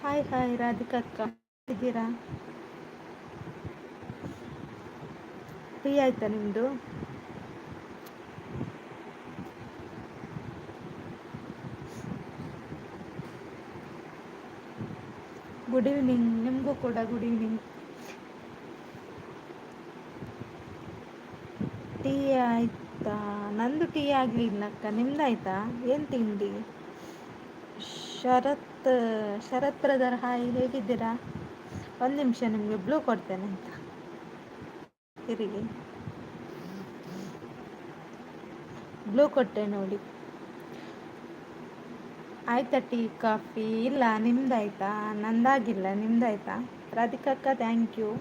Hi hi ರಾಧಿಕಕ್ಕ, ಇದ್ದೀರಾ? Tea ಆಯ್ತಾ ನಿಮ್ಮದು? ಗುಡ್ ಈವ್ನಿಂಗ್ ನಿಮಗೂ ಕೂಡ ಗುಡ್ ಈವ್ನಿಂಗ್. ಟೀ ಆಯ್ತಾ? ನಂದು ಟೀ ಆಗಲಿಲ್ಲ ಅಕ್ಕ, ನಿಮ್ದಾಯ್ತಾ? ಏನು ತಿಂಡಿ? ಶರತ್, ಶರತ್ ಬ್ರದರ್ ಹಾಯ್, ಹೇಗಿದ್ದೀರಾ? ಒಂದು ನಿಮಿಷ, ನಿಮಗೆ ಬ್ಲೂ ಕೊಡ್ತೇನೆ ಅಂತ ತಿರುಗಿ ಬ್ಲೂ ಕೊಟ್ಟೆ ನೋಡಿ. ಆಯ್ತಾ ಟೀ ಕಾಫಿ? ಇಲ್ಲ, ನಿಮ್ದಾಯ್ತಾ? ನಂದಾಗಿಲ್ಲ, ನಿಮ್ದಾಯ್ತಾ? ರಾಧಿಕಕ್ಕ thank you.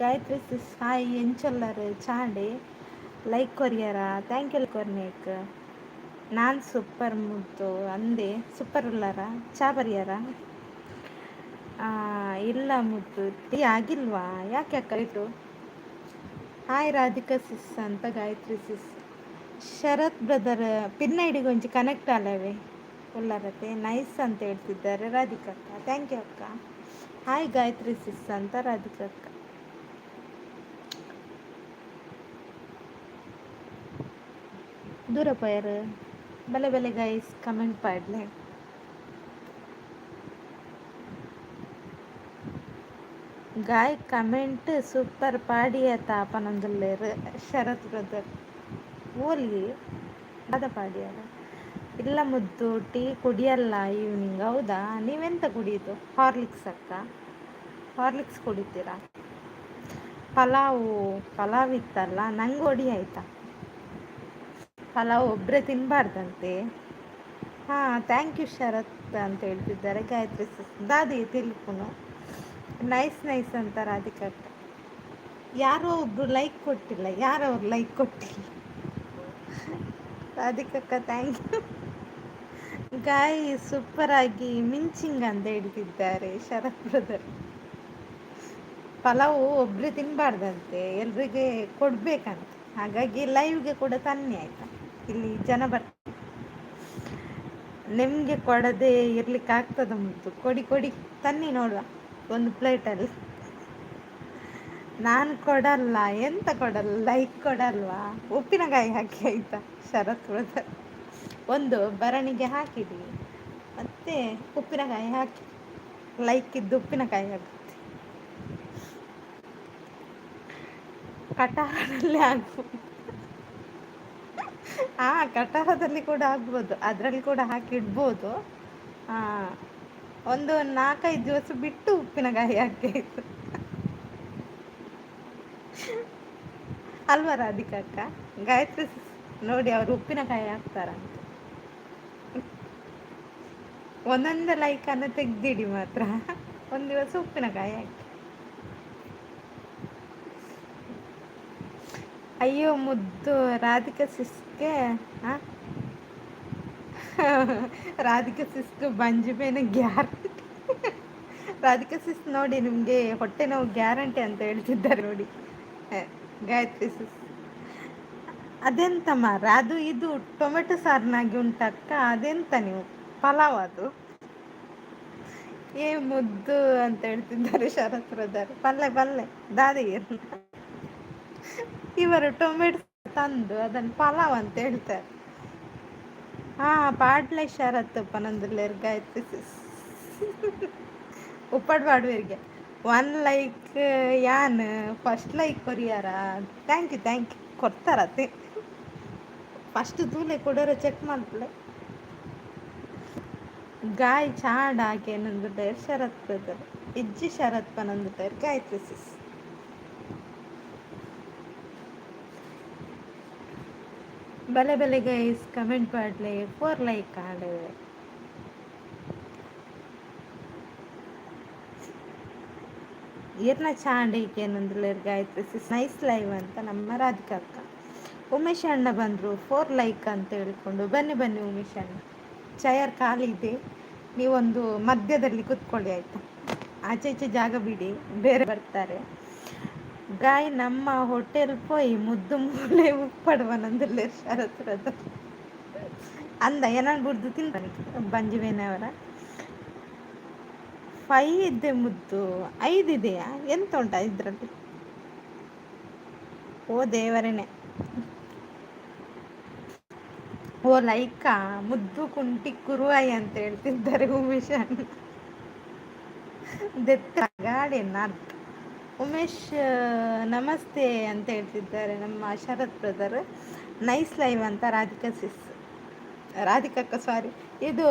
Gayatri sis hi, ಎಂಚೊಲ್ಲರ್? ಚಾಂಡೆ ಲೈಕ್ ಕೊರಿಯರ? Thank you ಕೊರ್ನೇಕ್. ನಾನು ಸೂಪರ್ ಮುದ್ದು ಅಂದೆ. ಸೂಪರ್ ಉಲ್ಲಾರ? ಚಾ ಬರಿಯಾರ? ಇಲ್ಲ ಮುದ್ದು, ಟೀ ಆಗಿಲ್ವಾ? ಯಾಕೆ ಅಕ್ಕ ಇಟ್ಟು? ಹಾಯ್ ರಾಧಿಕಾ ಸಿಸ್ ಅಂತ ಗಾಯತ್ರಿ ಸಿಸ್. ಶರತ್ ಬ್ರದರ್ ಪಿನ್ ಐಡಿಗೆ ಒಂಜಿ ಕನೆಕ್ಟ್ ಅಲ್ಲವೇ ಉಲ್ಲರತೆ. ನೈಸ್ ಅಂತ ಹೇಳ್ತಿದ್ದಾರೆ ರಾಧಿಕಾ ಅಕ್ಕ. Thank you ಅಕ್ಕ. ಹಾಯ್ ಗಾಯತ್ರಿ ಸಿಸ್ ಅಂತ ರಾಧಿಕಾ ಅಕ್ಕ. ದೂರ ಪೋಯರ್? ಬಲೆ ಬಲೆ ಗೈಸ್, ಕಮೆಂಟ್ ಪಾಡ್ಲೆ. ಗಾಯ್ ಕಮೆಂಟ್ ಸೂಪರ್ ಪಾಡಿಯ ತಾಪನೊಂದುಲ್ಲೆರ್ ಶರತ್ ಬ್ರದರ್. ಓಲಿ ದಾದ ಪಾಡಿಯರ? ಇಲ್ಲ ಮುದ್ದು, ಟೀ ಕುಡಿಯಲ್ಲ ಈವ್ನಿಂಗ್. ಹೌದಾ? ನೀವೆಂತ ಕುಡಿಯೋದು? ಹಾರ್ಲಿಕ್ಸ್ ಅಕ್ಕ? ಹಾರ್ಲಿಕ್ಸ್ ಕುಡಿತೀರಾ? ಪಲಾವು, ಪಲಾವ್ ಇತ್ತಲ್ಲ, ನಂಗೆ ಒಡಿ ಆಯ್ತಾ? ಪಲಾವ್ ಒಬ್ಬರೇ ತಿನ್ನಬಾರ್ದಂತೆ. ಹಾಂ, thank you ಶರತ್ ಅಂತ ಹೇಳ್ತಿದ್ದಾರೆ ಗಾಯತ್ರಿ ಸಿಸ್. ದಾದಿ ತಿಲ್ಪುನು. ನೈಸ್ ನೈಸ್ ಅಂತ ರಾಧಿಕಾ ಅಕ್ಕ. ಯಾರೋ ಒಬ್ರು ಲೈಕ್ ಕೊಟ್ಟಿಲ್ಲ, ಯಾರೋ ಅವ್ರು ಲೈಕ್ ಕೊಟ್ಟಿಲ್ಲ. ರಾಧಿಕಕ್ಕ thank you. ಗಾಯ್ ಸೂಪರ್ ಆಗಿ ಮಿಂಚಿಂಗ್ ಅಂತ ಹೇಳ್ತಿದ್ದಾರೆ ಶರತ್ ಬ್ರದರ್. ಪಲಾವು ಒಬ್ಬರೇ ತಿನ್ನಬಾರ್ದಂತೆ, ಎಲ್ರಿಗೆ ಕೊಡಬೇಕಂತ. ಹಾಗಾಗಿ ಲೈವ್ಗೆ ಕೂಡ ತನ್ನಿ ಆಯ್ತಾ, ಇಲ್ಲಿ ಜನ ಬರ್ತಾರೆ. ನಿಮಗೆ ಕೊಡದೆ ಇರ್ಲಿಕ್ಕೆ ಆಗ್ತದ ಮುದ್ದು? ಕೊಡಿ ಕೊಡಿ, ತನ್ನಿ ನೋಡುವ ಒಂದು ಪ್ಲೇಟಲ್ಲಿ. ನಾನು ಕೊಡಲ್ಲ. ಎಂತ ಕೊಡಲ್ಲ? ಲೈಕ್ ಕೊಡಲ್ವಾ? ಉಪ್ಪಿನಕಾಯಿ ಹಾಕಿ ಆಯ್ತಾ ಶರತ್ ಬ್ರದರ್? ಒಂದು ಭರಣಿಗೆ ಹಾಕಿಡಿ, ಮತ್ತೆ ಉಪ್ಪಿನಕಾಯಿ ಹಾಕಿ. ಲೈಕ್ ಇದ್ದು ಉಪ್ಪಿನಕಾಯಿ ಆಗುತ್ತೆ. ಕಟಾರದಲ್ಲಿ ಆಗ್ಬೋದು. ಹಾಂ, ಕಟಾರದಲ್ಲಿ ಕೂಡ ಆಗ್ಬೋದು, ಅದರಲ್ಲಿ ಕೂಡ ಹಾಕಿ ಇಡ್ಬೋದು. ಒಂದು 4-5 ದಿವಸ ಬಿಟ್ಟು ಉಪ್ಪಿನಕಾಯಿ ಹಾಕಿ ಆಯಿತು ಅಲ್ವಾ ರಾಧಿಕಾ ಅಕ್ಕ? ಗಾಯತ್ರಿ ನೋಡಿ, ಅವರು ಉಪ್ಪಿನಕಾಯಿ ಹಾಕ್ತಾರಂತೆ. ಒಂದೊಂದು ಲೈಕನ್ನು ತೆಗ್ದಿಡಿ ಮಾತ್ರ, ಒಂದು ದಿವಸ ಉಪ್ಪಿನಕಾಯಿ ಹಾಕಿ. ಅಯ್ಯೋ ಮುದ್ದು, ರಾಧಿಕಾ ಸಿಸ್ಗೆ, ಹಾಂ, ರಾಧಿಕಾ ಸಿಸ್ಗೆ ಬಂಜಿ ಬೇನೆ ಗ್ಯಾರಂಟಿ. ರಾಧಿಕಾ ಸಿಸ್ ನೋಡಿ, ನಿಮಗೆ ಹೊಟ್ಟೆ ನೋವು ಗ್ಯಾರಂಟಿ ಅಂತ ಹೇಳ್ತಿದ್ದಾರೆ ನೋಡಿ ಗಾಯತ್ರಿ ಸಿಸ್. ಅದೆಂತ ಮಾರ ಅದು? ಇದು ಟೊಮೆಟೊ ಸಾರಿನಾಗಿ ಉಂಟಕ್ಕ, ಅದೆಂತ ನೀವು ಪಲಾವ್ ಅದು? ಏ ಮುದ್ದು ಅಂತ ಹೇಳ್ತಿದ್ದಾರೆ ಶರತ್ ಬ್ರದರ್. ಪಲ್ಲೆ ಪಲ್ಲೆ ದಾದಿಗೆ. ಇವರು ಟೊಮೆಟೊ ತಂದು ಅದನ್ನು ಪಲಾವ್ ಅಂತ ಹೇಳ್ತಾರೆ. ಹಾಂ, ಪಾಡ್ಲೆ ಶರತ್ ಪನೊಂದುಲ್ಲೆರ್ ಗಾಯತ್ರಿ ಸಿಸ್. ಉಪ್ಪಡ್ ಪಾಡುವೆರ್ಗೆ. ಒನ್ ಲೈಕ್ ಯಾನ್ ಫಸ್ಟ್ ಲೈಕ್ ಕೊರಿಯಾರ? Thank you thank you. ಕೊಡ್ತಾರತ್ತೆ, ಫಸ್ಟ್ ತೂಲೆ ಕೊಡೋರ ಚೆಕ್ ಮಾಡ್ಲೆ. ಗಾಯ್ ಚಾಡ್ ಆಕೆನೊಂದುಲ್ಲೆರ್ ಶರತ್ ಬ್ರದರ್. ಇಜ್ಜಿ ಶರತ್ ಪನೊಂದುಲ್ಲೆರ್ ಗಾಯತ್ರಿ ಸಿಸ್. ಬಲೆ ಬಲೆ ಗೈಸ್, ಕಮೆಂಟ್ ಪಾಡ್ಲೆ. ಫೋರ್ ಲೈಕ್ ಆಡ್. ಈರ್ನ ಚಾಂಡಿಗೆ ಗಾಯತ್ರಿ ಸಿಸ್. ನೈಸ್ ಲೈವ್ ಅಂತ ನಮ್ಮ ರಾಧಿಕಾ ಅಕ್ಕ. ಉಮೇಶ್ ಅಣ್ಣ ಬಂದರು ಫೋರ್ ಲೈಕ್ ಅಂತ ಹೇಳ್ಕೊಂಡು. ಬನ್ನಿ ಬನ್ನಿ ಉಮೇಶ್ ಅಣ್ಣ, ಚೇರ್ ಖಾಲಿ ಇದೆ, ನೀವೊಂದು ಮಧ್ಯದಲ್ಲಿ ಕೂತ್ಕೊಳ್ಳಿ ಆಯಿತಾ? ಆಚೆ ಈಚೆ ಜಾಗ ಬಿಡಿ, ಬೇರೆ ಬರ್ತಾರೆ. ಗಾಯ್ ನಮ್ಮ ಹೋಟೆಲ್ ಪೋಯ್ ಮುದ್ದು ಮೂಲೆ ಉಪ್ಪಡುವನಂದುಲ್ಲೆರ್ ಶರತ್ ಬ್ರದರ್. ಅಂದ ಏನನ್ ಬುಡ್ದು ತಿಂತಾನೆ ಬಂಜಿಬೇನೆ ಅವರ. ಫೈವ್ ಇದೆ ಮುದ್ದು. ಐದು ಇದೆಯಾ? ಎಂತ ಉಂಟಾ ಇದರಲ್ಲಿ? ಓ ದೇವರೇನೆ. ಓ ಲೈಕಾ ಮುದ್ದು ಕುಂಟಿ ಕುರುವಾಯಿ ಅಂತ ಹೇಳ್ತಿದ್ದಾರೆ ಉಮೇಶ್. ದೆತ್ತ ಗಾಡಿ ಅರ್ಥ. ಉಮೇಶ್ ನಮಸ್ತೆ ಅಂತ ಹೇಳ್ತಿದ್ದಾರೆ ನಮ್ಮ ಶರತ್ ಬ್ರದರ್. ನೈಸ್ ಲೈವ್ ಅಂತ ರಾಧಿಕಾ ಸಿಸ್, ರಾಧಿಕಕ್ಕ ಸಾರಿ, ಇದು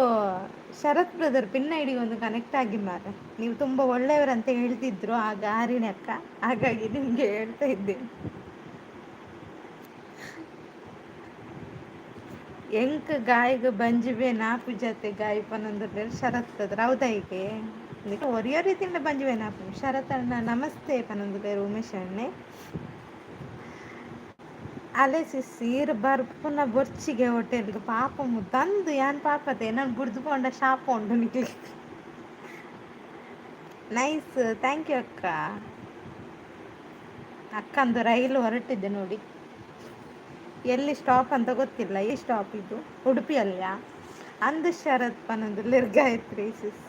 ಶರತ್ ಬ್ರದರ್ ಪಿನ್ ಐಡಿಗೆ ಒಂದು ಕನೆಕ್ಟ್ ಆಗಿ ಮಾರೆ. ನೀವು ತುಂಬ ಒಳ್ಳೆಯವರಂತ ಹೇಳ್ತಿದ್ರು ಆಗ ಹಾರಿಣಿ ಅಕ್ಕ, ಹಾಗಾಗಿ ನಿಮಗೆ ಹೇಳ್ತಾ ಇದ್ದೇನೆ. ಎಂಕ್ ಗಾಯಗ ಬಂಜಿಬೆ ನಾಪು ಜತೆ ಗಾಯ ಪನೊಂದು ಶರತ್ ಬ್ರದರ್. ಹೌದಾ? ಹೀಗೆ ಒರಿಯೋ ರೀತಿಯಿಂದ ಬಂಜಿಬೆ ನಾಪು. ಶರತ್ ಅಣ್ಣ ನಮಸ್ತೆ ಪನೊಂದು ಉಮೇಶ್ ಅಣ್ಣೆ. ಅಲೆ ಸಿಸ್ ಈರ್ ಬರ್ಪುನ ಬೊರ್ಚಿಗೆ ಹೋಟೆಲ್ಗೆ ಪಾಪ ಮುದ್ದಂದು ಯಾನ್ ಪಾಪತೆ ನಾನು ಬುಡ್ದು ಪೋಂಡ ಶಾಪ ಉಂಡು ನಿಕ್ಲೆ. ನೈಸ್, thank you ಅಕ್ಕ. ಅಕ್ಕಂದು ರೈಲು ಹೊರಟಿದ್ದೆ ನೋಡಿ. ಎಲ್ಲಿ ಸ್ಟಾಪ್ ಅಂತ ಗೊತ್ತಿಲ್ಲ. ಈ ಸ್ಟಾಪ್ ಇದು ಉಡುಪಿಯಲ್ಲಿಯಾ? ಅಂದು ಶರತ್ ಪನೊಂದು ಗಾಯತ್ರಿ ಸಿಸ್.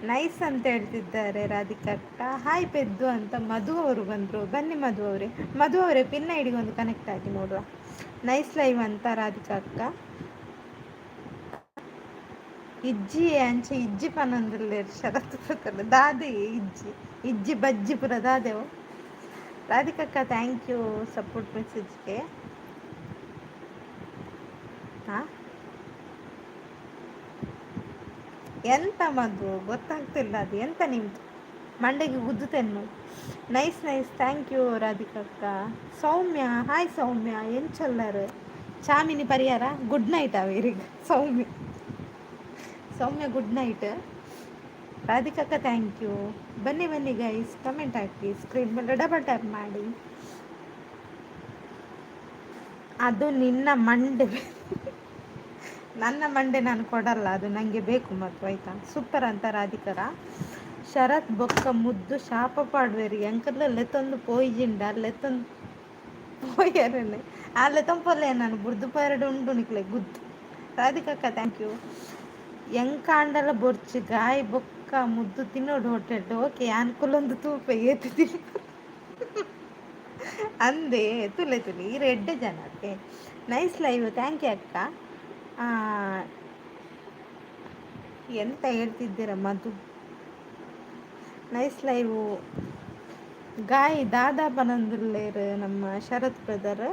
ನೈಸ್ ಅಂತ ಹೇಳ್ತಿದ್ದಾರೆ ರಾಧಿಕಾ ಅಕ್ಕ. ಹಾಯ್ ಪೆದ್ದು ಅಂತ ಮಧು ಅವರು ಬಂದರು. ಬನ್ನಿ ಮಧು ಅವರೇ. ಮಧು ಅವರೇ ಪಿನ್ ಐಡಿಗೆ ಒಂದು ಕನೆಕ್ಟ್ ಆಗಿ ನೋಡುವ. ನೈಸ್ ಲೈವ್ ಅಂತ ರಾಧಿಕಾ ಅಕ್ಕ. ಇಜ್ಜಿ ಅಂಚೆ ಇಜ್ಜಿ ಪನೊಂದುಲ್ಲೆರ್ ಶರತ್ ದಾದೆ ಇಜ್ಜಿ ಇಜ್ಜಿ ಬಜ್ಜಿ ಪುರ ದಾದೆವು. ರಾಧಿಕಕ್ಕ thank you support ಮೆಸೇಜ್ಗೆ. ಹಾಂ, ಎಂತ ಮಧು ಗೊತ್ತಾಗ್ತಿಲ್ಲ ಅದು ಎಂತ ನಿಮ್ಮದು ಮಂಡೆಗೆ ಗುದ್ದುತ್ತೇನೆ. ನೈಸ್ ನೈಸ್, thank you ರಾಧಿಕಕ್ಕ. Soumya hi ಸೌಮ್ಯ, ಎಂಚೊಲ್ಲರು ಚಾಮಿನಿ ಪರಿಹಾರ ಗುಡ್ ನೈಟ್ ಅವೇರಿಗೆ. Soumya Soumya good night. ರಾಧಿಕಕ್ಕ thank you. ಬನ್ನಿ ಬನ್ನಿ ಗೈಸ್, ಕಮೆಂಟ್ ಹಾಕಿ, ಸ್ಕ್ರೀನ್ ಮೇಲೆ ಡಬಲ್ ಟ್ಯಾಪ್ ಮಾಡಿ. ಅದು ನಿನ್ನ ಮಂಡೆ, ನನ್ನ ಮಂಡೆ ನಾನು ಕೊಡಲ್ಲ, ಅದು ನನಗೆ ಬೇಕು ಮತ್ತು ಆಯಿತಾ. ಸೂಪರ್ ಅಂತ ರಾಧಿಕರ. ಶರತ್ ಬೊಕ್ಕ ಮುದ್ದು ಶಾಪ ಪಾಡ್ವೇರಿ ಎಂಕಲ್ಲ ಲೆತ್ತೊಂದು ಪೋಯಿಜಿಂಡ ಲೆತ್ತೊಂದು ಪೋಯರನೆ ಆ ಲೆತ್ತೊಂಪೊಲ್ಲೆ ನಾನು ಬುಡ್ದು ಪೋಯರಡು ಉಂಡು ನಿಕ್ಲೆ ಗುದ್ದು. ರಾಧಿಕಕ್ಕ thank you. ಎಂಕಾಂಡಲ ಬೊರ್ಚಿ ಗಾಯ್ ಬೊಕ್ಕ ಮುದ್ದು ತಿನ್ನೋಡು ಹೋಟೆಲ್. ಓಕೆ ಅನ್ಕುಲೊಂದು ತೂಪೆ ಏತು ಅಂದೆ ತುಲೆ ತುಲೆ ಈ ಎಡ್ಡೆ ಜನಕ್ಕೆ. ನೈಸ್ ಲೈವ್, thank you ಅಕ್ಕ. ಎಂತ ಹೇಳ್ತಿದ್ದೀರ ಮಧು? ನೈಸ್ ಲೈವು ಗಾಯ್ ದಾದಾ ಪನೊಂದುಲ್ಲೆರ್ ನಮ್ಮ ಶರತ್ ಬ್ರದರ್.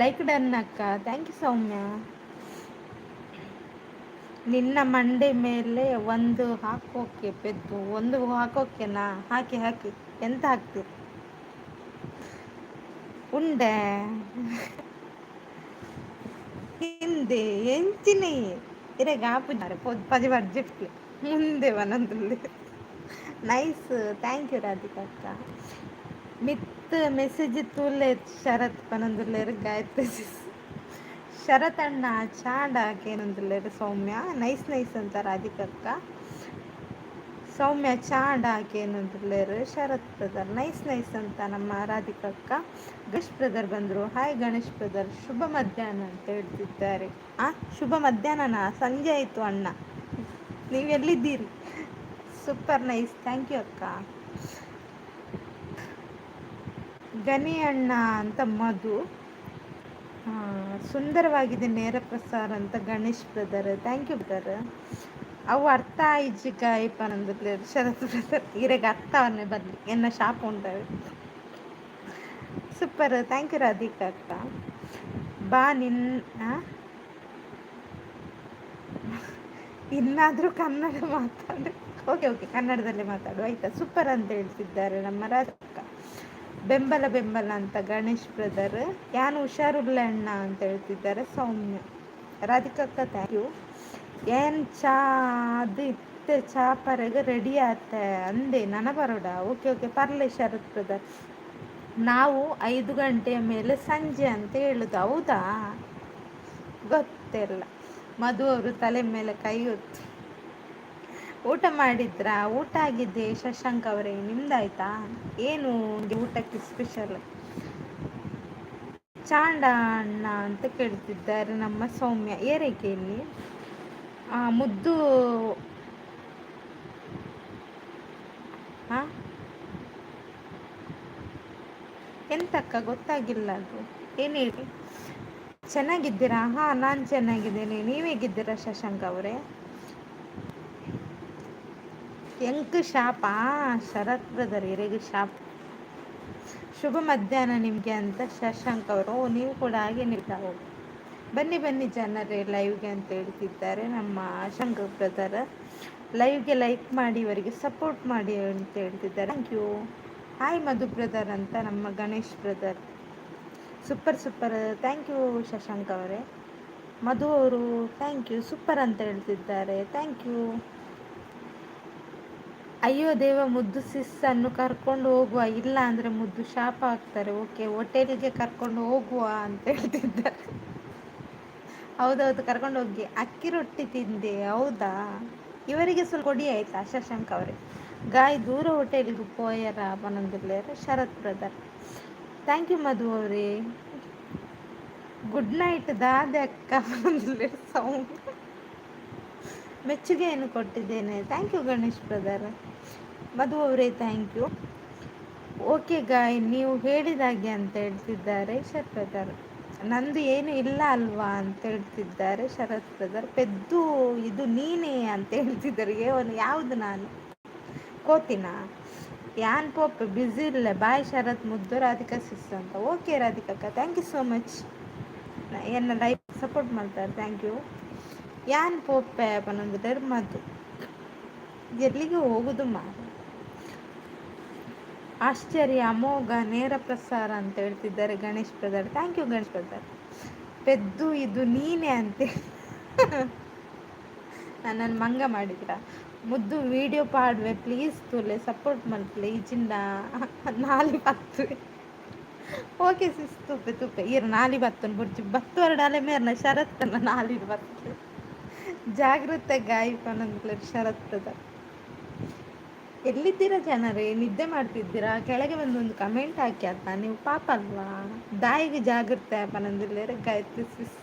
ಲೈಕ್ ಡನ್ ಅಕ್ಕ, thank you ಸೌಮ್ಯ. ನಿನ್ನ ಮಂಡೆ ಮೇಲೆ ಒಂದು ಹಾಕೋಕೆ ಪೆದ್ದು, ಒಂದು ಹಾಕೋಕೆನಾ? ಹಾಕಿ ಹಾಕಿ, ಎಂತ ಹಾಕ್ತೀರಿ? ಉಂಡೆ ಹಿಂದೆ ಎಂಚಿನೆ ಇರೆಗ್ ಆಪುಜಿ ಪಜಿ ಬಡ್ಜೆಟ್ ಮುಂದೆ ಬನೊಂದುಲ್ಲೆ. ನೈಸ್, thank you Radhika ಅಕ್ಕ. ಮಿತ್ ಮೆಸೇಜ್ ತೂಲೆ ಶರತ್ ಪನೊಂದುಲ್ಲೆರ್ ಗಾಯತ್ರಿ. ಶರತ್ ಅಣ್ಣ ಚಾಂಡ ಕೇನೊಂದುಲ್ಲೆರ್ ಸೌಮ್ಯ. ನೈಸ್ ನೈಸ್ ಅಂತ ರಾಧಿಕಕ್ಕ. ಸೌಮ್ಯ ಚಾಂಡ ಕೇನೊಂದುಲ್ಲೆರ್ ಶರತ್ ಬ್ರದರ್. ನೈಸ್ ನೈಸ್ ಅಂತ ನಮ್ಮ ರಾಧಿಕಕ್ಕ. ಗಣೇಶ್ ಬ್ರದರ್ ಬಂದರು. ಹಾಯ್ ಗಣೇಶ್ ಬ್ರದರ್, ಶುಭ ಮಧ್ಯಾಹ್ನ ಅಂತ ಹೇಳ್ತಿದ್ದಾರೆ. ಆ ಶುಭ ಮಧ್ಯಾಹ್ನನಾ? ಸಂಜೆ ಆಯಿತು ಅಣ್ಣ, ನೀವೆಲ್ಲಿದ್ದೀರಿ? ಸೂಪರ್ ನೈಸ್, thank you ಅಕ್ಕ. ಗನಿ ಅಣ್ಣ ಅಂತ ಮಧು. ಸುಂದರವಾಗಿದೆ ನೇರ ಪ್ರಸಾರ ಅಂತ Ganesh brother, thank you brother. ಅವು ಅರ್ಥ ಆಯ್ಜಿ ಗಾಯ್ ಪನೊಂದುಲ್ಲೆರ್ ಶರತ್ ಬ್ರದರ್. ಇರೆಗ್ ಅರ್ಥ ಅವನ್ನೇ ಬರಲಿ ಎನ್ನ ಶಾಪ ಉಂಟವೆ. ಸೂಪರ್, thank you Radhika ಅಕ್ಕ. ಬಾ ನಿನ್ನ ಇನ್ನಾದರೂ ಕನ್ನಡ ಮಾತಾಡು. ಓಕೆ ಓಕೆ, ಕನ್ನಡದಲ್ಲೇ ಮಾತಾಡು ಆಯಿತಾ. ಸೂಪರ್ ಅಂತ ಹೇಳ್ತಿದ್ದಾರೆ ನಮ್ಮ ರಾಧಿಕಾ. ಬೆಂಬಲ ಬೆಂಬಲ ಅಂತ ಗಣೇಶ್ ಬ್ರದರ್. ಯಾನು ಹುಷಾರುಲ್ಲ ಅಣ್ಣ ಅಂತ ಹೇಳ್ತಿದ್ದಾರೆ ಸೌಮ್ಯ. ರಾಧಿಕಕ್ಕ thank you. ಏನ್ ಚಾ ಅದು ಇತ್ತೆ ಚಾ ಪರೆಗ್ ರೆಡಿ ಆತ ಅಂದೆ ನನ ಬರೋಡ. ಓಕೆ ಓಕೆ ಪರ್ಲೆ ಶರತ್ ಬ್ರದರ್. ನಾವು 5 ಗಂಟೆಯ ಮೇಲೆ ಸಂಜೆ ಅಂತ ಹೇಳುದು. ಹೌದಾ? ಗೊತ್ತಿಲ್ಲ. ಮಧು ಅವರು ತಲೆ ಮೇಲೆ ಕೈ ಹೊತ್ತು. ಊಟ ಮಾಡಿದ್ರಾ? ಊಟ ಆಗಿದೆ ಶಶಾಂಕ್ ಅವರೇ, ನಿಮ್ದಾಯ್ತಾ? ಏನು ಊಟಕ್ಕೆ ಸ್ಪೆಷಲ್? ಚಾಂಡ ಅಣ್ಣ ಅಂತ ಕೇಳ್ತಿದ್ದಾರೆ ನಮ್ಮ ಸೌಮ್ಯ. ಏರೇಕೆ ಇಲ್ಲಿ ಮುದ್ದು? ಹಾಂ, ಎಂತಕ್ಕ ಗೊತ್ತಾಗಿಲ್ಲ ಅದು. ಏನು ಹೇಳಿ? ಚೆನ್ನಾಗಿದ್ದೀರಾ? ಹಾಂ, ನಾನು ಚೆನ್ನಾಗಿದ್ದೇನೆ. ನೀವು ಹೇಗಿದ್ದೀರಾ ಶಶಾಂಕ್ ಅವರೇ? ಎಂಕ್ ಶಾಪ ಶರತ್ ಬ್ರದರ್ ಎರೆಗೆ ಶಾಪ್. ಶುಭ ಮಧ್ಯಾಹ್ನ ನಿಮಗೆ ಅಂತ ಶಶಾಂಕ್ ಅವರು. ನೀವು ಕೂಡ ಹಾಗೆ ನಿಲ್ತಾವು. ಬನ್ನಿ ಬನ್ನಿ ಜನರೇ ಲೈವ್ಗೆ ಅಂತ ಹೇಳ್ತಿದ್ದಾರೆ ನಮ್ಮ ಶಂಕರ್ ಬ್ರದರ್. ಲೈವ್ಗೆ ಲೈಕ್ ಮಾಡಿ, ಇವರಿಗೆ ಸಪೋರ್ಟ್ ಮಾಡಿ ಅಂತ ಹೇಳ್ತಿದ್ದಾರೆ. Thank you. Hi Madhu brother ಅಂತ ನಮ್ಮ Ganesh brother. Super super, thank you Shashank ಅವರೇ. ಮಧು ಅವರು thank you, super ಅಂತ ಹೇಳ್ತಿದ್ದಾರೆ. Thank you. ಅಯ್ಯೋ ದೇವ, ಮುದ್ದು ಸಿಸ್ಸನ್ನು ಕರ್ಕೊಂಡು ಹೋಗುವ, ಇಲ್ಲ ಅಂದರೆ ಮುದ್ದು ಶಾಪ ಆಗ್ತಾರೆ. ಓಕೆ, ಹೋಟೆಲ್ಗೆ ಕರ್ಕೊಂಡು ಹೋಗುವ ಅಂತ ಹೇಳ್ತಿದ್ದಾರೆ. ಹೌದೌದು, ಕರ್ಕೊಂಡು ಹೋಗಿ. ಅಕ್ಕಿ ರೊಟ್ಟಿ ತಿಂದೆ, ಹೌದಾ? ಇವರಿಗೆ ಸ್ವಲ್ಪ ಕೊಡಿ ಆಯಿತಾ ಶಶಾಂಕ್ ಅವರೇ. ಗಾಯ್ ದೂರ ಹೋಟೆಲ್ಗೆ ಪೋಯರ ಪನೊಂದುಲ್ಲೆರ್ ಶರತ್ ಬ್ರದರ್. Thank you ಮಧು ಅವರೇ. ಗುಡ್ ನೈಟ್ ದಾದೆ ಅಕ್ಕ ಪನೊಂದುಲ್ಲೆರ್ ಸೌಮ್ಯ. ಮೆಚ್ಚುಗೆಯನ್ನು ಕೊಟ್ಟಿದ್ದೇನೆ. Thank you Ganesh brother. ಮಧು ಅವರೇ thank you. Okay ಗಾಯ್, ನೀವು ಹೇಳಿದಾಗೆ ಅಂತ ಹೇಳ್ತಿದ್ದಾರೆ ಶರತ್ ಬ್ರದರ್. ನಂದು ಏನು ಇಲ್ಲ ಅಲ್ವಾ ಅಂತ ಹೇಳ್ತಿದ್ದಾರೆ ಶರತ್ ಬ್ರದರ್. ಪೆದ್ದು ಇದು ನೀನೇ ಅಂತ ಹೇಳ್ತಿದ್ದಾರೆ. ಏವನು ಯಾವುದು ನಾನು ಕೋತಿನ? ಯಾನ್ ಪೋಪ್ ಬ್ಯುಸಿ ಇಲ್ಲ. ಬಾಯ್ ಶರತ್ ಮುದ್ದು ರಾಧಿಕಾ ಸಿಸ್ ಅಂತ. ಓಕೆ ರಾಧಿಕಕ್ಕ, thank you so much. ಎನ್ನ ಲೈಫ್ ಸಪೋರ್ಟ್ ಮಾಡ್ತಾರೆ, thank you. ಯಾನ್ ಪೋಪೆ ಪನೊಂದು ಮದ್ದು ಎಲ್ಲಿಗೆ ಹೋಗುದು ಮಾರ. ಆಶ್ಚರ್ಯ, ಅಮೋಘ ನೇರ ಪ್ರಸಾರ ಅಂತ ಹೇಳ್ತಿದ್ದಾರೆ Ganesh brother. Thank you Ganesh brother. ಪೆದ್ದು ಇದು ನೀನೇ ಅಂತೆ ನನ್ನನ್ನು ಮಂಗ ಮಾಡಿದ್ರ. ಮುದ್ದು ವಿಡಿಯೋ ಪಾಡುವೆ ಪ್ಲೀಸ್, ತುಲೆ ಸಪೋರ್ಟ್ ಮಲ್ಪಲೆ ಇಜಿಂಡ ನಾಲಿ ಬತ್ತುವೆ. ಓಕೆ ಸಿಸ್, ತುಪ್ಪೆ ತುಪ್ಪೆ ಇರು ನಾಲಿ ಬತ್ತನ್ ಬುಡ್ಚಿ ಬತ್ತು ವರಡಾಲೆ ಮೇರ್ನ ಶರತ್ತನ ನಾಲಿ ಬತ್ತು. ಜಾಗೃತೆ ಗಾಯಿ ಪನಂದ್ಲ ಶರತ್ ಬ್ರದರ್. ಎಲ್ಲಿದ್ದೀರಾ ಜನರೇ? ನಿದ್ದೆ ಮಾಡ್ತಿದ್ದೀರಾ? ಕೆಳಗೆ ಬಂದು ಒಂದು ಕಮೆಂಟ್ ಹಾಕಿ ಆತ. ನೀವು ಪಾಪ ಅಲ್ವಾ? ದಾಯಿಗೆ ಜಾಗೃತೆ ಪನಂದಿಲ್ಲೇರ ಗಾಯತ್ರಿ ಸಿಸ್.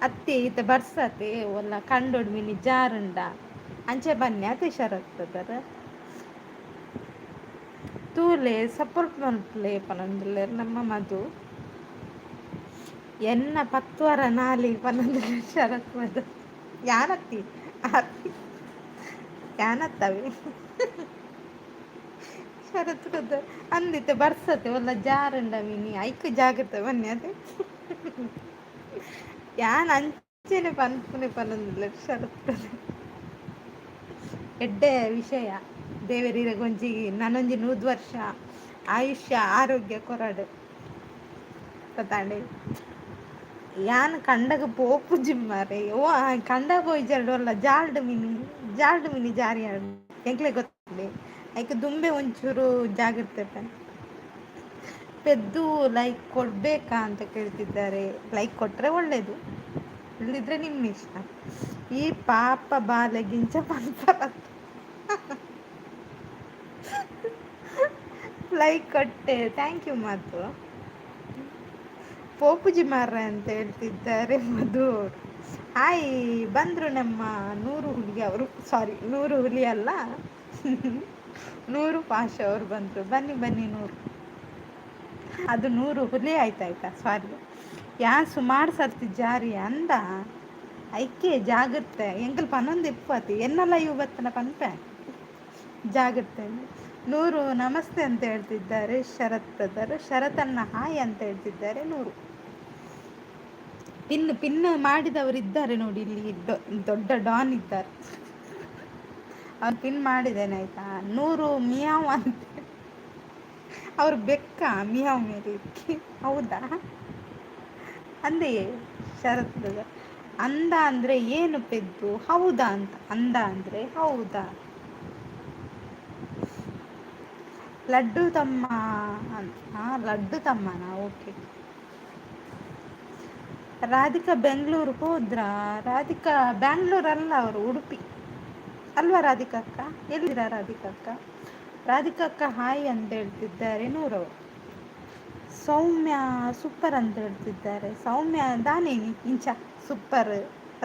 ಅತ್ತೆ ಈತ ಬರ್ಸತೆ ಒಲ್ಲ ಕಂಡೊಡ್ ಮಿನಿ ಜಾರುಂಡ ಅಂಚೆ ಬನ್ನಿ ಅತೆ ಶರತ್ ಬ್ರದರ್. ತೂಲೆ ಸಪೋರ್ಟ್ ಮಲ್ಪುಲೆ ಪನೊಂದುಲ್ಲೆರ್ ನಮ್ಮ ಮಧು. ಎನ್ನ ಪತ್ವರ ನಾಲಿ ಪನೊಂದುಲ್ಲೆರ್ ಶರತ್ ಬ್ರದರ್. ಯಾನತ್ತಿ ಯಾನತ್ತವೆ ಶರತ್ ಬ್ರದರ್ ಅಂದಿತ್ತೆ ಬರ್ಸತೆ ಒಲ್ಲ ಜಾರುಂಡ ಮಿನಿ ಐಕ್ ಜಾಗ್ರತೆ ಬನ್ನಿ ಅದೇ ಯಾನ್ ಅಂಚೆನೆ ಪನ್ಪುನೆ ಪನೊಂದುಲ್ಲೆರ್ ಶರತ್ ಬ್ರದರ್. ಎಡ್ಡೆ ವಿಷಯ. ದೇವೆರ್ ನನೊಂಜಿ 100 ವರ್ಷ ಆಯುಷ್ಯ ಆರೋಗ್ಯ ಕೊರಡು ಗೊತ್ತಾಂಡೆ. ಯಾನ್ ಕಂಡಗ ಪೋಪುಜಿ ಮಾರ್ರೆ. ಓ ಕಂಡ ಪೋಯಿಜರ್ಡ ಒಲ್ಲ ಜಾಲ್ಡ್ ಮಿನಿ ಜಾಲ್ಡ್ ಮಿನಿ ಜಾರಿ ಆಂಡ್ ಎಂಕ್ಲೆ ಗೊತ್ತುಂಡೆ. ಐಕ್ ದುಂಬೆ ಒಂಚೂರು ಜಾಗ್ರತೆ. ಪೆದ್ದು ಲೈಕ್ ಕೊಡಬೇಕಾ ಅಂತ ಕೇಳ್ತಿದ್ದಾರೆ. ಲೈಕ್ ಕೊಟ್ಟರೆ ಒಳ್ಳೆಯದು, ಇಲ್ಲದಿದ್ರೆ ನಿಮ್ಮ ಇಷ್ಟ. ಈ ಪಾಪ ಬಾಲೆಗಿಂಚ ಪನ್ಪರತ್ತ. ಲೈಕ್ ಕೊಟ್ಟೆ, thank you Madhu. ಪೋಪುಜಿ ಮಾರ್ರೆ ಅಂತ ಹೇಳ್ತಿದ್ದಾರೆ ಮಧು ಅವರು. ಹಾಯ್ ಬಂದರು ನಮ್ಮ ನೂರು ಹುಲಿ ಅವರು. ಸಾರಿ, ನೂರು ಹುಲಿ ಅಲ್ಲ, ನೂರು ಪಾಷ ಅವರು ಬಂದರು. ಬನ್ನಿ ಬನ್ನಿ ನೂರು. ಅದು ನೂರು ಹುಲಿ ಆಯ್ತಾಯ್ತಾ, ಸಾರಿ. ಯಾನ್ ಸುಮಾರು ಸರ್ತಿ ಜಾರಿ ಅಂದ ಐಕೆ ಜಾಗ್ರತೆ ಎಂಕಲ್ ಪನೊಂದು ಇಪ್ಪತ್ತು ಎನ್ನಲ್ಲ ಇವು ಬತ್ತನ ಪನ್ಪೆ ಜಾಗ್ರತೆ. ನೂರು ನಮಸ್ತೆ ಅಂತ ಹೇಳ್ತಿದ್ದಾರೆ ಶರತ್ ಬ್ರದರ್. ಶರತನ್ನ ಹಾಯ್ ಅಂತ ಹೇಳ್ತಿದ್ದಾರೆ ನೂರು. ಪಿನ್ ಪಿನ್ ಮಾಡಿದವರು ಇದ್ದಾರೆ ನೋಡಿ ಇಲ್ಲಿ, ದೊಡ್ಡ ಡಾನ್ ಇದ್ದಾರೆ. ಅವ್ರು ಪಿನ್ ಮಾಡಿದ್ದೇನೆ ಆಯ್ತಾ. ನೂರು ಮಿಯಾವ್ ಅಂತ ಅವ್ರು ಬೆಕ್ಕ ಮಿಯಾವ್ ಮೇಲಿಕ್ಕೆ. ಹೌದಾ ಅಂದೆಯೇ ಶರತ್ ಬ್ರದರ್? ಅಂದ ಅಂದರೆ ಏನು ಪೆದ್ದು? ಹೌದಾ ಅಂತ. ಅಂದ ಅಂದರೆ ಹೌದಾ. ಲಡ್ಡು ತಮ್ಮ ಅಂತ. ಲಡ್ಡು ತಮ್ಮನ? ಓಕೆ. ರಾಧಿಕಾ ಬೆಂಗಳೂರು ಹೋದ್ರಾ? ರಾಧಿಕಾ ಬ್ಯಾಂಗ್ಳೂರಲ್ಲ ಅವರು, ಉಡುಪಿ ಅಲ್ವಾ ರಾಧಿಕಾ ಅಕ್ಕ? ಎಲ್ಲಿರಾ ರಾಧಿಕಾ ಅಕ್ಕ? ರಾಧಿಕಾ ಅಕ್ಕ ಹಾಯ್ ಅಂತ ಹೇಳ್ತಿದ್ದಾರೆ ನೂರವರು. ಸೌಮ್ಯ ಸೂಪರ್ ಅಂತ ಹೇಳ್ತಿದ್ದಾರೆ. ಸೌಮ್ಯ ದಾನೆ ಇಂಚ ಸೂಪರ್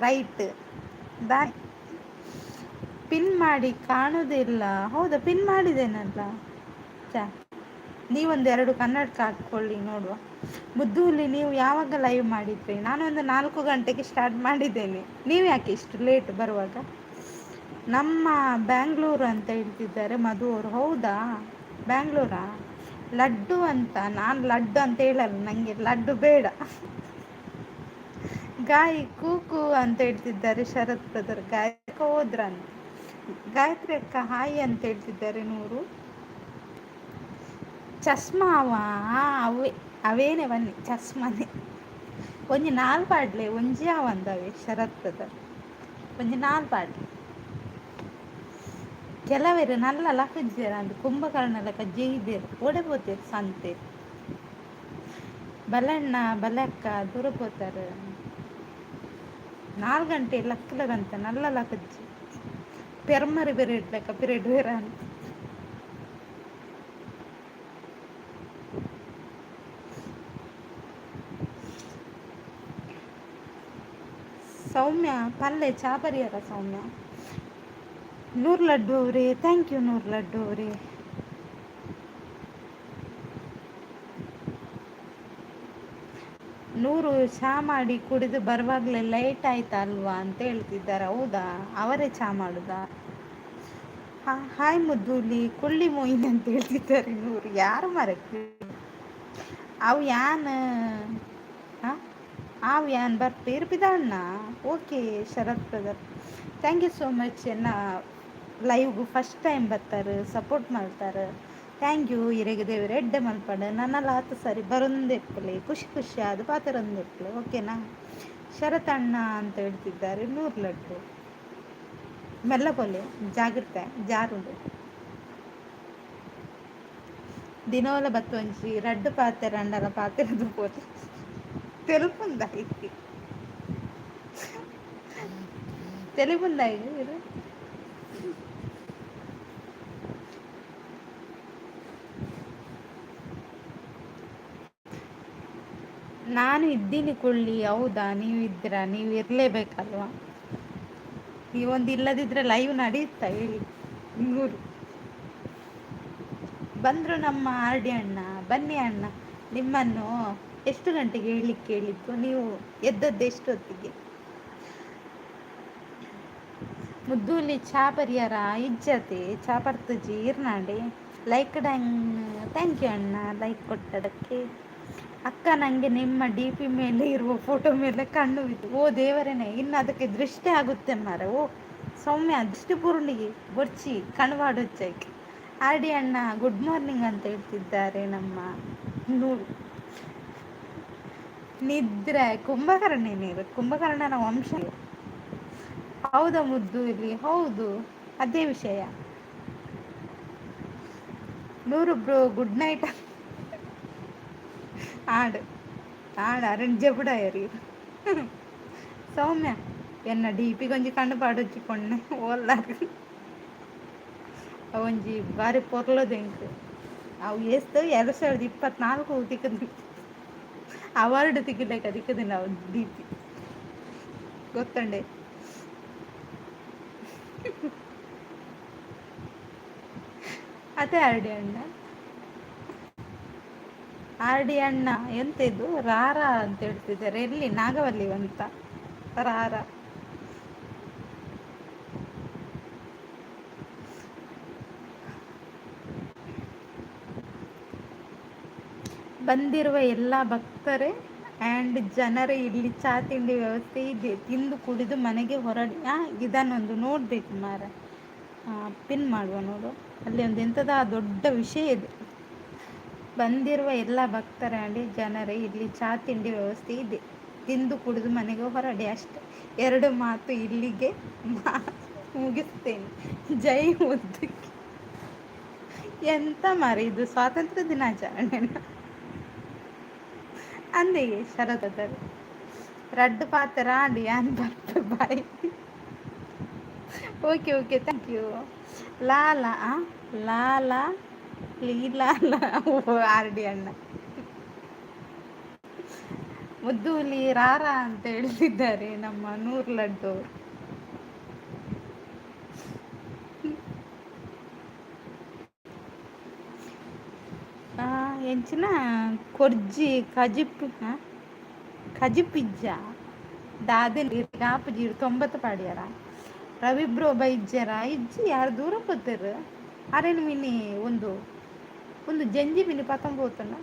ರೈಟ್ ದಾನೆ. ಪಿನ್ ಮಾಡಿ ಕಾಣುವುದಿಲ್ಲ. ಹೌದಾ, ಪಿನ್ ಮಾಡಿದ್ದೇನಲ್ಲ. ಚಾ, ನೀವೊಂದು ಎರಡು ಕನ್ನಡಕ ಹಾಕ್ಕೊಳ್ಳಿ ನೋಡುವ. ಮುದ್ದುಲಿ, ನೀವು ಯಾವಾಗ ಲೈವ್ ಮಾಡಿದ್ರಿ? ನಾನೊಂದು 4 ಗಂಟೆಗೆ ಸ್ಟಾರ್ಟ್ ಮಾಡಿದ್ದೇನೆ. ನೀವು ಯಾಕೆ ಇಷ್ಟು ಲೇಟ್ ಬರುವಾಗ? ನಮ್ಮ ಬ್ಯಾಂಗ್ಳೂರು ಅಂತ ಹೇಳ್ತಿದ್ದಾರೆ ಮಧು ಅವರು. ಹೌದಾ, ಬ್ಯಾಂಗ್ಳೂರಾ? ಲಡ್ಡು ಅಂತ ನಾನು ಲಡ್ಡು ಅಂತ ಹೇಳಲ್ಲ, ನನಗೆ ಲಡ್ಡು ಬೇಡ. ಗಾಯಿ ಕೂಕು ಅಂತ ಹೇಳ್ತಿದ್ದಾರೆ ಶರತ್ ಬ್ರದರ್. ಗಾಯಕ ಹೋದ್ರಂತ. ಗಾಯತ್ರಿ ಅಕ್ಕ ಹಾಯ್ ಅಂತ ಹೇಳ್ತಿದ್ದಾರೆ ನೂರು. ಚಸ್ಮಾ ಅವ ಅವೇ ಅವೇನೆ ಬನ್ನಿ ಚಸ್ಮನೆ. ಒಂಜಿ ನಾಲ್ ಪಾಡ್ಲೆ ಒಂಜಿ ಅವಂದವೆ ಶರತ್ ಬ್ರದರ್. ಒಂಜಿ ನಾಲ್ ಪಾಡ್ಲೆ. ಕೆಲವರು ನಲ್ಲ ಲಕ್ಕಜ್ಜೇರ್ ಅಂದ್ ಕುಂಭಕರ್ಣ ಲೆಕ್ಕ ಜೈದೇರ್ ಓಡೆ ಪೋತೇರ್ ಸಂತೆ. ಬಲಣ್ಣ ಬಲಕ್ಕ ದೂರ ಪೋತಾರೆ. 4 ಗಂಟೆ ಲಕ್ಕಲಗಂತ ನಲ್ಲ ಲಕ್ಕಜ್ಜಿ ಪೆರ್ಮರಿ ಪಿರಿಯಡ್ ಲೆಕ್ಕ ಪಿರಿಯಡ್ ಬೇರೆ ಅಂತ. ಸೌಮ್ಯ ಪಲ್ಲೆ ಚಾಪರಿಯರ ಸೌಮ್ಯ. ನೂರು ಲಡ್ಡು ಅವರೇ thank you. ನೂರು ಲಡ್ಡು ಅವರೇ. ನೂರು ಚಹಾ ಮಾಡಿ ಕುಡಿದು ಬರುವಾಗಲೇ ಲೈಟ್ ಆಯ್ತಾ ಅಲ್ವಾ ಅಂತ ಹೇಳ್ತಿದ್ದಾರೆ. ಹೌದಾ, ಅವರೇ ಚಹಾ ಮಾಡುದಾ? ಹಾಯ್ ಮುದ್ದೂಲಿ ಕುಳ್ಳಿ ಮೋಯಿನ್ ಅಂತ ಹೇಳ್ತಿದ್ದಾರೆ ನೂರು. ಯಾರು ಮರಕ್ಕೆ ಅವು ಯಾನ್ ಹಾಂ ಆವು ಯಾನ್ ಬರ್ಪೇರು ಪಿದಾಣ್ಣ. Okay Sharath brother, thank you so much. ಎನ್ನ ಲೈವ್ಗು ಫಸ್ಟ್ ಟೈಮ್ ಬರ್ತಾರೆ, ಸಪೋರ್ಟ್ ಮಾಡ್ತಾರೆ. Thank you. ಇರೆಗ್ ದೇವೆರ್ ಎಡ್ಡೆ ಮಲ್ಪಡ್. ನನಲಾತ್ ಸರಿ ಬರೊಂದಿಪ್ಪಲೆ, ಖುಷಿ ಖುಷಿ ಆದ್ ಪಾತೆರೊಂದಿಪ್ಪಲೆ, ಓಕೆನಾ? ಶರತ್ ಅಣ್ಣ ಅಂತ ಹೇಳ್ತಿದ್ದಾರೆ ನೂರು ಲಡ್ಡು. ಮೆಲ್ಲ ಪೋಲೆ, ಜಾಗ್ರತೆ ಜಾರುಂಡು. ದಿನೋಲ ಬತ್ತೊಂಜಿ ರಡ್ಡ್ ಪಾತೆರಂಡಲ ಪಾತೆರದು ಪೋತೆ ತೆಲುಪುಂದ ಇತ್ತಿ ತೆಲುಪುಂದ ಇದು. ನಾನು ಇದ್ದೀನಿ ಕೊಳ್ಳಿ. ಹೌದಾ, ನೀವು ಇದ್ದೀರಾ? ನೀವು ಇರಲೇಬೇಕಲ್ವಾ? ನೀವೊಂದು ಇಲ್ಲದಿದ್ದರೆ ಲೈವ್ ನಡೆಯುತ್ತಾ ಹೇಳಿ? ನೂರು ಬಂದರು ನಮ್ಮ ಆರ್ ಡಿ ಅಣ್ಣ. ಬನ್ನಿ ಅಣ್ಣ. ನಿಮ್ಮನ್ನು ಎಷ್ಟು ಗಂಟೆಗೆ ಹೇಳಲಿಕ್ಕೆ ಹೇಳಿದ್ದು? ನೀವು ಎದ್ದದ್ದು ಎಷ್ಟೊತ್ತಿಗೆ? ಮುದ್ದೂಲಿ ಚಾ ಪರಿಯರ ಇಜ್ಜತೆ ಚಾ ಪರ್ತುಜಿ ಇರ್ನಾಂಡೆ. ಲೈಕ್ ಡಂಗ್ thank you ಅಣ್ಣ ಲೈಕ್ ಕೊಟ್ಟದಕ್ಕೆ. ಅಕ್ಕ ನನಗೆ ನಿಮ್ಮ ಡಿ ಪಿ ಮೇಲೆ ಇರುವ ಫೋಟೋ ಮೇಲೆ ಕಣ್ಣು ಬಿತ್ತು. ಓ ದೇವರೇನೆ, ಇನ್ನು ಅದಕ್ಕೆ ದೃಷ್ಟಿ ಆಗುತ್ತೆ ಮಾರೆ. ಓ ಸೌಮ್ಯ ದೃಷ್ಟಿ ಪೂರ್ಣಿಗೆ ಬೊರ್ಚಿ ಕಣ್ವಾಡೊಚ್ಚಕ್ಕೆ. ಆರ್ ಡಿ ಅಣ್ಣ ಗುಡ್ ಮಾರ್ನಿಂಗ್ ಅಂತ ಹೇಳ್ತಿದ್ದಾರೆ ನಮ್ಮ ನೂರು. ನಿದ್ರೆ ಕುಂಭಕರ್ಣನೇನು, ಕುಂಭಕರ್ಣನ ವಂಶ. ಹೌದಾ ಮುದ್ದು ಇಲ್ಲಿ? ಹೌದು, ಅದೇ ವಿಷಯ. ನೂರು ಬ್ರೋ ಗುಡ್ ನೈಟ್. ಆಡು ಆಡು ಅರಣ್ ಜಬುಡಾಯರಿ. ಸೌಮ್ಯ ಎನ್ನ ಡಿ ಪಿ ಗೊಂಜಿ ಕಣ್ಣು ಪಾಡೊಚ್ಚಿ ಪೊಣ್ಣೆ ಓಲ್ಲಾರ್. ಒಂಜಿ ಬಾರಿ ಪೊರ್ಲುದ ಎಂಕ್. ಅವು ಏಸ್ತು 2024 ತಿಕ್ಕುದು ಅವಾರ್ಡ್ ತಿಕ್ಕುಲೆಕ ತಿಕ್ಕುದಿನ ಅವು ಡಿ ಪಿ ಗೊತ್ತುಂಡೆ. ಅದೇ ಆರ್ ಡಿ ಅಣ್ಣ, ಆರ್ ಡಿ ಅಣ್ಣ ಎಂತ ಇದು ರಾರ ಅಂತ ಹೇಳ್ತಿದ್ದಾರೆ. ಎಲ್ಲಿ ನಾಗವಲ್ಲಿ ಅಂತ ರಾರ. ಬಂದಿರುವ ಎಲ್ಲ ಭಕ್ತರೇ ಆ್ಯಂಡ್ ಜನರೇ, ಇಲ್ಲಿ ಚಹಾ ತಿಂಡಿ ವ್ಯವಸ್ಥೆ ಇದೆ, ತಿಂದು ಕುಡಿದು ಮನೆಗೆ ಹೊರಡಿ. ಇದನ್ನೊಂದು ನೋಡಬೇಕು ಮಾರ, ಪಿನ್ ಮಾಡುವ ನೋಡು. ಅಲ್ಲಿ ಒಂದು ಎಂಥದ ದೊಡ್ಡ ವಿಷಯ ಇದೆ. ಬಂದಿರುವ ಎಲ್ಲ ಭಕ್ತರ ಆ್ಯಂಡ್ ಜನರೇ, ಇಲ್ಲಿ ಚಹಾ ತಿಂಡಿ ವ್ಯವಸ್ಥೆ ಇದೆ, ತಿಂದು ಕುಡಿದು ಮನೆಗೆ ಹೊರಡಿ. ಅಷ್ಟೆ, ಎರಡು ಮಾತು ಇಲ್ಲಿಗೆ ಮುಗಿಸ್ತೇನೆ. ಜೈ ಮುದ್ದಕ್ಕೆ. ಎಂತ ಮಾರೆ ಇದು ಸ್ವಾತಂತ್ರ್ಯ ದಿನಾಚರಣೆ ಅಂದೆ ಶರದದರು. ರಡ್ಡು ಪಾತ್ರ ಆಂಡ್ ಯಾನ್ ಬರ್ಪೆ bye. Okay okay thank you. Lala Lala Leela R D ಅಣ್ಣ. ಮುದ್ದುಲಿ ರಾರಾ ಅಂತ ಹೇಳ್ತಿದ್ದಾರೆ ನಮ್ಮ ನೂರ್ ಲಡ್ಡು ಅವರು. ಎಂಚಿನ ಕೊರ್ಜಿ ಕಜಿಪ್ ಕಜಿಪಿಜ್ಜ ದಾದೆ ಕಾಪುಜಿ 90 ಪಾಡ್ಯಾರ. ರವಿ ಬ್ರೋ ಬೈಜ್ಜರ ಇಜ್ಜಿ, ಯಾರು ದೂರ ಪೋತೆರ್ ಅರೆನ್ ಮಿನಿ ಒಂದು ಒಂದು ಜಂಜಿ ಮಿನಿ ಪತೊಂಬೋತನ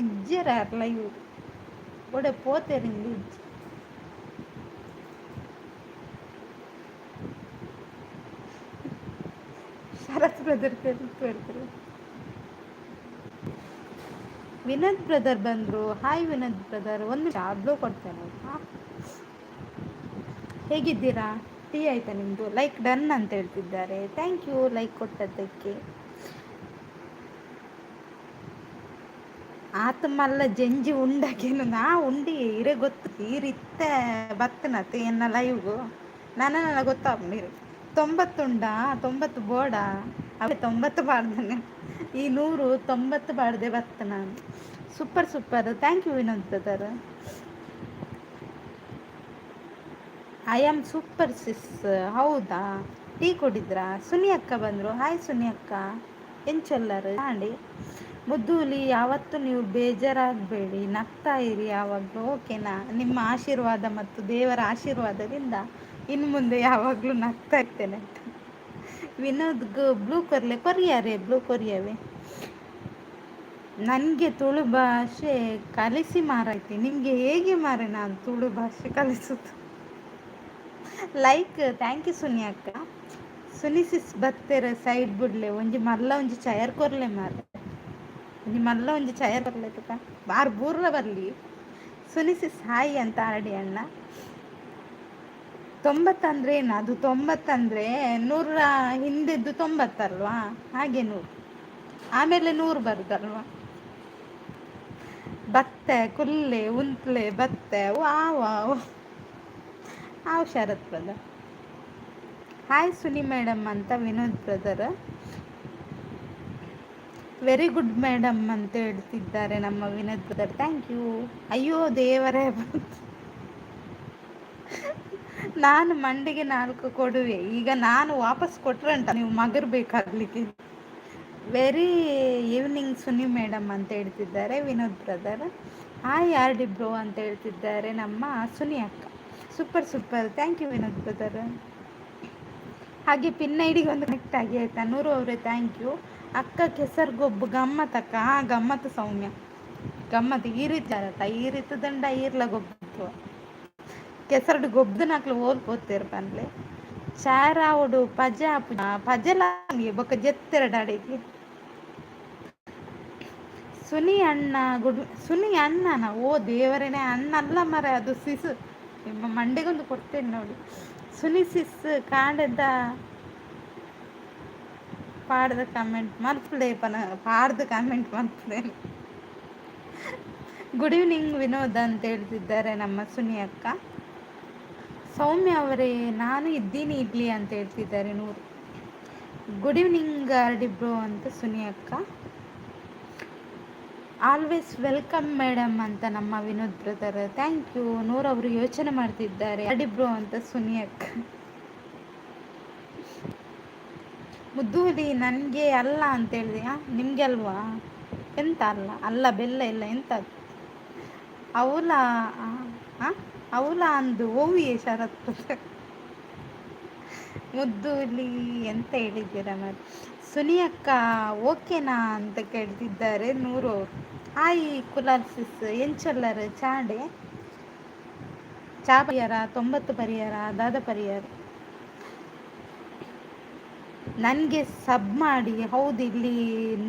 ಇಜ್ಜರ ಲೈವ್ ಒಡೆ ಪೋತೆರ್ ಇಜ್ಜಿ. ಶರತ್ ಬ್ರದರ್ ಹೇಳ್ತಾರೆ. ವಿನೋದ್ ಬ್ರದರ್ ಬಂದರು. ಹಾಯ್ ವಿನೋದ್ ಬ್ರದರ್, ಒಂದು ಬ್ಲೂ ಕೊಡ್ತೇನೆ ಆಯ್ತಾ? ಹೇಗಿದ್ದೀರಾ? ಟೀ ಆಯಿತಾ ನಿಮ್ಮದು? ಲೈಕ್ ಡನ್ ಅಂತ ಹೇಳ್ತಿದ್ದಾರೆ. Thank you like ಕೊಟ್ಟದ್ದಕ್ಕೆ. ಆತ ಮಲ್ಲ ಜಂಜಿ ಉಂಡಕೇನು ನಾ ಉಂಡಿ ಇರೆ ಗೊತ್ತು ಈರಿತ್ತೆ ಬತ್ತನತ್ ಎನ್ನ ಲೈವ್ಗು ನನ್ನ ನನಗೆ ಗೊತ್ತಾಗ 90 ಉಂಡ 90 ಬೋಡ ಅವೆ 90 ಪಾಡ್ದಾನೆ ಈ 190 ಪಾಡ್ದೆ ಬತ್ತ ನಾನು. Super super, thank you Vinod brother. I am super sis. ಹೌದಾ? ಟೀ ಕುಡಿದ್ರಾ? ಸುನಿ ಅಕ್ಕ ಬಂದರು. ಹಾಯ್ ಸುನಿ ಅಕ್ಕ, ಎಂಚೊಲ್ಲರು ಆಂಡಿ ಮುದ್ದೂಲಿ. ಯಾವತ್ತೂ ನೀವು ಬೇಜಾರಾಗಬೇಡಿ, ನಗ್ತಾ ಇರಿ ಯಾವಾಗಲೂ, ಓಕೆನಾ? ನಿಮ್ಮ ಆಶೀರ್ವಾದ ಮತ್ತು ದೇವರ ಆಶೀರ್ವಾದದಿಂದ ಇನ್ನು ಮುಂದೆ ಯಾವಾಗಲೂ ನಗ್ತಾ ಇರ್ತೇನೆ ಅಂತ. ವಿನೋದ್ಗೆ ಬ್ಲೂ ಕೊರ್ಲೆ ಕೊರಿಯಾರೆ ಬ್ಲೂ ಕೊರಿಯಾವೆ. ನನಗೆ ತುಳು ಭಾಷೆ ಕಲಿಸಿ ಮಾರಾಯ್ತಿ. ನಿಮಗೆ ಹೇಗೆ ಮಾರೆ ನಾನು ತುಳು ಭಾಷೆ ಕಲಿಸೋದು? ಲೈಕ್, thank you Suni ಅಕ್ಕ. ಸುನಿಸಿಸ್ ಬತ್ತೆರ ಸೈಡ್ ಬುಡ್ಲೆ, ಒಂಜಿ ಮಲ್ಲ ಒಂಜಿ ಚಯರ್ ಕೊರ್ಲೆ ಮಾರೆ, ಒಂಜಿ ಮಲ್ಲ ಒಂಜಿ ಚಯರ್ ಕೊರ್ಲೆ ತುಕ ಬಾರ್ ಬೂರ್ಲ ಬರಲಿ. ಸುನಿಸಿಸ್ ಹಾಯ್ ಅಂತ ಆರಡಿ ಅಣ್ಣ. 90 ಅಂದರೆ ಏನು ಅದು? 90 ಅಂದರೆ 100ರ ಹಿಂದೆದ್ದು 90 ಅಲ್ವಾ? ಹಾಗೆ 100 ಆಮೇಲೆ 100 ಬರುದಲ್ವಾ? ಬತ್ತೆ ಕುಲ್ಲೆ ಉಂತ್ಲೆ ಬತ್ತೆ ವಾವ್ ವಾವ್ ಆವ್ Sharath brother. Hi Suni madam ಅಂತ Vinod brother. Very good madam ಅಂತ ಹೇಳ್ತಿದ್ದಾರೆ ನಮ್ಮ ವಿನೋದ್ ಬ್ರದರ್. Thank you. ಅಯ್ಯೋ ದೇವರೇ, ನಾನು ಮಂಡಿಗೆ 4 ಕೊಡುವೆ. ಈಗ ನಾನು ವಾಪಸ್ ಕೊಟ್ರಂಟ ನೀವು ಮಗರ್ ಬೇಕಾಗ್ಲಿಕ್ಕೆ. ವೆರಿ ಈವ್ನಿಂಗ್ ಸುನಿ ಮೇಡಮ್ ಅಂತ ಹೇಳ್ತಿದ್ದಾರೆ Vinod brother. Hi R D bro ಅಂತ ಹೇಳ್ತಿದ್ದಾರೆ ನಮ್ಮ ಸುನಿ ಅಕ್ಕ. Super super, thank you Vinod brother. ಹಾಗೆ ಪಿನ್ ಐಡಿಗೆ ಒಂದು ಕನೆಕ್ಟ್ ಆಗಿ ಆಯಿತಾ? ನೂರು ಅವರೇ thank you. ಅಕ್ಕ ಕೆಸರು ಗೊಬ್ಬು ಗಮ್ಮತ್ತಕ್ಕ. ಗಮ್ಮತ್ತು ಸೌಮ್ಯ ಗಮ್ಮತ್ತು. ಈ ರೀತಿ ಅರತ ಈ ರೀತಿ ದಂಡ ಈರ್ಲ ಗೊಬ್ಬು ಕೆಸರಡು ಗೊಬ್ಬದನಾಕ್ಲು ಓಲ್ ಪೋತೇರು ಪನ್ಲೆ ಚಾರಾವುಡು ಪಜ ಪಜಲ ಬೊಕ್ಕ ಜೆತ್ತೆರಡು ಅಡಿಗೆ. ಸುನಿ ಅಣ್ಣ ಗುಡ್. ಸುನಿ ಅಣ್ಣನ? ಓ ದೇವರೇನೆ, ಅಣ್ಣಲ್ಲ ಮರ ಅದು ಸಿಸು. ನಿಮ್ಮ ಮಂಡೆಗೊಂದು ಕೊಡ್ತೇನೆ ನೋಡಿ. ಸುನಿ ಸಿಸ್ ಕಾಂಡದ ಪಾಡ್ದ ಕಮೆಂಟ್ ಮಲ್ಪಲೆ ಪನ ಪಾಡ್ದ ಕಮೆಂಟ್ ಮಲ್ಪಲೆ. ಗುಡ್ ಈವ್ನಿಂಗ್ ವಿನೋದ್ ಅಂತ ಹೇಳ್ತಿದ್ದಾರೆ ನಮ್ಮ ಸುನಿ ಅಕ್ಕ. ಸೌಮ್ಯ ಅವರೇ ನಾನು ಇದ್ದೀನಿ ಇಡ್ಲಿ ಅಂತ ಹೇಳ್ತಿದ್ದಾರೆ ನೂರು. ಗುಡ್ ಈವ್ನಿಂಗ್ ಆರ್ಡಿ ಬ್ರೋ ಅಂತ ಸುನಿ ಅಕ್ಕ. ಆಲ್ವೇಸ್ welcome madam ಅಂತ ನಮ್ಮ ವಿನೋದ್ ಬ್ರದರ್. Thank you. ನೂರವರು ಯೋಚನೆ ಮಾಡ್ತಿದ್ದಾರೆ. ಆರ್ಡಿ ಬ್ರೋ ಅಂತ ಸುನಿ ಅಕ್ಕ. ಮುದ್ದೂಲಿ ನನಗೆ ಅಲ್ಲ ಅಂತ ಹೇಳಿದೆ. ನಿಮಗೆ ಅಲ್ವಾ? ಎಂತ ಅಲ್ಲ ಅಲ್ಲ ಬೆಲ್ಲ ಇಲ್ಲ ಎಂತ ಅವಲ ಅವಲ ಅಂದು ಓವಿಯೇ ಶರತ್. ಮುದ್ದೂಲಿ ಎಂತ ಹೇಳಿದ್ದೀರಾ మరి? ಸುನಿ ಅಕ್ಕ ಓಕೆನಾ ಅಂತ ಕೇಳ್ತಿದ್ದಾರೆ ನೂರು ಅವರು. ಹಾಯ್ ಕುಲಾಲ್ ಸಿಸ್, ಎಂಚೊಲ್ಲರ್ ಚಾಡೆ ಚಾ ಪರಿಹಾರ 90 ಪರಿಹಾರ ದಾದ ಪರಿಹಾರ ನನಗೆ ಸಬ್ ಮಾಡಿ. ಹೌದು, ಇಲ್ಲಿ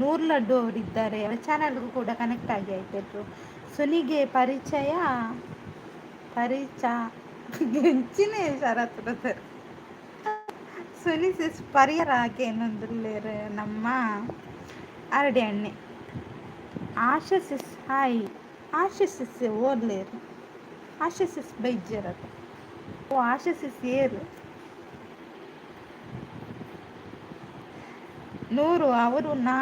ನೂರು ಲಡ್ಡು ಅವರಿದ್ದಾರೆ, ಅವರ ಚಾನಲ್ಗೂ ಕೂಡ ಕನೆಕ್ಟ್ ಆಗಿ ಆಯ್ತು. ಸುನಿಗೆ ಪರಿಚಯ ಪರಿಚ ಎಂಚಿನ ಶರತ್ ಬ್ರದರ್. ಸುನಿ ಸಿಸ್ ಪರಿಹಾರ ಹಾಕೇನೊಂದುಲ್ಲೇರು ನಮ್ಮ ಅರಡಿ ಅಣ್ಣೆ. ಆಶಾ ಸಿಸ್ ಹಾಯ್. ಆಶಾ ಸಿಸ್ ಓದ್ಲೇರು? ಆಶಾ ಸಿಸ್ ಬೈಜ್ಜರತ. ಓ ಆಶಾ ಸಿಸ್ ಏರು? ನೂರು ಅವರು ನಾ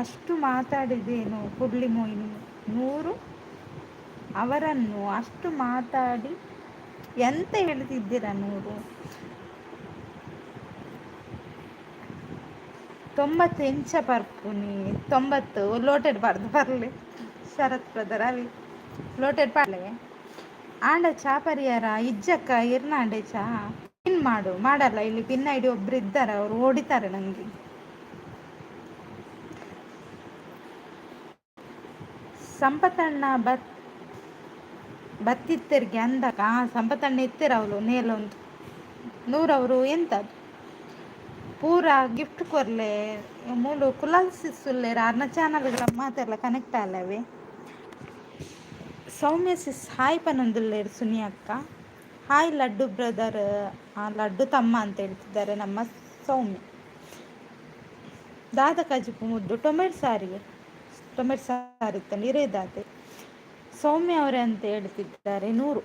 ಅಷ್ಟು ಮಾತಾಡಿದೇನು ಕುಡ್ಲಿ ಮೋಹಿನಿ. ನೂರು ಅವರನ್ನು ಅಷ್ಟು ಮಾತಾಡಿ ಎಂತ ಹೇಳ್ತಿದ್ದೀರಾ ನೂರು? 90 ಇಂಚ ಪರ್ಪುನಿ 90 ಲೋಟೆಡ್ ಬಾರ್ದು ಬರಲಿ ಶರತ್ ಬ್ರದರ್ ಅವಿ ಲೋಟೆಡ್ ಪಾಡ್ಲೆ. ಆಂಡ ಚಾ ಪರಿಯಾರ ಇಜ್ಜಕ್ಕ ಇರ್ನಾಂಡೆ ಚಾ ಪಿನ್ ಮಾಡು ಮಾಡಲ್ಲ. ಇಲ್ಲಿ ಪಿನ್ ಐಡಿ ಒಬ್ರು ಇದ್ದಾರೆ, ಅವರು ಹೊಡಿತಾರೆ ನನಗೆ. ಸಂಪತಣ್ಣ ಬತ್ತಿತ್ತೆರ್ಗೆ ಅಂದಾಗ ಸಂಪತಣ್ಣ ಇತ್ತೆರ್ ಅವಳು ನೇಲೊಂದು ನೂರವರು ಎಂತದು ಪೂರ ಗಿಫ್ಟ್ ಕೊರ್ಲೆ ಮೂಲು ಕುಲಾಲ್ ಸಿಸ್ಸುಲ್ಲೇರ್ ಅರ್ನ ಚಾನಲ್ಗಳ ಮಾತೆಲ್ಲ ಕನೆಕ್ಟ್ ಆಲವೆ. ಸೌಮ್ಯ ಸಿಸ್ ಹಾಯ್ ಪನೊಂದುಲ್ಲೇರ್ ಸುನಿ ಅಕ್ಕ. ಹಾಯ್ ಲಡ್ಡು ಬ್ರದರ್, ಲಡ್ಡು ತಮ್ಮ ಅಂತ ಹೇಳ್ತಿದ್ದಾರೆ ನಮ್ಮ ಸೌಮ್ಯ. ದಾದ ಕಜಿಪು ಮುದ್ದು? ಟೊಮೆಟೊ ಸಾರಿಗೆ, ಟೊಮೆಟೊ ಸಾರು ಇತ್ತು ಇರೇದಾತೆ. ಸೌಮ್ಯ ಅವರೇ ಅಂತ ಹೇಳ್ತಿದ್ದಾರೆ ನೂರು.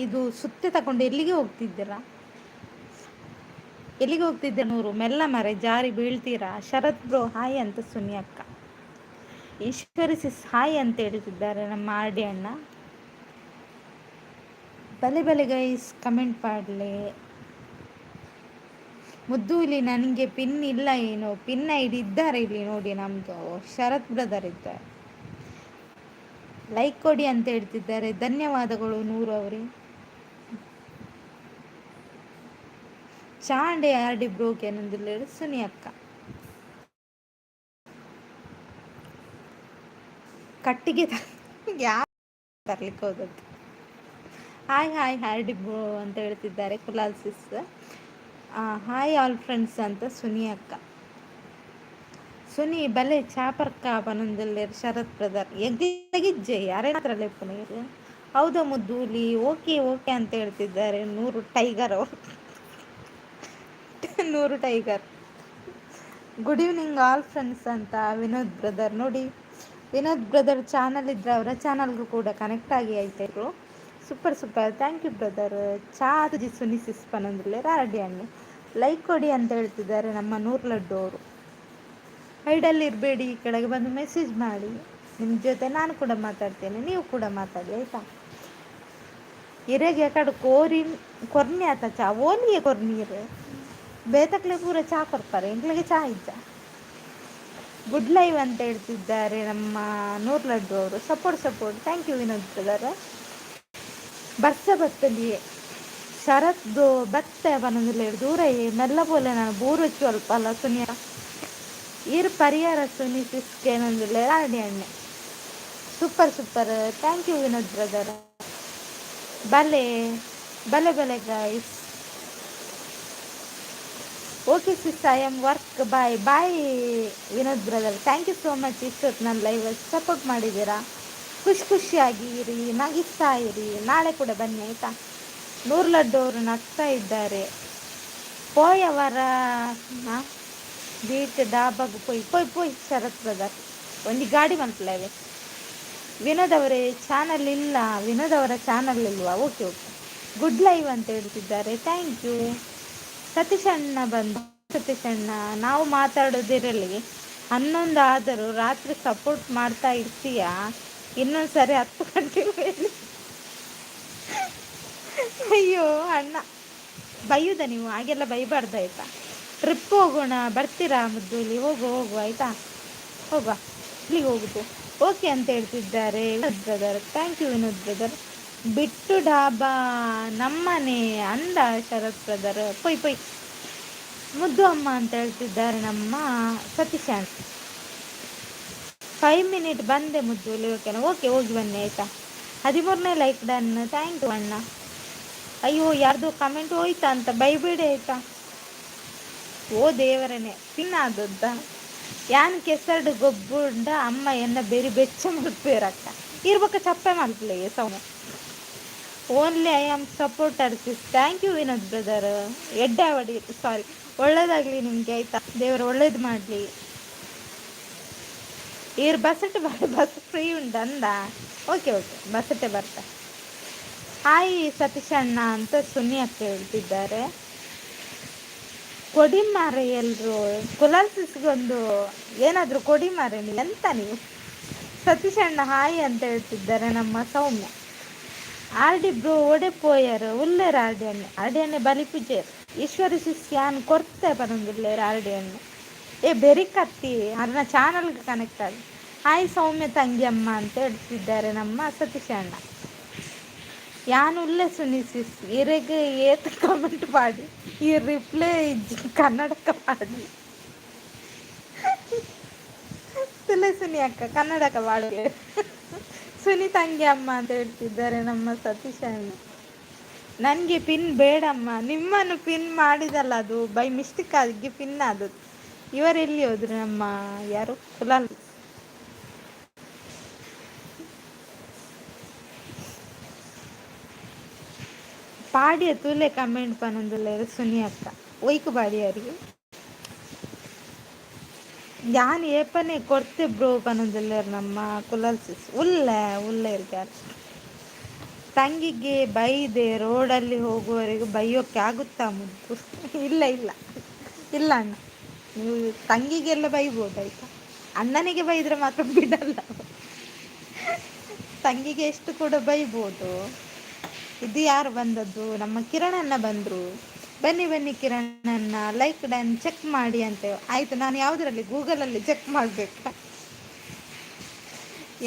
ಇದು ಸುತ್ತೆ ತಗೊಂಡು ಎಲ್ಲಿಗೆ ಹೋಗ್ತಿದ್ದೀರಾ? ಎಲ್ಲಿಗೆ ಹೋಗ್ತಿದ್ದೆ ನೂರು? ಮೆಲ್ಲ ಮರೆ, ಜಾರಿ ಬೀಳ್ತೀರಾ. ಶರತ್ ಬ್ರೋ ಹಾಯ್ ಅಂತ ಸುನಿ ಅಕ್ಕ. ಈಶ್ವರಿ ಸಿಸ್ ಹಾಯ್ ಅಂತ ಹೇಳ್ತಿದ್ದಾರೆ ನಮ್ಮ ಆರ್ ಡಿ ಅಣ್ಣ. ಬಲೆ ಬಲೆ ಗೈಸ್, ಕಮೆಂಟ್ ಮಾಡಲಿ. ಮುದ್ದು ಇಲ್ಲಿ ನನಗೆ ಪಿನ್ ಇಲ್ಲ ಏನು? ಪಿನ್ ಐಡಿ ಇದ್ದಾರೆ ಇಲ್ಲಿ ನೋಡಿ, ನಮ್ಮದು ಶರತ್ ಬ್ರದರ್ ಇದ್ದಾರೆ. ಲೈಕ್ ಕೊಡಿ ಅಂತ ಹೇಳ್ತಿದ್ದಾರೆ. ಧನ್ಯವಾದಗಳು ನೂರು ಅವರೇ. ಚಾಂಡೆ ಆರ್ ಡಿ ಬ್ರೋಕೆ ಏನಂದಿಲ್ಲ ಸುನಿ ಅಕ್ಕ. ಕಟ್ಟಿಗೆ ಯಾರು ತರ್ಲಿಕ್ಕೆ ಹೋದದ್ದು? ಹಾಯ್ ಹಾಯ್ ಹಾರ್ಡಿ ಬ್ರೋ ಅಂತ ಹೇಳ್ತಿದ್ದಾರೆ ಕುಲಾಲ್ ಸಿಸ್. ಹಾಯ್ ಆಲ್ ಫ್ರೆಂಡ್ಸ್ ಅಂತ ಸುನಿ ಅಕ್ಕ. ಸುನಿ ಬಲೆ ಚಾಪರ್ಕ ಪನೊಂದುಲ್ಲೆರ್ ಶರತ್ ಬ್ರದರ್. ಎಗ್ಗಿಜ್ಜೆ ಯಾರೇ ಲೆಪ್ಪುನ. ಹೌದಾ ಮುದ್ದೂಲಿ? ಓಕೆ ಓಕೆ ಅಂತ ಹೇಳ್ತಿದ್ದಾರೆ ನೂರು ಟೈಗರ್ ಅವರು. ನೂರು tiger. Good evening all friends ಅಂತ ವಿನೋದ್ ಬ್ರದರ್. ನೋಡಿ, ವಿನೋದ್ ಬ್ರದರ್ ಚಾನಲ್ ಇದ್ದರೆ ಅವರ ಚಾನಲ್ಗೂ ಕೂಡ ಕನೆಕ್ಟ್ ಆಗಿ ಆಯ್ತಾಯಿರು. Super super, thank you brother. ಚಾ ಆತುಜಿ ಸುನಿ ಸಿಸ್ ಪನೊಂದುಲ್ಲೆರ್ ಆರ್ಡಿ ಅಣ್ಣೆ. ಲೈಕ್ ಕೊಡಿ ಅಂತ ಹೇಳ್ತಿದ್ದಾರೆ ನಮ್ಮ ನೂರು ಲಡ್ಡು ಅವರು. ಹೈಡಲ್ಲಿ ಇರಬೇಡಿ, ಕೆಳಗೆ ಬಂದು ಮೆಸೇಜ್ ಮಾಡಿ. ನಿಮ್ಮ ಜೊತೆ ನಾನು ಕೂಡ ಮಾತಾಡ್ತೇನೆ, ನೀವು ಕೂಡ ಮಾತಾಡಿ ಆಯಿತಾ. ಇರೆಗೆ ಕಡೆ ಕೋರಿ ಕೊರ್ನಿ ಆತ ಚಾ ಓಲಿಯೇ ಕೊರ್ನೀರು ಬೇತಕ್ಲೆ ಪೂರ ಚಾ ಕೊರ್ತಾರೆ, ಎಂಕ್ಲೆಗೆ ಚಾ ಇಜ್ಜ. ಗುಡ್ ಲೈವ್ ಅಂತ ಹೇಳ್ತಿದ್ದಾರೆ ನಮ್ಮ ನೂರು ಲಡ್ಡು ಅವರು. Support support, thank you Vinod brother. ಬರ್ಸ ಬತ್ತಲಿ ಶರದ್ದು ಬತ್ತೆ ಪನೊಂದುಲ್ಲೆರ್ ದೂರ ಮೆಲ್ಲ ಪೋಲೆ ನಾನು ಬೂರುಚ್ಚು ಅಲ್ಪ ಅಲ್ಲ ಸುನಿಯ. ಇರ್ ಪರಿಹಾರ ಸುನಿ ಸಿಸ್ಕೆ ನಂದುಲ್ಲೆರ್ ಆರ್ಡಿ ಅಣ್ಣೆ. Super super, thank you Vinod brother. ಬಲೆ ಬಲೆ ಬಲೆ guys. Okay sis, I am work, bye bye Vinod brother. Thank you so much, ಇಷ್ಟೊತ್ತು ನನ್ನ ಲೈವ್ ಸಪೋರ್ಟ್ ಮಾಡಿದ್ದೀರಾ. ಖುಷಿ ಖುಷಿಯಾಗಿ ಇರಿ, ನಗಿಸ್ತಾ ಇರಿ. ನಾಳೆ ಕೂಡ ಬನ್ನಿ ಆಯಿತಾ. ನೂರು ಲಡ್ಡು ಅವರು ನಗ್ತಾ ಇದ್ದಾರೆ. ಪೋಯವರ ಬೀಟ್ ಡಾಬಾಗ್ ಪೋಯ್ ಪೋಯ್ ಪೋಯ್ ಶರತ್ ಬ್ರದರ್ ಒಂದು ಗಾಡಿ ಮಲ್ಪಲವೆ. ವಿನೋದ್ ಅವರೇ ಚಾನಲ್ ಇಲ್ಲ? ವಿನೋದ್ ಅವರ ಚಾನಲ್ ಇಲ್ವಾ? ಓಕೆ ಓಕೆ, ಗುಡ್ ಲೈವ್ ಅಂತ ಹೇಳ್ತಿದ್ದಾರೆ. Thank you. Satish ಅಣ್ಣ ಬಂದು, ಸತೀಶ್ ಅಣ್ಣ ನಾವು ಮಾತಾಡೋದಿರಲಿ, 11 ಆದರೂ ರಾತ್ರಿ ಸಪೋರ್ಟ್ ಮಾಡ್ತಾ ಇರ್ತೀಯಾ? ಇನ್ನೊಂದು ಸರಿ 10 ಗಂಟೆ ಮೇಲೆ. ಅಯ್ಯೋ ಅಣ್ಣ, ಬೈಯುದ ನೀವು? ಹಾಗೆಲ್ಲ ಬೈಬಾರ್ದು ಆಯಿತಾ. ಟ್ರಿಪ್ ಹೋಗೋಣ ಬರ್ತೀರಾ ಮುದ್ದೂಲಿ? ಹೋಗು ಹೋಗು ಆಯಿತಾ, ಹೋಗುವ. ಇಲ್ಲಿಗೆ ಹೋಗುದು? ಓಕೆ ಅಂತ ಹೇಳ್ತಿದ್ದಾರೆ Vinod brother. Thank you Vinod brother. Bittu dhaba ನಮ್ಮನೆ ಅಂದ ಶರತ್ ಬ್ರದರ್. ಪೊಯ್ ಪೊಯ್ ಮುದ್ದು ಅಮ್ಮ ಅಂತ ಹೇಳ್ತಿದ್ದಾರೆ ನಮ್ಮ ಸತೀಶ್ ಅಣ್ಣ. 5 ಮಿನಿಟ್ ಬಂದೆ ಮುದ್ದು. ಓಕೆನಾ? ಓಕೆ, ಹೋಗಿ ಬನ್ನಿ ಆಯಿತಾ. 13ನೇ ಲೈಕ್ ಡನ್, thank you ಅಣ್ಣ. ಅಯ್ಯೋ ಯಾರ್ದು ಕಮೆಂಟ್ ಹೋಯ್ತಾ ಅಂತ ಬೈಬೇಡಿ ಆಯಿತಾ. ಓ ದೇವರನೇ ಪಿನ್ ಆದದ್ದ ಯಾನ್ ಕೆಸರ್ಡ್ ಗೊಬ್ಬುಂಡ ಅಮ್ಮ ಎನ್ನ ಬೆರಿ ಬೆಚ್ಚ ಮಲ್ಪೇರಕ್ಕ ಇರ್ಬಕ್ಕ ಚಪ್ಪೆ ಮಲ್ಪಲೆ Soumya. Only I am supporter sis. Thank you Vinod brother. ಎಡ್ಡೆ ಸಾರಿ, ಒಳ್ಳೇದಾಗಲಿ ನಿಮಗೆ ಆಯಿತಾ, ದೇವರು ಒಳ್ಳೇದು ಮಾಡಲಿ. ಈರ್ ಬಸ್ಸಟ್ಟು ಬಸ್ ಫ್ರೀ ಉಂಟು ಅಂದ. ಓಕೆ ಓಕೆ, ಬಸ್ಸಟ್ಟೆ ಬರ್ತಾ. ಹಾಯ್ ಸತೀಶ್ ಅಣ್ಣ ಅಂತ ಸುನಿ ಅಕ್ಕ ಹೇಳ್ತಿದ್ದಾರೆ. ಕೊಡಿ ಮಾರೆ, ಎಲ್ಲರೂ ಕುಲಾಲ್ ಸಿಸ್ಗೊಂದು ಏನಾದರೂ ಕೊಡಿ ಮಾರೆ. ಎಂತ ನೀವು? ಸತೀಶ್ ಅಣ್ಣ ಹಾಯ್ ಅಂತ ಹೇಳ್ತಿದ್ದಾರೆ ನಮ್ಮ ಸೌಮ್ಯ. ಆರ್ ಡಿ ಬ್ರೋ ಓಡೆ ಪೋಯರ್ ಉಲ್ಲೇರ್ ಆರ್ ಡಿ ಅಣ್ಣೆ. ಆರ್ ಡಿ ಅಣ್ಣೆ ಬಲಿಪುಜೆರ್. ಈಶ್ವರಿ ಸಿಸ್ ಯಾನ್ ಕೊರ್ತೆ ಪನೊಂದುಲ್ಲೆರ್ ಆರ್ ಡಿ ಅಣ್ಣೆ. ಏ ಬೆರಿಕತ್ತಿ ಅರ್ನ ಚಾನಲ್ಗೆ ಕನೆಕ್ಟ್ ಆಗಿ. ಹಾಯ್ ಸೌಮ್ಯ ತಂಗಿ ಅಮ್ಮ ಅಂತ ಹೇಳ್ತಿದ್ದಾರೆ ನಮ್ಮ ಸತೀಶ್ ಅಣ್ಣ. ಯಾನ್ ಉಲ್ಲೆ ಸುನಿ ಸಿಸ್, ಇರೆಗ್ ಏತ್ ಕಮೆಂಟ್ ಪಾಡಿ ಈ ರಿಪ್ಲೈ ಇಜ್ಜಿ, ಕನ್ನಡಕ ಪಾಡಿ ತುಲೆ. ಸುನಿ ಅಕ್ಕ ಕನ್ನಡಕ ಪಾಡಿ. ಸುನಿ ತಂಗಿ ಅಮ್ಮ ಅಂತ ಹೇಳ್ತಿದ್ದಾರೆ ನಮ್ಮ ಸತೀಶ್ ಅಣ್ಣ. ನನಗೆ ಪಿನ್ ಬೇಡಮ್ಮ. ನಿಮ್ಮನ್ನು ಪಿನ್ ಮಾಡಿದಲ್ಲ, ಅದು ಬೈ ಮಿಸ್ಟೇಕ್ ಆಗಿ ಪಿನ್ ಆದದ್ದು. ಇವರೆಲ್ಲಿ ಹೋದ್ರು? ನಮ್ಮ ಯಾರು ಕುಲಾಲ್. ಪಾಡಿಯ ತೂಲೆ ಕಮೆಂಟ್ ಪನೊಂದುಲ್ಲೆರ್ ಸುನಿ ಅಕ್ಕ. ಒಯ್ಕ್ ಪಾಡಿಯರಿಗೆ ಯಾನ್ ಏಪನೆ ಕೊರ್ತೆ ಬ್ರೋ ಪನೊಂದುಲ್ಲೆರ್ ನಮ್ಮ ಕುಲಾಲ್ ಸಿಸ್. ಉಲ್ಲೆ ಉಲ್ಲೆರ್. ತಂಗಿಗೆ ಬೈದೆ ರೋಡಲ್ಲಿ ಹೋಗುವವರೆಗೂ ಬೈಯೋಕೆ ಆಗುತ್ತಾ ಮುದ್ದು? ಇಲ್ಲ ಇಲ್ಲ ಇಲ್ಲ ಅಣ್ಣ, ನೀವು ತಂಗಿಗೆಲ್ಲ ಬೈಬೋದು ಆಯ್ತಾ? ಅಣ್ಣನಿಗೆ ಬೈದರೆ ಮಾತ್ರ ಬಿಡಲ್ಲ. ತಂಗಿಗೆ ಎಷ್ಟು ಕೂಡ ಬೈಬೋದು. ಇದು ಯಾರು ಬಂದದ್ದು? ನಮ್ಮ ಕಿರಣಣ್ಣ ಬಂದರು. ಬನ್ನಿ ಬನ್ನಿ ಕಿರಣಣ್ಣ. ಲೈಕ್ ಡನ್, ಚೆಕ್ ಮಾಡಿ ಅಂತ. ಆಯಿತು, ನಾನು ಯಾವುದರಲ್ಲಿ ಗೂಗಲಲ್ಲಿ ಚೆಕ್ ಮಾಡಬೇಕಾ?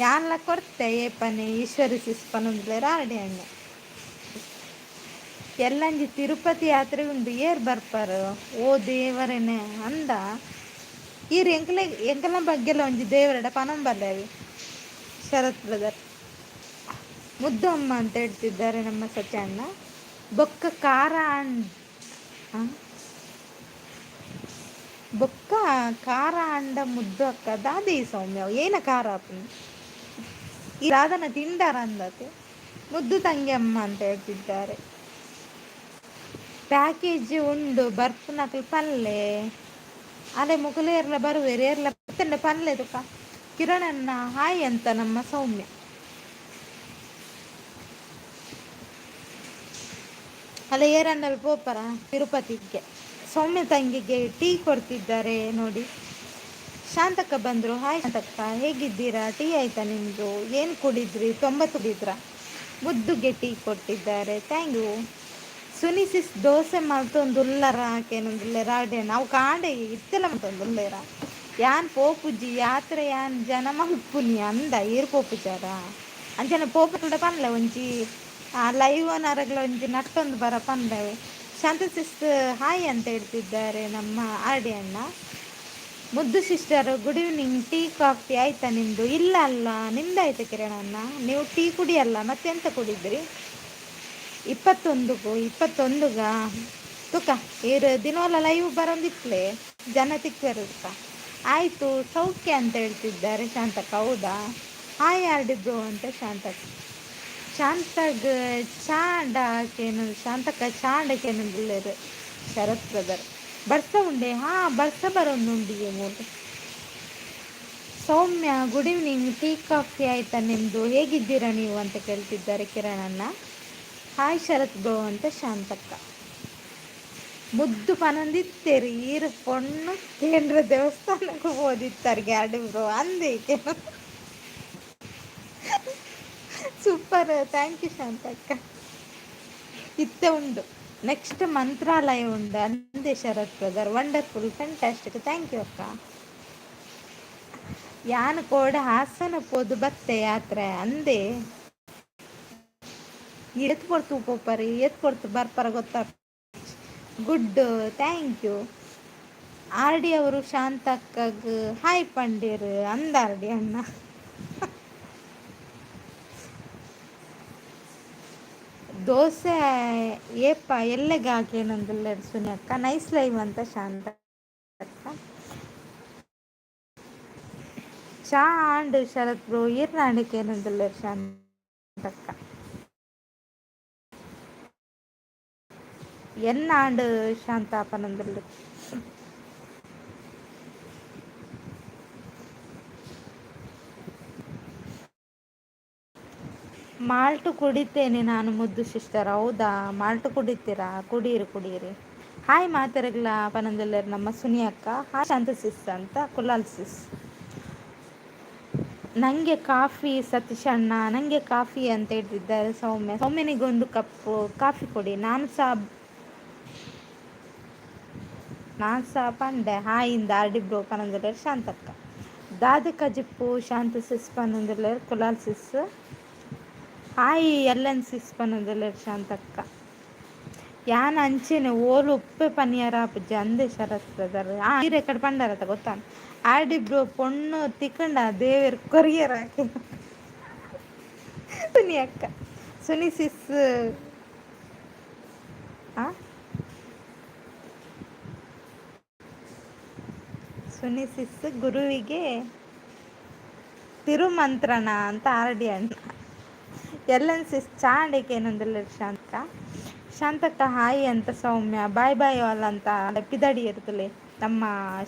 ಯಾನ್ಲ ಕೊರ್ತೆ ಏಪನೆ ಈಶ್ವರಿ ಸಿಸ್ ಪನೊಂದುಲ್ಲೆರ್ ಆರ್ಡಿ ಅಣ್ಣೆ. ಎಲ್ಲಂಜಿ ತಿರುಪತಿ ಯಾತ್ರೆ ಉಂಡು, ಏರ್ ಬರ್ಪರ್? ಓ ದೇವರೇನೆ ಅಂದ. ಈರ್ ಎಂಕಲೆ ಎಂಕಲ್ನ ಬಗ್ಗೆಲ ಒಂಜಿ ದೇವರೆಡ ಪನೊಂಬಲ್ಲೆರ್ ಶರತ್ ಬ್ರದರ್. ಮುದ್ದು ಅಮ್ಮ ಅಂತ ಹೇಳ್ತಿದ್ದಾರೆ ನಮ್ಮ ಸತ್ಯಣ್ಣ. ಬೊಕ್ಕ ಖಾರ ಬೊಕ್ಕ ಖಾರ ಅಂಡ ಮುದ್ದು ಅಕ್ಕ ದಾದಿ ಸೌಮ್ಯ ಏನ ಖಾರ ಆಪುಂಡು? ಈ ರಾಧನ ತಿಂಡಾರ ಅಂದತೆ. ಮುದ್ದು ತಂಗಿ ಅಮ್ಮ ಅಂತ ಹೇಳ್ತಿದ್ದಾರೆ. ಪ್ಯಾಕೇಜ್ ಉಂಡು ಬರ್ಪುನಕುಲು ಪಲ್ಲೆ ಅಲೆ ಮುಕುಲು ಏರ್ಲ ಬರುವೆರ್ ಏರ್ಲ ಬತ್ತಂಡ ಪಲ್ಲೆ ತುಕ. ಕಿರಣಣ್ಣ ಹಾಯ್ ಅಂತ ನಮ್ಮ ಸೌಮ್ಯ. ಅಲ್ಲ, ಏರಂಡಲ್ ಪೋಪರ ತಿರುಪತಿಗೆ? ಸೌಮ್ಯ ತಂಗಿಗೆ ಟೀ ಕೊಡ್ತಿದ್ದಾರೆ ನೋಡಿ. ಶಾಂತಕ್ಕ ಬಂದರು. ಹಾಯ್ ಶಾಂತಕ್ಕ, ಹೇಗಿದ್ದೀರಾ? ಟೀ ಆಯ್ತಾ ನಿಮ್ಮದು? ಏನು ಕುಡಿದ್ರಿ? 90 ಕುಡಿದ್ರಾ? ಮುದ್ದುಗೆ ಟೀ ಕೊಟ್ಟಿದ್ದಾರೆ, thank you. ಸುನಿಸಿಸ್ ದೋಸೆ ಮಲ್ತೊಂದುಲ್ಲರ ಕೇನೊಂದುಲ್ಲೆರ ಆಡೆ. ನಾವು ಕಾಂಡೆ ಇತ್ತೆಲ ಮಲ್ತೊಂದುಲ್ಲೆರ. ಯಾನ್ ಪೋಪುಜಿ ಯಾತ್ರೆ, ಯಾನ್ ಜನ ಮಲ್ಪುನಿ ಅಂದ. ಈರ್ ಪೋಪುಜಾರ? ಅಂಚನೆ ಪೋಪುಡ ಪನ್ಲೆ, ಒಂಜಿ ಲೈವ್ ನರಗ್ಲ ಒಂಜಿ ನಟ್ಟೊಂದು ಬರ ಪನ್ಲೆ. ಶಾಂತ ಸಿಸ್ ಹಾಯ್ ಅಂತ ಹೇಳ್ತಿದ್ದಾರೆ ನಮ್ಮ ಆರ್ ಡಿ ಅಣ್ಣ. ಮುದ್ದು sister good evening, tea coffee ಆಯ್ತಾ ನಿಮ್ಮದು? ಇಲ್ಲ ಅಲ್ಲ, ನಿಮ್ದು ಆಯ್ತಾ ಕಿರಣಣ್ಣ? ನೀವು ಟೀ ಕುಡಿಯಲ್ಲ, ಮತ್ತೆಂತ ಕುಡಿದ್ರಿ? 21ಗೂ 21ಗ ತುಕ ಈರ್ ದಿನೋಲ ಲೈವ್ ಬರೋಂದಿತ್ಲೆ ಜನ ತಿಕ್ವೆರ್ ತುಕ. ಆಯಿತು, ಸೌಖ್ಯ ಅಂತ ಹೇಳ್ತಿದ್ದಾರೆ ಶಾಂತಕ್ಕ. ಹೌದಾ? ಹಾಯ್ ಆರ್ ಡಿ ಬ್ರೋ ಅಂತ ಶಾಂತಕ್ಕ. ಶಾಂತಗ್ ಚಾಂಡ ಕೇನು ಶಾಂತಕ್ಕ ಚಾಂಡ ಕೇನೊಂದುಲ್ಲೆರ್ ಶರತ್ ಬ್ರದರ್. ಬರ್ಸ ಉಂಡೆ? ಹಾ, ಬರ್ಸ ಬರೋಂದುಂಡಿಗೆ ಮೂಲು. ಸೌಮ್ಯ ಗುಡ್ ಈವ್ನಿಂಗ್, ಟೀ ಕಾಫಿ ಆಯ್ತಾ ನಿಮ್ಮದು? ಹೇಗಿದ್ದೀರಾ ನೀವು ಅಂತ ಕೇಳ್ತಿದ್ದಾರೆ ಕಿರಣಣ್ಣ. ಹಾಯ್ ಶರತ್ ಬ್ರೋ ಅಂತ ಶಾಂತಕ್ಕ. ಮುದ್ದು ಪನೊಂದಿತ್ತೆರ್ ಈರ್ ಪೊಣ್ಣು ಕೇಂದ್ರ ದೇವಸ್ಥಾನಕ್ಕೆ ಪೋದಿತ್ತರ್ ಗ್ಯಾರ್ಡಿ ಬ್ರೋ ಅಂದೇಕೆ. ಸೂಪರ್, thank you ಶಾಂತಕ್ಕ. ಇತ್ತೆ ಉಂಡು, ನೆಕ್ಸ್ಟ್ ಮಂತ್ರಾಲಯ ಉಂಡು ಅಂದೆ Sharath brother. Wonderful, fantastic, thank you ಅಕ್ಕ. ಯಾನ್ ಕೋಡೆ ಹಾಸನ ಪೋದು ಬತ್ತೆ ಯಾತ್ರೆ ಅಂದೆ. ಏತ್ ಪೊರ್ತು ಪೋಪರ್, ಏತ್ ಪೊರ್ತು ಬರ್ಪರ ಗೊತ್ತಾ. Good, thank you. R D ಅವರು ಶಾಂತಕ್ಕಗ್ ಹಾಯ್ ಪಂಡೀರ್ ಅಂದ ಆರ್ ಡಿ ಅಣ್ಣ. ದೋಸೆ ಏಪ ಎಲ್ಲೆಗ್ ಹಾಕೇನೊಂದುಲ್ಲೆರ್ ಸುನಿ ಅಕ್ಕ. ನೈಸ್ ಲೈವ್ ಅಂತ ಶಾಂತ ಅಕ್ಕ. ಚಾ ಆಂಡ್ ಶರತ್ ಬ್ರೋ ಈರ್ನ ಕೇನೊಂದುಲ್ಲೆರ್ ಶಾಂತಕ್ಕ. ಎನ್ನ ಆಂಡ್ ಶಾಂತ ಪನೊಂದುಲ್ಲೆರ್. ಮಾಲ್ಟು ಕುಡಿತೇನೆ ನಾನು ಮುದ್ದು ಸಿಸ್ಟರ್. ಹೌದಾ? ಮಾಲ್ಟು ಕುಡಿತೀರಾ? ಕುಡೀರಿ ಕುಡೀರಿ. ಹಾಯ್ ಮಾತೆರೆಗ್ಲ ಪನೊಂದುಲ್ಲೆರ್ ನಮ್ಮ ಸುನಿ ಅಕ್ಕ. ಹಾಯ್ ಶಾಂತ ಸಿಸ್ ಅಂತ ಕುಲಾಲ್ ಸಿಸ್. ನನಗೆ ಕಾಫಿ ಸತೀಶ್ ಅಣ್ಣ, ನನಗೆ ಕಾಫಿ ಅಂತ ಹೇಳ್ತಿದ್ದಾರೆ ಸೌಮ್ಯ. ಸೌಮ್ಯನಿಗೊಂದು ಕಪ್ ಕಾಫಿ ಕೊಡಿ. ನಾನು ಸಹ ಪಂಡೆ ಹಾಯಿಂದ ಆರ್ಡಿ ಬ್ರೋ ಪನೊಂದುಲ್ಲೆರ್ ಶಾಂತಕ್ಕ. ದಾದೆ ಕಜಿಪ್ಪು ಶಾಂತ ಸಿಸ್ ಪನೊಂದುಲ್ಲೆರ್ ಕುಲಾಲ್ ಸಿಸ್. ಹಾಯ್ ಎಲ್ಲನ್ ಸಿಸ್ ಪನೊಂದುಲ್ಲೆರ್ ಶಾಂತಕ್ಕ. ಯಾನ್ ಅಂಚೆನೆ ಓಲು ಉಪ್ಪೆ ಪನಿಯಾರ ಆಪುಜಿ ಅಂದೆ ಶರತ್ ಬ್ರದರ್. ಆ ಈರ್ ಎಕ್ಕಡ ಪಂಡರತ ಗೊತ್ತಾ? ಆರ್ಡಿ ಬ್ರೋ ಪೊಣ್ಣು ತಿಕ್ಕಂಡ ದೇವೆರ್ ಕೊರಿಯರ್ ಆಕೆ ಸುನಿ ಅಕ್ಕ. ಸುನಿ ಸಿಸ್ ಆ ಸುನಿ ಸಿಸ್ ಗುರುವಿಗೆ ತಿರುಮಂತ್ರಣ ಅಂತ ಆರ್ಡಿ ಅಣ್ಣ. ಎಲ್ಲನ್ ಸಿಸ್ ಚಾಂಡಿಕೆ ಏನೊಂದಿಲ್ಲ ಶಾಂತಕ್ಕ. ಶಾಂತಕ್ಕ ಹಾಯ್ ಅಂತ ಸೌಮ್ಯ. ಬಾಯ್ ಬಾಯ್ ಆಲ್ ಅಂತ ಪಿದಾಡಿ ಇರ್ತಲೆ ನಮ್ಮ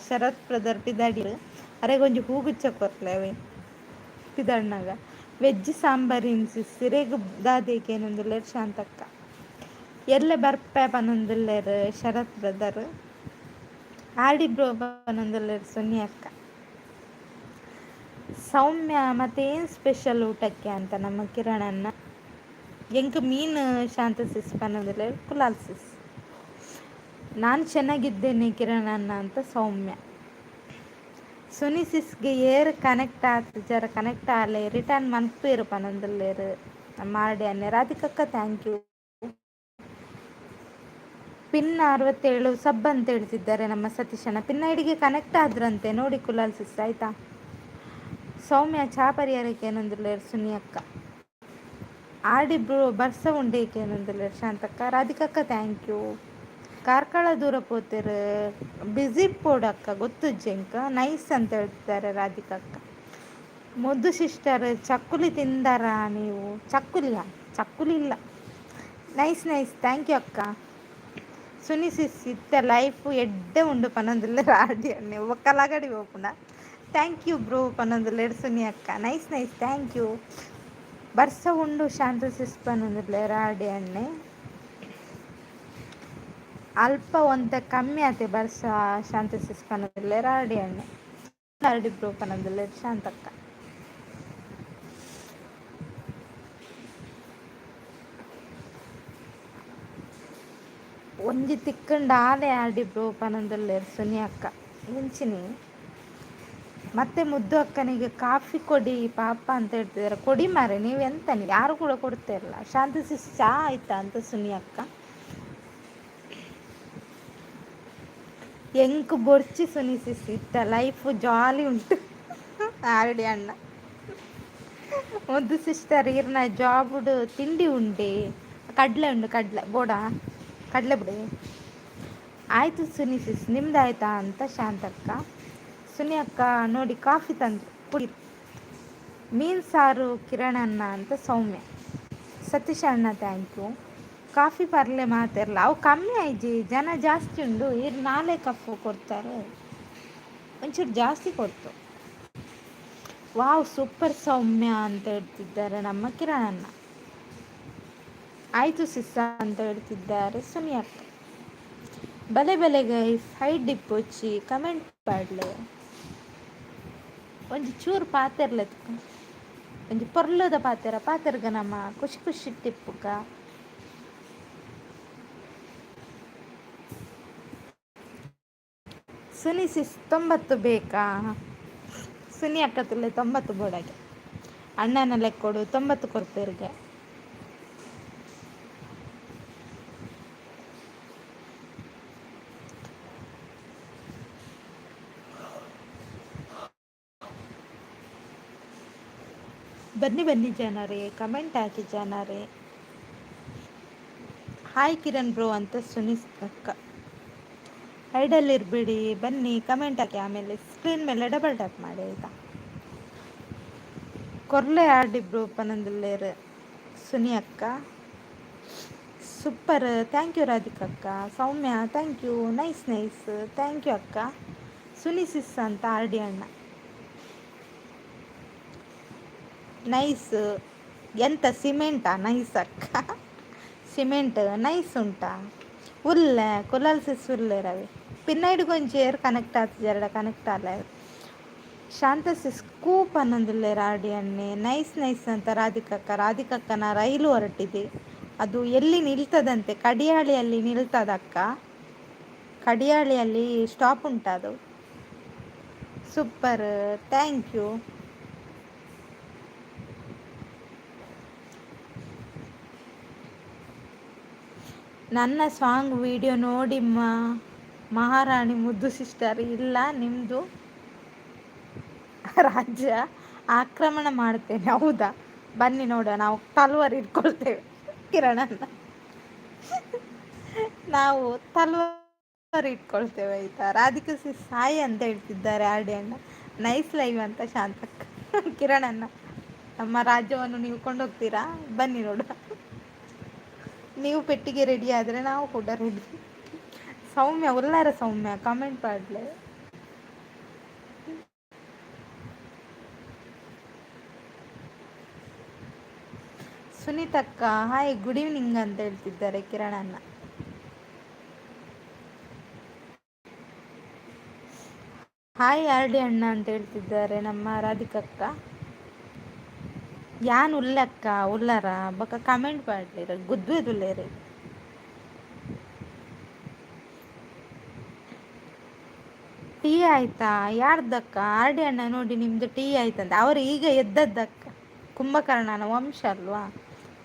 ಶರತ್ ಬ್ರದರ್ ಪಿದಾಡಿ. ಅರೆಗೊಂಜಿ ಹೂಗುಚ್ಚ ಕೊರ್ಲೆ ಅವೆ ಪಿದಡ್ನಾಗ. ವೆಜ್ ಸಾಂಬಾರ್ ಇನ್ಸಿ ಸಿರೆಗ್ ದಾದೇಕೆ ಏನೊಂದುಲ್ಲೆರ್ ಶಾಂತಕ್ಕ. ಎಲ್ಲೆ ಬರ್ಪೆ ಪನೊಂದುಲ್ಲೆರ್ ಶರತ್ ಬ್ರದರ್. ಆರ್ಡಿ ಬ್ರೋ ಪನೊಂದುಲ್ಲೆರ್ ಸುನಿ ಅಕ್ಕ. ಸೌಮ್ಯ ಮತ್ತೆ ಏನು ಸ್ಪೆಷಲ್ ಊಟಕ್ಕೆ ಅಂತ ನಮ್ಮ ಕಿರಣನ್ನ. ಎಂಕ್ ಮೀನು ಶಾಂತ ಸಿಸ್ ಪನೊಂದುಲ್ಲೆರ್ ಕುಲಾಲ್ ಸಿಸ್. ನಾನು ಚೆನ್ನಾಗಿದ್ದೇನೆ ಕಿರಣಣ್ಣ ಅಂತ ಸೌಮ್ಯ. ಸುನಿ ಸಿಸ್ಗೆ ಏರ್ ಕನೆಕ್ಟ್ ಆತ್ ಜರ ಕನೆಕ್ಟ್ ಆಲೆ ರಿಟರ್ನ್ ಮನ್ಪೇರು ಪನೊಂದುಲ್ಲೆರ್ ನಮ್ಮ ಆರ್ಡಿ ಅಣ್ಣೆ. ರಾಧಿಕಕ್ಕ thank you. Pin 67 ಸಬ್ ಅಂತ ಹೇಳ್ತಿದ್ದಾರೆ ನಮ್ಮ ಸತೀಶಣ್ಣ. ಪಿನ್ ಐಡಿಗೆ ಕನೆಕ್ಟ್ ಆದ್ರಂತೆ ನೋಡಿ ಕುಲಾಲ್ ಸಿಸ್ ಆಯ್ತಾ. ಸೌಮ್ಯ ಚಾ ಪರಿಹಾರಕ್ಕೆ ಏನೊಂದುಲ್ಲೆರ್ ಸುನಿ ಅಕ್ಕ. ಆರ್ಡಿ ಬ್ರೋ ಬರ್ಸ ಉಂಡೇಕೆ ಏನೊಂದುಲ್ಲೆರ್ ಶಾಂತಕ್ಕ. ರಾಧಿಕಕ್ಕ thank you. Karkala ದೂರ ಪೋತೆರ್ ಬ್ಯುಸಿ ಪೋಡಕ್ಕ ಗೊತ್ತುಜ್ಜಿ ಎಂಕ್. ನೈಸ್ ಅಂತ ಹೇಳ್ತಿದ್ದಾರೆ ರಾಧಿಕಕ್ಕ. ಮುದ್ದು ಸಿಸ್ಟರ್ ಚಕ್ಕುಲಿ ತಿಂದಾರಾ ನೀವು? ಚಕ್ಕುಲಿಯಾ? ಚಕ್ಕುಲಿ ಇಲ್ಲ. ನೈಸ್ ನೈಸ್ thank you ಅಕ್ಕ. ಸುನಿ ಸಿಸ್ ಇತ್ತೆ ಲೈಫ್ ಎಡ್ಡೆ ಉಂಡು ಪನೊಂದುಲ್ಲೆರ್ ಆರ್ಡಿ ಅಣ್ಣೆ. ಒಕ್ಕಲಾಗಡಿ ಪೋಪುಂಡ. Thank you bro ಪನೊಂದುಲ್ಲೆರ್ ಸುನಿ ಅಕ್ಕ. Nice nice thank you. ಬರ್ಸ ಉಂಡು ಶಾಂತ ಸಿಸ್ ಪನೊಂದುಲ್ಲೆರ್ ಆರ್ಡಿ ಅಣ್ಣೆ. ಅಲ್ಪ ಒಂತೆ ಕಮ್ಮಿ ಆತೆ ಬರ್ಸ ಶಾಂತ ಸಿಸ್ ಪನೊಂದುಲ್ಲೆರ್ ಆರ್ಡಿ ಅಣ್ಣೆ. ಆರ್ಡಿ ಬ್ರೋ ಪನೊಂದುಲ್ಲೆರ್ ಶಾಂತಕ್ಕ. ಒಂಜಿ ತಿಕ್ಕಂಡ ಆಲೆ ಆರ್ಡಿ ಬ್ರೋ ಪನೊಂದುಲ್ಲೆರ್ ಸುನಿ ಅಕ್ಕ. ಎಂಚಿನಿ ಮತ್ತೆ ಮುದ್ದು ಅಕ್ಕನಿಗೆ ಕಾಫಿ ಕೊಡಿ ಪಾಪ ಅಂತ ಹೇಳ್ತಿದ್ದಾರೆ. ಕೊಡಿ ಮಾರೆ, ನೀವೆಂತ ಯಾರು ಕೂಡ ಕೊಡ್ತಾ ಇಲ್ಲ. ಶಾಂತ ಸಿಸ್ ಚಾ ಆಯ್ತಾ ಅಂತ ಸುನಿ ಅಕ್ಕ. ಎಂಕ್ ಬೊರ್ಚಿ ಸುನಿ ಸಿಸ್ ಇತ್ತ ಲೈಫ್ ಜಾಲಿ ಉಂಟು ಆರ್ಡಿ ಅಣ್ಣ. ಮುದ್ದು ಸಿಸ್ಟರ್ ಇರ್ನ ಜಾಬುಡು ತಿಂಡಿ ಉಂಡೆ ಕಡಲೆ ಉಂಡು ಕಡಲೆ ಬೋಡ ಕಡಲೆ ಬಿಡಿ ಆಯಿತು ಸುನಿ ಸಿಸ್ ನಿಮ್ದು ಆಯ್ತಾ ಅಂತ ಶಾಂತಕ್ಕ. ಸುನಿ ಅಕ್ಕ ನೋಡಿ ಕಾಫಿ ತಂದ್ರು ಕುಡಿ. ಮೀನು ಸಾರು ಕಿರಣಣ್ಣ ಅಂತ ಸೌಮ್ಯ. ಸತೀಶ್ ಅಣ್ಣ thank you. Coffee ಪರ್ಲೆ ಮಾತಿರಲ್ಲ ಅವು ಕಮ್ಮಿ ಆಯ್ಜಿ ಜನ ಜಾಸ್ತಿ ಉಂಡು ಇರ್ ನಾಳೆ ಕಪ್ಪು ಕೊಡ್ತಾರೆ ಒಂಚೂರು ಜಾಸ್ತಿ ಕೊಡ್ತು. ವಾವ್ ಸೂಪರ್ ಸೌಮ್ಯ ಅಂತ ಹೇಳ್ತಿದ್ದಾರೆ ನಮ್ಮ ಕಿರಣಣ್ಣ. ಆಯಿತು ಸಿಸ್ಸ ಅಂತ ಹೇಳ್ತಿದ್ದಾರೆ ಸುನಿ ಅಕ್ಕ. ಬಲೆ ಬಲೆ ಗೈಸ್ ಹೈಡ್ ಡಿಪ್ಪೊಚ್ಚಿ ಕಮೆಂಟ್ ಪಾಡ್ಲೆ. ಒಂಜಿ ಚೂರು ಪಾತೆರ್ಲೆ ಒಂಜಿ ಪೊರ್ಲುದ ಪಾತೆರ ಪಾತೆರ್ಗ ನಮ್ಮ ಖುಷಿ ಖುಷಿ ಟಿಪ್ಪುಗ. ಸುನಿ ಸಿಸ್ 90 ಬೇಕಾ? ಸುನಿ ಅಕ್ಕ ತುಲೆ 90 ಬೋಡಾಗೆ ಅಣ್ಣನ ಲೆಕ್ಕೊಡು 90 ಕೊರ್ಪೆರ್ಗೆ. ಬನ್ನಿ ಬನ್ನಿ ಜನರೇ, ಕಮೆಂಟ್ ಹಾಕಿ ಜನರೇ. ಹಾಯ್ ಕಿರಣ್ ಬ್ರೋ ಅಂತ ಸುನಿ ಅಕ್ಕ. ಹೈಡಲ್ಲಿರಬೇಡಿ, ಬನ್ನಿ ಕಮೆಂಟ್ ಹಾಕಿ. ಆಮೇಲೆ ಸ್ಕ್ರೀನ್ ಮೇಲೆ ಡಬಲ್ ಟ್ಯಾಪ್ ಮಾಡಿ ಆಯಿತಾ. ಕೊರ್ಲೆ ಆರ್ಡಿ ಬ್ರೋ ಪನೊಂದುಲ್ಲೆರ್ ಸುನಿ ಅಕ್ಕ. ಸೂಪರ್ thank you Radhika ಅಕ್ಕ. Soumya thank you. Nice nice thank you ಅಕ್ಕ. ಸುನಿ ಸಿಸ್ ಅಂತ ಆರ್ಡಿ ಅಣ್ಣ. ನೈಸ್ ಎಂತ ಸಿಮೆಂಟಾ? ನೈಸ್ ಅಕ್ಕ. ಸಿಮೆಂಟ್ ನೈಸ್ ಉಂಟಾ? ಉಲ್ಲೆ ಕುಲಾಲ್ ಸಿಸ್ ಉಲ್ಲೆ ರವಿ. ಪಿನ್ನೈಡ್ ಗೊಂಜಿ ಏರ್ ಕನೆಕ್ಟ್ ಆತಿಜೆರಡ ಕನೆಕ್ಟ್ ಆಲೆ. ಶಾಂತ ಸಿಸ್ ಕೂಪ್ ಅನ್ನೊಂದುಲ್ಲೆರ್ ಆರ್ಡಿ ಅಣ್ಣೆ. ನೈಸ್ ನೈಸ್ ಅಂತ ರಾಧಿಕಕ್ಕ. ರಾಧಿಕಕ್ಕನ ರೈಲು ಹೊರಟಿದೆ. ಅದು ಎಲ್ಲಿ ನಿಲ್ತದಂತೆ? ಕಡಿಯಾಳಿಯಲ್ಲಿ ನಿಲ್ತದಕ್ಕ. ಕಡಿಯಾಳಿಯಲ್ಲಿ ಸ್ಟಾಪ್ ಉಂಟದು. Super, thank you. ನನ್ನ ಸಾಂಗ್ ವಿಡಿಯೋ ನೋಡಿ ಮಹಾರಾಣಿ ಮುದ್ದು ಸಿಸ್ಟರ್. ಇಲ್ಲ, ನಿಮ್ಮದು ರಾಜ್ಯ ಆಕ್ರಮಣ ಮಾಡ್ತೇನೆ. ಹೌದಾ? ಬನ್ನಿ ನೋಡುವ, ನಾವು ತಲ್ವಾರ್ ಇಟ್ಕೊಳ್ತೇವೆ ಕಿರಣನ್ನ. ನಾವು ತಲ್ವಾರ್ ಇಟ್ಕೊಳ್ತೇವೆ, ಆಯ್ತಾ? ರಾಧಿಕಾ ಸಿಸ್ ಸಾಯಿ ಅಂತ ಹೇಳ್ತಿದ್ದಾರೆ ಆರ್ಡಿ ಅಣ್ಣ. ನೈಸ್ ಲೈವ್ ಅಂತ ಶಾಂತಕ್ಕ. ಕಿರಣನ್ನ, ನಮ್ಮ ರಾಜ್ಯವನ್ನು ನೀವು ಕೊಂಡೋಗ್ತೀರಾ? ಬನ್ನಿ ನೋಡುವ. ನೀವು ಪೆಟ್ಟಿಗೆ ರೆಡಿ ಆದರೆ ನಾವು ಕೂಡ ರೆಡಿ. ಸೌಮ್ಯ ಉಲ್ಲಾರ, ಸೌಮ್ಯ ಕಮೆಂಟ್ ಮಾಡಲೆ. ಸುನೀತಕ್ಕ ಹಾಯ್, ಗುಡ್ ಈವ್ನಿಂಗ್ ಅಂತ ಹೇಳ್ತಿದ್ದಾರೆ ಕಿರಣನ್ನ. ಹಾಯ್ ಆರ್ ಡಿ ಅಣ್ಣ ಅಂತ ಹೇಳ್ತಿದ್ದಾರೆ ನಮ್ಮ ರಾಧಿಕಕ್ಕ. ಯಾನ್ ಉಲ್ಲಕ್ಕ ಉಲ್ಲಾರ ಬೊಕ ಕಮೆಂಟ್ ಪಾಡ್ಲೆರ್ ಗುದ್ವೆದುಲ್ಲೆರ್. ಟೀ ಆಯ್ತಾ ಯಾರ್ದಕ್ಕ? ಆರ್ ಡಿ ಅಣ್ಣ ನೋಡಿ ನಿಮ್ಮದು ಟೀ ಆಯ್ತಂತ. ಅವರು ಈಗ ಎದ್ದದ್ದಕ್ಕ, ಕುಂಭಕರ್ಣನ ವಂಶ ಅಲ್ವಾ,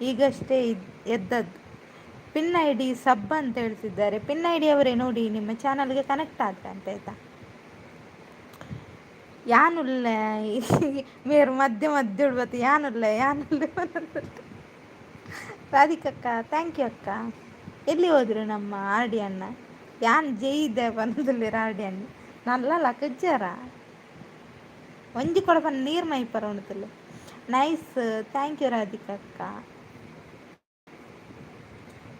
ಈಗಷ್ಟೇ ಎದ್ದದ್ದು. ಪಿನ್ I D ಸಬ್ ಅಂತ ಹೇಳ್ತಿದ್ದಾರೆ. ಪಿನ್ I D ಅವರೇ ನೋಡಿ, ನಿಮ್ಮ ಚಾನಲ್ಗೆ ಕನೆಕ್ಟ್ ಆಗ್ತಂತೆ, ಆಯ್ತಾ? ಯಾನುಲ್ಲೆ ಮೇರು ಮಧ್ಯ ಮಧ್ಯ ಬತ್ತು ಯಾನುಲ್ಲೆ ಯಾನುಲ್ಲೆ. ರಾಧಿಕಕ್ಕ thank you ಅಕ್ಕ. ಎಲ್ಲಿ ಹೋದ್ರು ನಮ್ಮ ಆರ್ ಡಿ ಅಣ್ಣ? ಯಾನ್ ಜೈದೆ ಬಂದಿಲ್ಲ ಆರ್ ಡಿ ಅಣ್ಣ. ನಲ್ಲ ಲಕಜ್ಜಾರ ಒಂಜಿ ಕೊಡಪನ ನೀರು ಮೈಪರ ಉಂಟಲ್ಲ. ನೈಸ್, thank you ರಾಧಿಕಕ್ಕ.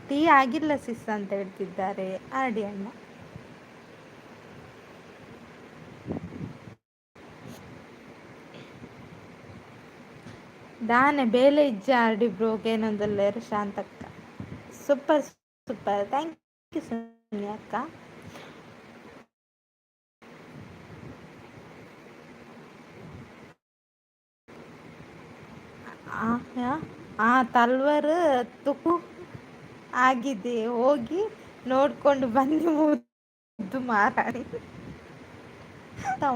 ಟೀ ಆಗಿಲ್ಲ ಸಿಸ್ ಅಂತ ಹೇಳ್ತಿದ್ದಾರೆ ಆರ್ ಡಿ ಅಣ್ಣ. ದಾನೆ ಬೇಲೆ ಇಜ್ಜ ಆರ್ ಡಿ ಬ್ರೋಗ್ ಏನೊಂದುಲ್ಲೆರ್ ಶಾಂತಕ್ಕ. Super super, thank you Suni ಅಕ್ಕ. ಆ ತಲ್ವಾರ್ ತುಕು ಆಗಿದೆ, ಹೋಗಿ ನೋಡ್ಕೊಂಡು ಬನ್ನಿ ಮುದ್ದು ಮಾರಾಣಿ.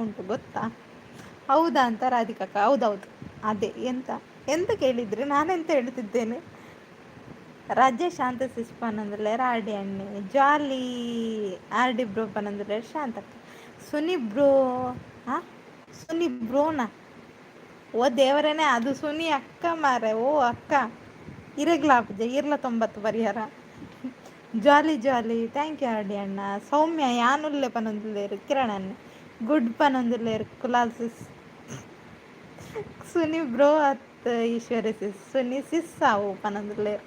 ಉಂಟು ಗೊತ್ತಾ? ಹೌದಾ ಅಂತ ರಾಧಿಕಕ್ಕ. ಹೌದೌದು, ಅದೇ. ಎಂತ ಎಂತ ಕೇಳಿದ್ರಿ? ನಾನೆಂತ ಹೇಳ್ತಿದ್ದೇನೆ? ರಜೆ ಶಾಂತ ಸಿಸ್ ಪನೊಂದುಲ್ಲೆರ್ ಆರ್ ಡಿ ಅಣ್ಣೆ. ಜಾಲಿ ಆರ್ ಡಿ ಬ್ರೋ ಪನೊಂದುಲ್ಲೆರ್ ಶಾಂತಕ್ಕ. ಸುನಿ ಬ್ರೋ, ಹಾಂ ಸುನಿ ಬ್ರೋನಾ? ಓ ದೇವರೇನೆ, ಅದು ಸುನಿ ಅಕ್ಕ ಮಾರೆ. ಓ ಅಕ್ಕ ಇರಗ್ಲಾಪುಜ ಇರ್ಲ 90 ಪರಿಹಾರ. Jolly jolly, thank you R D ಅಣ್ಣ. ಸೌಮ್ಯ ಯಾನುಲ್ಲೆ ಪನೊಂದುಲ್ಲೆರ್ ಕಿರಣ್. ಗುಡ್ ಪನೊಂದುಲ್ಲೆರ್ ಕುಲಾಲ್ ಸಿಸ್. ಸುನಿ ಬ್ರೋ ಅತ್ ಈಶ್ವರಿ ಸಿಸ್. ಸುನಿ ಸಿಸ್ ಆವು ಪನೊಂದುಲ್ಲೆರ್.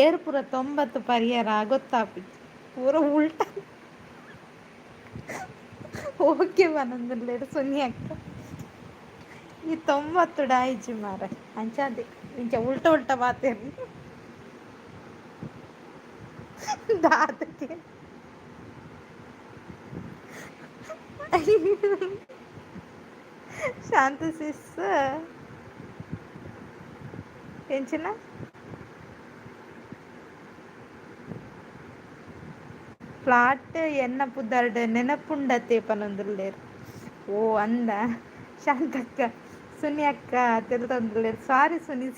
ಏರ್ ಪೂರ 90 ಪರಿಹಾರ ಗೊತ್ತಾಪಿಜ್ಜಿ ಪೂರ ಉಲ್ಟ. ಓಕೆ ಪನೊಂದುಲ್ಲೆರ್ ಸುನಿ ಅಕ್ಕ. ಈ 90 ಡಾಯಿಜಿ ಮಾರೆ ಅಂಚಾದೆ ಇಂಚ ಉಲ್ಟ ಉಲ್ಟ ಪಾತೆರ್ ದಾದಕ್ಕೆ. ಶಾಂತ ಸಿಸ್ ಎಂಚಿನ ಫ್ಲಾಟ್ ಎನ್ನ ಪುದರ್ಡ್ ನೆನಪುಂಡತೆ ಪನೊಂದುಲ್ಲೆರ್. ಓ ಅಂದ ಶಾಂತಕ್ಕ. ಸುನಿ ಅಕ್ಕ ತೆಲ್ತೊಂದುಲ್ಲೆರ್. ಸಾರಿ ಸುನಿ.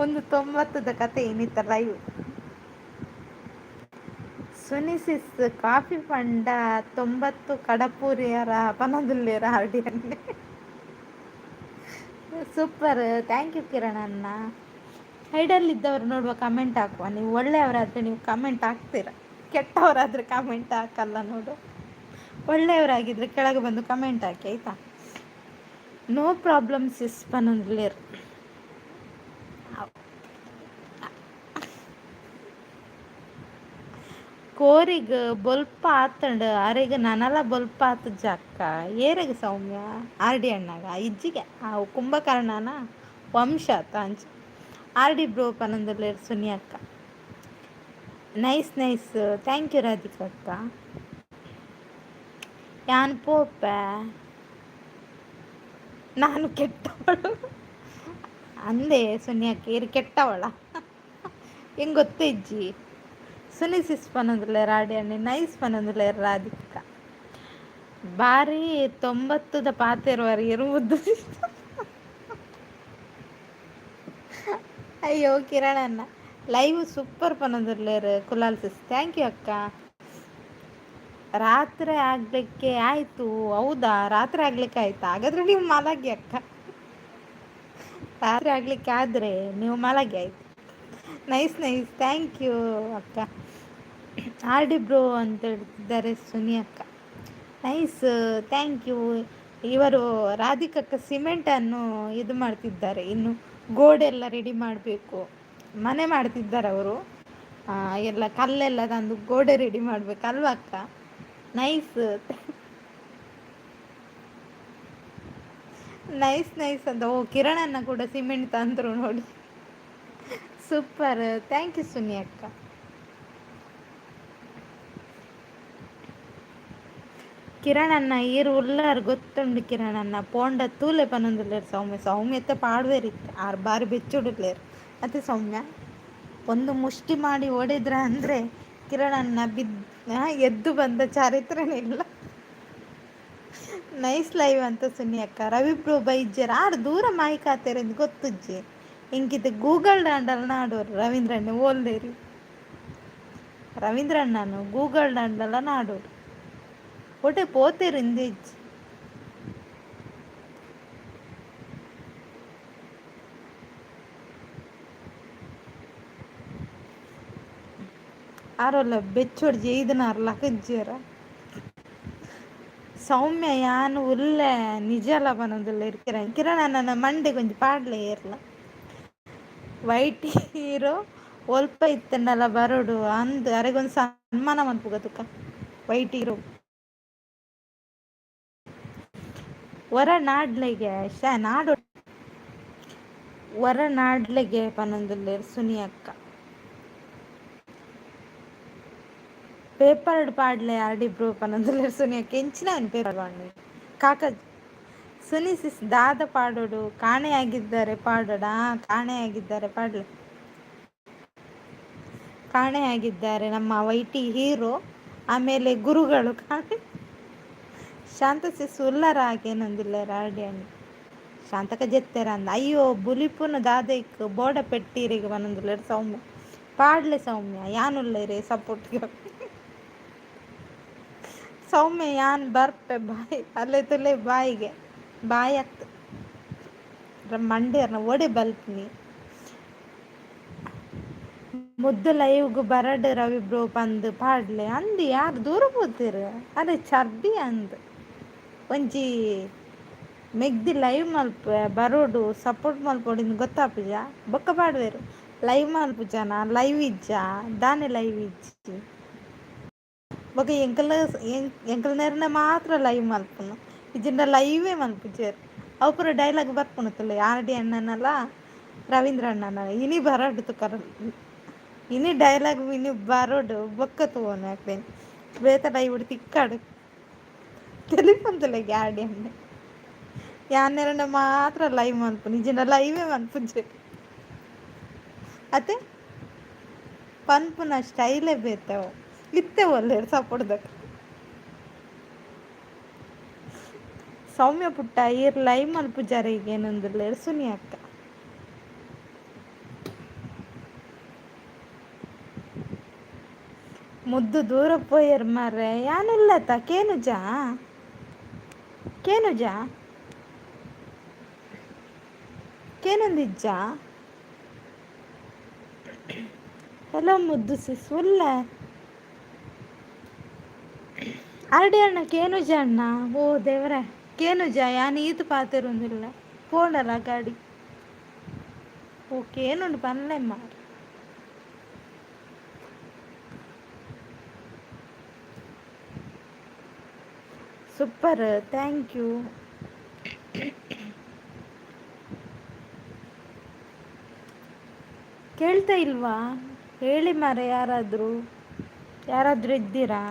ಒಂದು 90ದ ಕತೆ ಏನಿತ್ತ ಲೈವ್. ಸುನಿ ಸಿಸ್ ಕಾಫಿ ಪಂಡ 90 ಕಡಪೂರಿಯರ ಪನೊಂದುಲ್ಲೆರ್ ಆರ್ ಡಿ ಅಣ್ಣೆ. ಸೂಪರ್, thank you Kiran ಅಣ್ಣ. ಹೈಡಲ್ಲಿದ್ದವರು ನೋಡುವ, ಕಮೆಂಟ್ ಹಾಕುವ. ನೀವು ಒಳ್ಳೆಯವರಾದರೆ ನೀವು ಕಮೆಂಟ್ ಹಾಕ್ತೀರ, ಕೆಟ್ಟವರಾದರೆ ಕಮೆಂಟ್ ಹಾಕಲ್ಲ ನೋಡು. ಒಳ್ಳೆಯವರಾಗಿದ್ದರೆ ಕೆಳಗೆ ಬಂದು ಕಮೆಂಟ್ ಹಾಕಿ, ಆಯಿತಾ? ನೋ ಪ್ರಾಬ್ಲಮ್ ಸಿಸ್ ಪನೊಂದುಲ್ಲೆರ್. ಕೋರಿಗ್ ಬೊಲ್ಪ ಆತಂಡ್ ಅರೆಗ್ ನನಲ ಬೊಲ್ಪ ಆತುಜ ಅಕ್ಕ. ಏರೆಗ್ ಸೌಮ್ಯ? ಆರ್ ಡಿ ಅಣ್ಣಗ ಇಜ್ಜಿಗೆ ಆ ಕುಂಭಕರ್ಣನ ವಂಶ ಅತ್ತ ಅಂಚ. ಆರ್ ಡಿ ಬ್ರೋ ಪನೊಂದುಲ್ಲೆರ್ ಸುನಿ ಅಕ್ಕ. Nice nice, thank you Radhika ಅಕ್ಕ. ಯಾನ್ ಪೋಪೆ. ನಾನು ಕೆಟ್ಟವಳು ಅಂದೆ ಸುನಿಯಕ್ಕ, ಇರು ಕೆಟ್ಟವಳ ಹೆಂಗೆ ಗೊತ್ತಿಜ್ಜಿ. ಸುನಿ ಸಿಸ್ ಪನೊಂದುಲ್ಲೆರ್ ರಾಡಿ ಅಣ್ಣೆ, ನೈಸ್ ಪನೊಂದುಲ್ಲೆರ್ ರಾಧಿಕಾ. ಬಾರಿ ತೊಂಬತ್ತುದ ಪಾತೆರುವರ್ ಇರು ಮುದ್ದು. ಅಯ್ಯೋ ಕಿರಣಣ್ಣ, ಲೈವ್ ಸೂಪರ್ ಪನೊಂದುಲ್ಲೆರ್ ಕುಲಾಲ್ ಸಿಸ್. Thank you ಅಕ್ಕ. ರಾತ್ರಿ ಆಗಲಿಕ್ಕೆ ಆಯಿತು. ಹೌದಾ? ರಾತ್ರಿ ಆಗಲಿಕ್ಕೆ ಆಯ್ತಾ? ಹಾಗಾದರೆ ನೀವು ಮಲಗಿ ಅಕ್ಕ. ರಾತ್ರಿ ಆಗಲಿಕ್ಕೆ ಆದರೆ ನೀವು ಮಲಗಿ ಆಯಿತು. ನೈಸ್ ನೈಸ್, thank you ಅಕ್ಕ. ಆರ್ ಡಿ ಬ್ರೋ ಅಂತ ಹೇಳ್ತಿದ್ದಾರೆ ಸುನಿ ಅಕ್ಕ. Nice, thank you. ಇವರು ರಾಧಿಕಕ್ಕ ಸಿಮೆಂಟನ್ನು ಇದು ಮಾಡ್ತಿದ್ದಾರೆ. ಇನ್ನು ಗೋಡೆಲ್ಲ ರೆಡಿ ಮಾಡಬೇಕು, ಮನೆ ಮಾಡ್ತಿದ್ದಾರೆ ಅವರು. ಎಲ್ಲ ಕಲ್ಲೆಲ್ಲ ತಂದು ಗೋಡೆ ರೆಡಿ ಮಾಡಬೇಕು ಅಲ್ವಾ ಅಕ್ಕ? ನೈಸ್ ನೈಸ್ ನೈಸ್ ಅಂತ. ಓ, ಕಿರಣನ್ನ ಕೂಡ ಸಿಮೆಂಟ್ ತಂದರು ನೋಡಿ. ಸೂಪರ್, thank you Suni ಅಕ್ಕ. ಕಿರಣಣ್ಣ ಈರು ಉಲ್ಲಾರ್ ಗೊತ್ತುಂಡು. ಕಿರಣಣ್ಣ ಪೋಂಡ ತೂಲೆ ಪನೊಂದುಲ್ಲೆರ್ ಸೌಮ್ಯ. ಸೌಮ್ಯತೆ ಪಾಡ್ವೇರಿತ್ತೆ ಆರು ಬಾರಿ ಬೆಚ್ಚುಡುಲ್ಲೇರು ಅತ್ತೆ ಸೌಮ್ಯ. ಒಂದು ಮುಷ್ಟಿ ಮಾಡಿ ಓಡಿದ್ರ ಅಂದರೆ ಕಿರಣಣ್ಣ ಬಿದ್ದು ಎದ್ದು ಬಂದ ಚಾರಿತ್ರ್ಯನೇ ಇಲ್ಲ. ನೈಸ್ ಲೈವ್ ಅಂತ ಸುನಿ ಅಕ್ಕ. ರವಿ ಬ್ರೋ ಬೈಜರ್ ಆರು ದೂರ ಮಾಯಿಕಾತೆರೆಂದು ಗೊತ್ತುಜ್ಜಿ. ಇಂಕಿತ ಗೂಗಲ್ ದಾಂಡಲ್ ನಾಡೋರು ರವೀಂದ್ರಣ್ಣ ಓಲ್ದೇರಿ. ರವೀಂದ್ರಣ್ಣನು ಗೂಗಲ್ ದಾಂಡಲ ನಾಡೋರು ಒಟ್ಟೆ ಪೋತೇರು ಇಂದೆಜ್ಜಿ. ಆರೋಲ್ಲ ಬೆಚ್ಚೊಡ್ಜಿ ಜೈದನಾರ್ ಲಕಜ್ಜೇರ. ಸೌಮ್ಯ ಯಾನ್ ಉಲ್ಲೆ ನಿಜಲ ಪನೊಂದುಲ್ಲೆರ್ ಕಿರಣ್. ಕಿರಣ ನನ್ನ ಮಂಡೆ ಕೊಂಚ ಪಾಡ್ಲೆ ಏರ್ಲ. ವೈಟ್ ಹೀರೋ ಒಲ್ಪ ಇತ್ತಂಡಲ ಬರೋಡು ಅಂದ್ ಅರೆಗೊಂದು ಸನ್ಮಾನ ಮನ್ಪುಗ ತುಕ ವೈಟ್ ಹೀರೋ. ವರ ನಾಡ್ಲೆಗೆ ಶ ನಾಡು ವರ ನಾಡ್ಲೆಗೆ ಪನೊಂದುಲ್ಲೆರ್ ಸುನಿ ಅಕ್ಕ. ಪೇಪರ್ಡ್ ಪಾಡ್ಲೆ ಆರ್ಡಿ ಬ್ರೋ ಪನೊಂದುಲ್ಲೆರ್ ಸುನಿ ಅಕ್ಕ. ಎಂಚಿನ ಪೇಪರ್ ಪಾಡ್ಲೆ ಕಾಕ ಸುನಿ ಸಿಸ್ ದಾದ ಪಾಡೋಡು? ಕಾಣೆಯಾಗಿದ್ದಾರೆ ಪಾಡೋಡ? ಕಾಣೆಯಾಗಿದ್ದಾರೆ ಪಾಡ್ಲೆ. ಕಾಣೆಯಾಗಿದ್ದಾರೆ ನಮ್ಮ ವೈಟಿ ಹೀರೋ, ಆಮೇಲೆ ಗುರುಗಳು ಕಾಣೆ. ಶಾಂತ ಸಿಸ್ ಉಲ್ಲರ ಹಾಗೇನೊಂದಿಲ್ಲ ಆರ್ಡಿ ಅಣ್ಣ. ಶಾಂತಕ ಜೆತ್ತೆರ ಅಂದ. ಅಯ್ಯೋ ಬುಲಿಪುನ ದಾದೈಕ್ ಬೋಡ ಪೆಟ್ಟೀರಿಗೆ ಪನೊಂದುಲ್ಲೆರ್ ಸೌಮ್ಯ. ಪಾಡ್ಲೆ ಸೌಮ್ಯ, ಯಾನುಲ್ಲೆರೆ ಸಪೋರ್ಟ್. ಸೌಮ್ಯ ಯಾನ್ ಬರ್ಪೆ ಬಾಯ್ ಅಲ್ಲೇ ತುಲೆ ಬಾಯಿಗೆ ಬಾಯ್ ಅತ್ ಮಂಡೇರ್ನ ಒಡೆ ಬಲ್ಪ್ನಿ. ಮುದ್ದು ಲೈವ್ಗ್ ಬರಡ್ ರವಿ ಬ್ರೋ ಪಂದ್ ಪಾಡ್ಲೆ ಅಂದ್. ಯಾರು ದೂರ ಪೋತಿರ್? ಅರೆ ಚರ್ಬಿ ಅಂದ್. ಒಂಜಿ ಮೆಗ್ದಿ ಲೈವ್ ಮಲ್ಪೆ ಬರೋಡು ಸಪೋರ್ಟ್ ಮಲ್ಪೊಡು ಗೊತ್ತಾಪುಜ? ಬೊಕ್ಕ ಪಾಡ್ವೆರ್. ಲೈವ್ ಮಲ್ಪುಜನ? ಲೈವ್ ಇಜ್ಜ? ದಾನೆ ಲೈವ್ ಇಜ್ಜಿ? ಬೊಕ ಎಂಕಲ್ನ ಎಂಕಲ್ನ ಮಾತ್ರ ಲೈವ್ ಮಲ್ಪುನು, ಇಜ್ಜಿಂಡ ಲೈವೇ ಮಲ್ಪುಜೆರ್. ಅವು ಪೂರ ಡೈಲಾಗ್ ಬರ್ಪುಂಡು ತೂಲೆ ಆರ್ ಡಿ ಅಣ್ಣನಲ ರವೀಂದ್ರ ಅಣ್ಣನ. ಇನಿ ಬರಡ್ ತುಕರ, ಇನಿ ಡೈಲಾಗ್ ಇನಿ ಬರೋಡು ಬೊಕ್ಕ ತೂವೊನು ಅಕ್ಲೆನ್. ಬೇತೆ ಲೈವ್ ತಿಕ್ಕಡ್ ತೆಲಿಪೊಂದುಲ್ಲೆ ಆರ್ ಡಿ ಅಣ್ಣೆ. ಯಾನೆರ್ಂಡ ಮಾತ್ರ ಲೈವ್ ಮಲ್ಪುನು, ಇಜ್ಜಿಂಡ ಲೈವೇ ಮಲ್ಪುಜೆರ್. ಅತೆ ಪನ್ಪುನ ಸ್ಟೈಲೇ ಬೇತೆ ಅವು. ಇತ್ತೆ ಒಲ್ಲೆರ್ ಸಪೋರ್ಟ್ದಕ್. ಸೌಮ್ಯ ಪುಟ್ಟ ಈರ್ ಲೈವ್ ಮಲ್ಪುಜಾರ್ ಏನೊಂದುಲ್ಲೆರ್ ಸುನಿ ಅಕ್ಕ. ಮುದ್ದು ದೂರ ಪೋಯೆರ್ ಮಾರ್ರೆ. ಯಾನುಲ್ಲತ ಕೇನುಜ ಕೇನುಜ ಕೇನೊಂದಿಜ್ಜ? ಹಲೋ ಮುದ್ದು ಸಿಸ್ ಉಲ್ಲೆ. ಆರ್ಡಿ ಅಣ್ಣ ಕೇನುಜ ಅಣ್ಣ? ಓ ದೇವರೇ, ಕೇನುಜ? ಯಾನ್ ಈತ್ ಪಾತೆರೊಂದುಲ್ಲೆ ಪೋಂಡಲ ಗಾಡಿ. ಓ ಕೇನುಂಡು ಪನ್ಲೆ ಮಾರ್ರೆ. Super, thank you. ಕೇಳ್ತಾ ಇಲ್ವಾ? ಹೇಳಿ ಮಾರ್ರೆ, ಯಾರಾದರೂ ಯಾರಾದರೂ ಇದ್ದೀರಾ?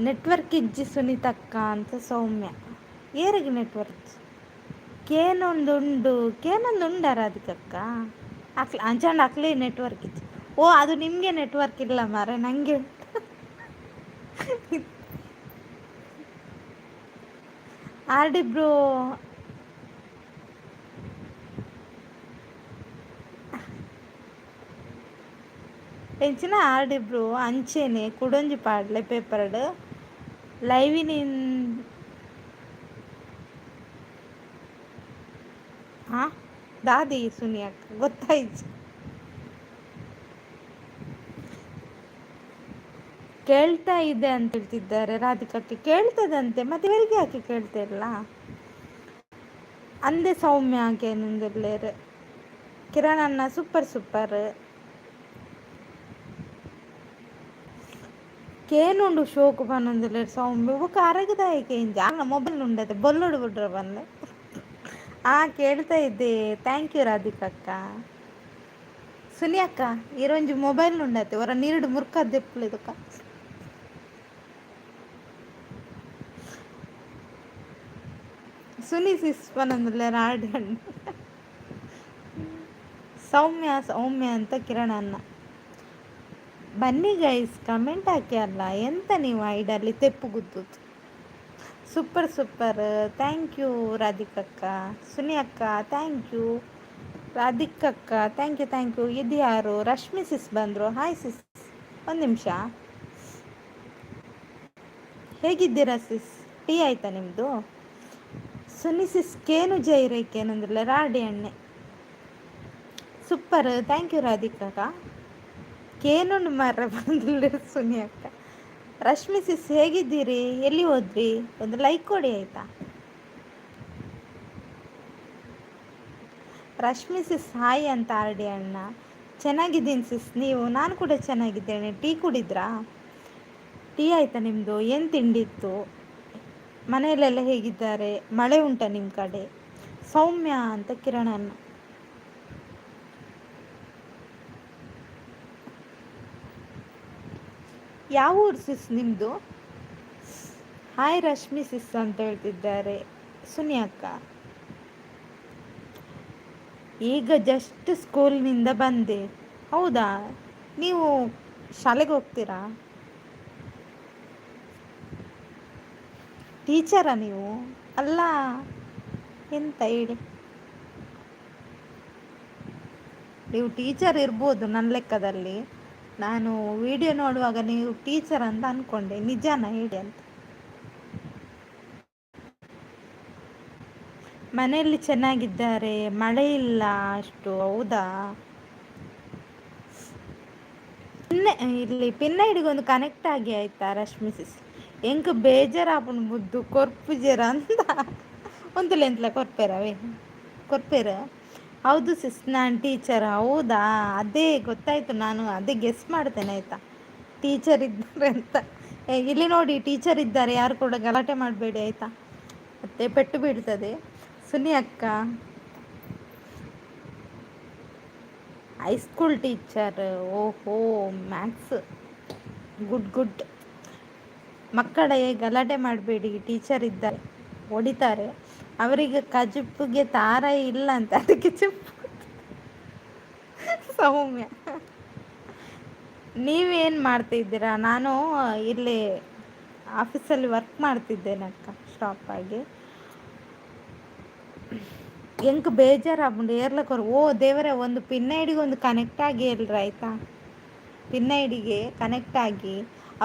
ನೆಟ್ವರ್ಕ್ ಇಜ್ಜಿ ಸುನೀತಕ್ಕ ಅಂತ ಸೌಮ್ಯ. ಏರಿಗೆ ನೆಟ್ವರ್ಕ್? ಕೇನೊಂದು ಉಂಡು, ಕೇನೊಂದು ಉಂಡಾರ ಅದಕ್ಕಕ್ಕ ಅಕ್ಲ ಅಂಚಾಂಡ ಅಕ್ಲೇ ನೆಟ್ವರ್ಕ್ ಇಜ್ಜಿ. ಓ, ಅದು ನಿಮಗೆ ನೆಟ್ವರ್ಕ್ ಇಲ್ಲ ಮಾರೆ, ನನಗೆ ಆರ್ ಡಿ ಬ್ರೋ. ಎಂಚಿನ ಆರ್ ಡಿ ಬ್ರೋ ಅಂಚೆನೆ ಕುಡೊಂಜಿ ಪಾಡ್ಲೆ ಪೇಪರ್ಡ್ ಲೈವಿನ. ಹಾಂ, ದಾದಿ ಸುನಿಯಕ್ಕ ಗೊತ್ತಾಯ್ತು. ಕೇಳ್ತಾ ಇದೆ ಅಂತ ಹೇಳ್ತಿದ್ದಾರೆ ರಾಧಿಕಕ್ಕೆ. ಕೇಳ್ತದಂತೆ, ಮತ್ತೆ ಇವರಿಗೆ ಯಾಕೆ ಕೇಳ್ತಾ ಇಲ್ಲ ಅಂದೆ ಸೌಮ್ಯ ಕೇನೊಂದುಲ್ಲೆರ್. ಕಿರಣ್ ಅಣ್ಣ ಸೂಪರ್ ಸೂಪರ್. ಕೇನುಂಡು ಶೋಕು ಪನ್ನೊಂದುಲ್ಲೆರ್ ಸೌಮ್ಯ. ಬೊಕ ಅರಗದಾಯ ಕೇಂಜಿ ಅನ್ನ ಮೊಬೈಲ್ ಉಂಡತೆ ಬೊಲ್ಲೊಡು ಬುಡ್ರ ಪನ್ಲೆ. ಆ ಕೇಳ್ತಾ ಇದ್ದೆ. Thank you ರಾಧಿಕಕ್ಕ. ಸುನಿ ಅಕ್ಕ, ಈರೊಂಜಿ ಮೊಬೈಲ್ ಉಂಡತೆ ಒರ ನೀರುಡು ಮುರ್ಕದ್ ದೆಪ್ಪುಲೆದಕ್ಕ. ಸುನಿ ಸಿಸ್ ಪನೊಂದುಲ್ಲೆರ್ ಆರ್ಡಿ ಅಣ್ಣ. ಸೌಮ್ಯ ಸೌಮ್ಯ ಅಂತ ಕಿರಣ್ ಅಣ್ಣ. ಬನ್ನಿ ಗೈಸ್, ಕಮೆಂಟ್ ಹಾಕಿ ಅಲ್ಲ, ಎಂತ ನೀವು ಐಡಲ್ಲಿ ತೆಪ್ಪು ಗುದ್ದುದು. Super super. Thank you ರಾಧಿಕಕ್ಕ. ಸುನಿ ಅಕ್ಕ thank you. ರಾಧಿಕಕ್ಕ thank you thank you. ಇದು ಯಾರು? ರಶ್ಮಿ ಸಿಸ್ ಬಂದರು. ಹಾಯ್ ಸಿಸ್, ಒಂದು ನಿಮಿಷ. ಹೇಗಿದ್ದೀರಾ ಸಿಸ್? ಟೀ ಆಯ್ತಾ ನಿಮ್ಮದು? ಸುನಿ ಸಿಸ್ ಕೇನು ಜೈರೇಕ್ ಏನಂದ್ರಲ್ಲ ರಾಡಿ ಅಣ್ಣೆ. ಸೂಪರ್, thank you ರಾಧಿಕಕ್ಕ. ಕೇನುಂಡು ಮಾರ್ರೆ ಬಂದಿಲ್ಲ ಸುನಿ ಅಕ್ಕ. ರಶ್ಮಿ ಸಿಸ್ ಹೇಗಿದ್ದೀರಿ? ಎಲ್ಲಿ ಹೋದ್ರಿ? ಒಂದು ಲೈಕ್ ಕೊಡಿ ಆಯಿತಾ? ರಶ್ಮಿ ಸಿಸ್ ಹಾಯ್ ಅಂತ ಆರ್ಡಿ ಅಣ್ಣ. ಚೆನ್ನಾಗಿದ್ದೀನಿ ಸಿಸ್, ನೀವು? ನಾನು ಕೂಡ ಚೆನ್ನಾಗಿದ್ದೇನೆ. ಟೀ ಕುಡಿದ್ರಾ? ಟೀ ಆಯಿತಾ ನಿಮ್ಮದು? ಏನು ತಿಂಡಿತ್ತು? ಮನೆಯಲ್ಲೆಲ್ಲ ಹೇಗಿದ್ದಾರೆ? ಮಳೆ ಉಂಟಾ ನಿಮ್ಮ ಕಡೆ? ಸೌಮ್ಯ ಅಂತ ಕಿರಣ್ ಅಣ್ಣ. ಯಾವ ಊರು ಸಿಸ್ ನಿಮ್ಮದು? ಹಾಯ್ ರಶ್ಮಿ ಸಿಸ್ ಅಂತ ಹೇಳ್ತಿದ್ದಾರೆ ಸುನಿ ಅಕ್ಕ. ಈಗ ಜಸ್ಟ್ ಸ್ಕೂಲ್ನಿಂದ ಬಂದೆ. ಹೌದಾ? ನೀವು ಶಾಲೆಗೆ ಹೋಗ್ತೀರಾ? ಟೀಚರಾ ನೀವು? ಅಲ್ಲ, ಎಂತ ಹೇಳಿ? ನೀವು ಟೀಚರ್ ಇರ್ಬೋದು ನನ್ನ ಲೆಕ್ಕದಲ್ಲಿ. ನಾನು ವಿಡಿಯೋ ನೋಡುವಾಗ ನೀವು ಟೀಚರ್ ಅಂತ ಅಂದ್ಕೊಂಡೆ. ನಿಜಾನ ಹೇಳಿ ಅಂತ. ಮನೆಯಲ್ಲಿ ಚೆನ್ನಾಗಿದ್ದಾರೆ, ಮಳೆ ಇಲ್ಲ ಅಷ್ಟು. ಹೌದಾ? ಇಲ್ಲಿ ಪಿನ್ನ ಒಂದು ಕನೆಕ್ಟ್ ಆಗಿ ಆಯ್ತಾ ರಶ್ಮಿ ಸಿಸ್? ಎಂಕ್ ಬೇಜಾರಾಪುಂಡು ಮುದ್ದು ಕೊರ್ಪುಜೆರ ಅಂತ. ಒಂದುಲೆಂತ್ಲ ಕೊರ್ಪೇರವೇ ಕೊರ್ಪೇರ? ಹೌದು ಸಿಸ್, ನಾನು ಟೀಚರ್. ಹೌದಾ? ಅದೇ ಗೊತ್ತಾಯಿತು, ನಾನು ಅದೇ ಗೆಸ್ ಮಾಡ್ತೇನೆ ಆಯಿತಾ, ಟೀಚರ್ ಇದ್ದಾರೆ ಅಂತ. ಇಲ್ಲಿ ನೋಡಿ ಟೀಚರ್ ಇದ್ದಾರೆ, ಯಾರು ಕೂಡ ಗಲಾಟೆ ಮಾಡಬೇಡಿ ಆಯಿತಾ, ಮತ್ತೆ ಪೆಟ್ಟು ಬೀಳ್ತದೆ. ಸುನಿ ಅಕ್ಕ ಹೈಸ್ಕೂಲ್ ಟೀಚರ್. ಓಹೋ, ಮ್ಯಾಥ್ಸ್, ಗುಡ್ ಗುಡ್. ಮಕ್ಕಳೇ ಗಲಾಟೆ ಮಾಡಬೇಡಿ, ಟೀಚರ್ ಇದ್ದಾರೆ, ಹೊಡಿತಾರೆ ಅವರಿಗೆ. ಕಜುಪ್ಪಿಗೆ ತಾರ ಇಲ್ಲ ಅಂತ ಅದಕ್ಕೆ ಚೆಪ್ಪು. ಸೌಮ್ಯ, ನೀವೇನು ಮಾಡ್ತಿದ್ದೀರಾ? ನಾನು ಇಲ್ಲಿ ಆಫೀಸಲ್ಲಿ ವರ್ಕ್ ಮಾಡ್ತಿದ್ದೇನೆ ಅಕ್ಕ, ಸ್ಟಾಪ್ ಆಗಿ. ಎಂಕ್ ಬೇಜಾರಾಪುಂಡು ಏರ್ಲಕೊರು. ಓ ದೇವರೇ, ಒಂದು ಪಿನ್ ಐಡಿಗೆ ಒಂದು ಕನೆಕ್ಟ್ ಆಗಿ ಎಲ್ರ ಆಯಿತಾ? ಪಿನ್ ಐಡಿಗೆ ಕನೆಕ್ಟ್ ಆಗಿ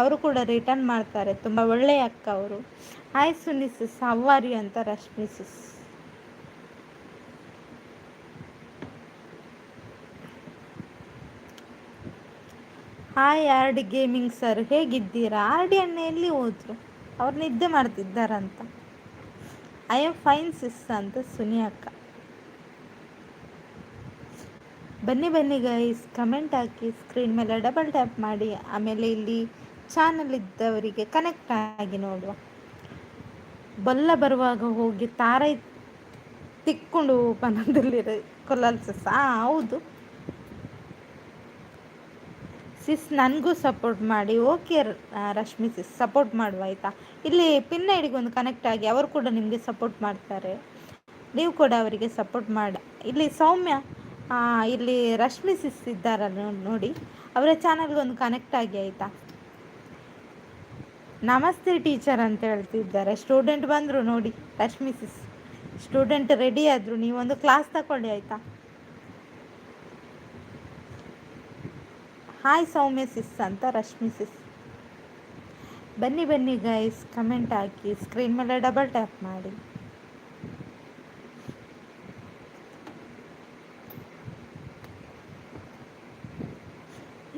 ಅವರು ಕೂಡ ರಿಟರ್ನ್ ಮಾಡ್ತಾರೆ. ತುಂಬ ಒಳ್ಳೆಯ ಅಕ್ಕ ಅವರು. Hi Suni sis, how are you ಅಂತ Rashmi sis. Hi R D gaming sir, ಹೇಗಿದ್ದೀರಾ? ಆರ್ ಡಿ ಅಣ್ಣ ಎಲ್ಲಿ ಹೋದರು? ಅವ್ರು ನಿದ್ದೆ ಮಾಡ್ತಿದ್ದಾರಂತ. I am fine ಸಿಸ್ ಅಂತ ಸುನಿ ಅಕ್ಕ. ಬನ್ನಿ ಬನ್ನಿ ಗೈಸ್, ಕಮೆಂಟ್ ಹಾಕಿ, ಸ್ಕ್ರೀನ್ ಮೇಲೆ ಡಬಲ್ ಟ್ಯಾಪ್ ಮಾಡಿ, ಆಮೇಲೆ ಇಲ್ಲಿ ಚಾನಲ್ ಇದ್ದವರಿಗೆ ಕನೆಕ್ಟ್ ಆಗಿ ನೋಡುವ. ಬೊಲ್ಲ ಬರುವಾಗ ಹೋಗಿ ತಾರೈ ತಿಕ್ಕೊಂಡು ಪನದಲ್ಲಿ ಕೊಲ್ಲಲ್ ಸಿಸ್. ಹಾಂ ಹೌದು. ಸಿಸ್ ನನಗೂ ಸಪೋರ್ಟ್ ಮಾಡಿ. ಓಕೆ ರಶ್ಮಿ ಸಿಸ್, ಸಪೋರ್ಟ್ ಮಾಡುವ ಆಯಿತಾ. ಇಲ್ಲಿ ಪಿನ್ ಐಡಿಗೆ ಒಂದು ಕನೆಕ್ಟ್ ಆಗಿ, ಅವರು ಕೂಡ ನಿಮಗೆ ಸಪೋರ್ಟ್ ಮಾಡ್ತಾರೆ, ನೀವು ಕೂಡ ಅವರಿಗೆ ಸಪೋರ್ಟ್ ಮಾಡಿ. ಇಲ್ಲಿ ಸೌಮ್ಯ, ಇಲ್ಲಿ ರಶ್ಮಿ ಸಿಸ್ ಇದ್ದಾರಲ್ಲ ನೋಡಿ, ಅವರ ಚಾನಲ್ಗೆ ಒಂದು ಕನೆಕ್ಟ್ ಆಗಿ ಆಯಿತಾ. ನಮಸ್ತೆ ಟೀಚರ್ ಅಂತ ಹೇಳ್ತಿದ್ದಾರೆ. ಸ್ಟೂಡೆಂಟ್ ಬಂದರು ನೋಡಿ, ರಶ್ಮಿ ಸಿಸ್ ಸ್ಟೂಡೆಂಟ್ ರೆಡಿ ಆದರು. ನೀವೊಂದು ಕ್ಲಾಸ್ ತಗೊಳ್ಳಿ ಆಯಿತಾ. ಹಾಯ್ ಸೌಮ್ಯ ಸಿಸ್ ಅಂತ ರಶ್ಮಿ ಸಿಸ್. ಬನ್ನಿ ಬನ್ನಿ ಗೈಸ್, ಕಮೆಂಟ್ ಹಾಕಿ, ಸ್ಕ್ರೀನ್ ಮೇಲೆ ಡಬಲ್ ಟ್ಯಾಪ್ ಮಾಡಿ.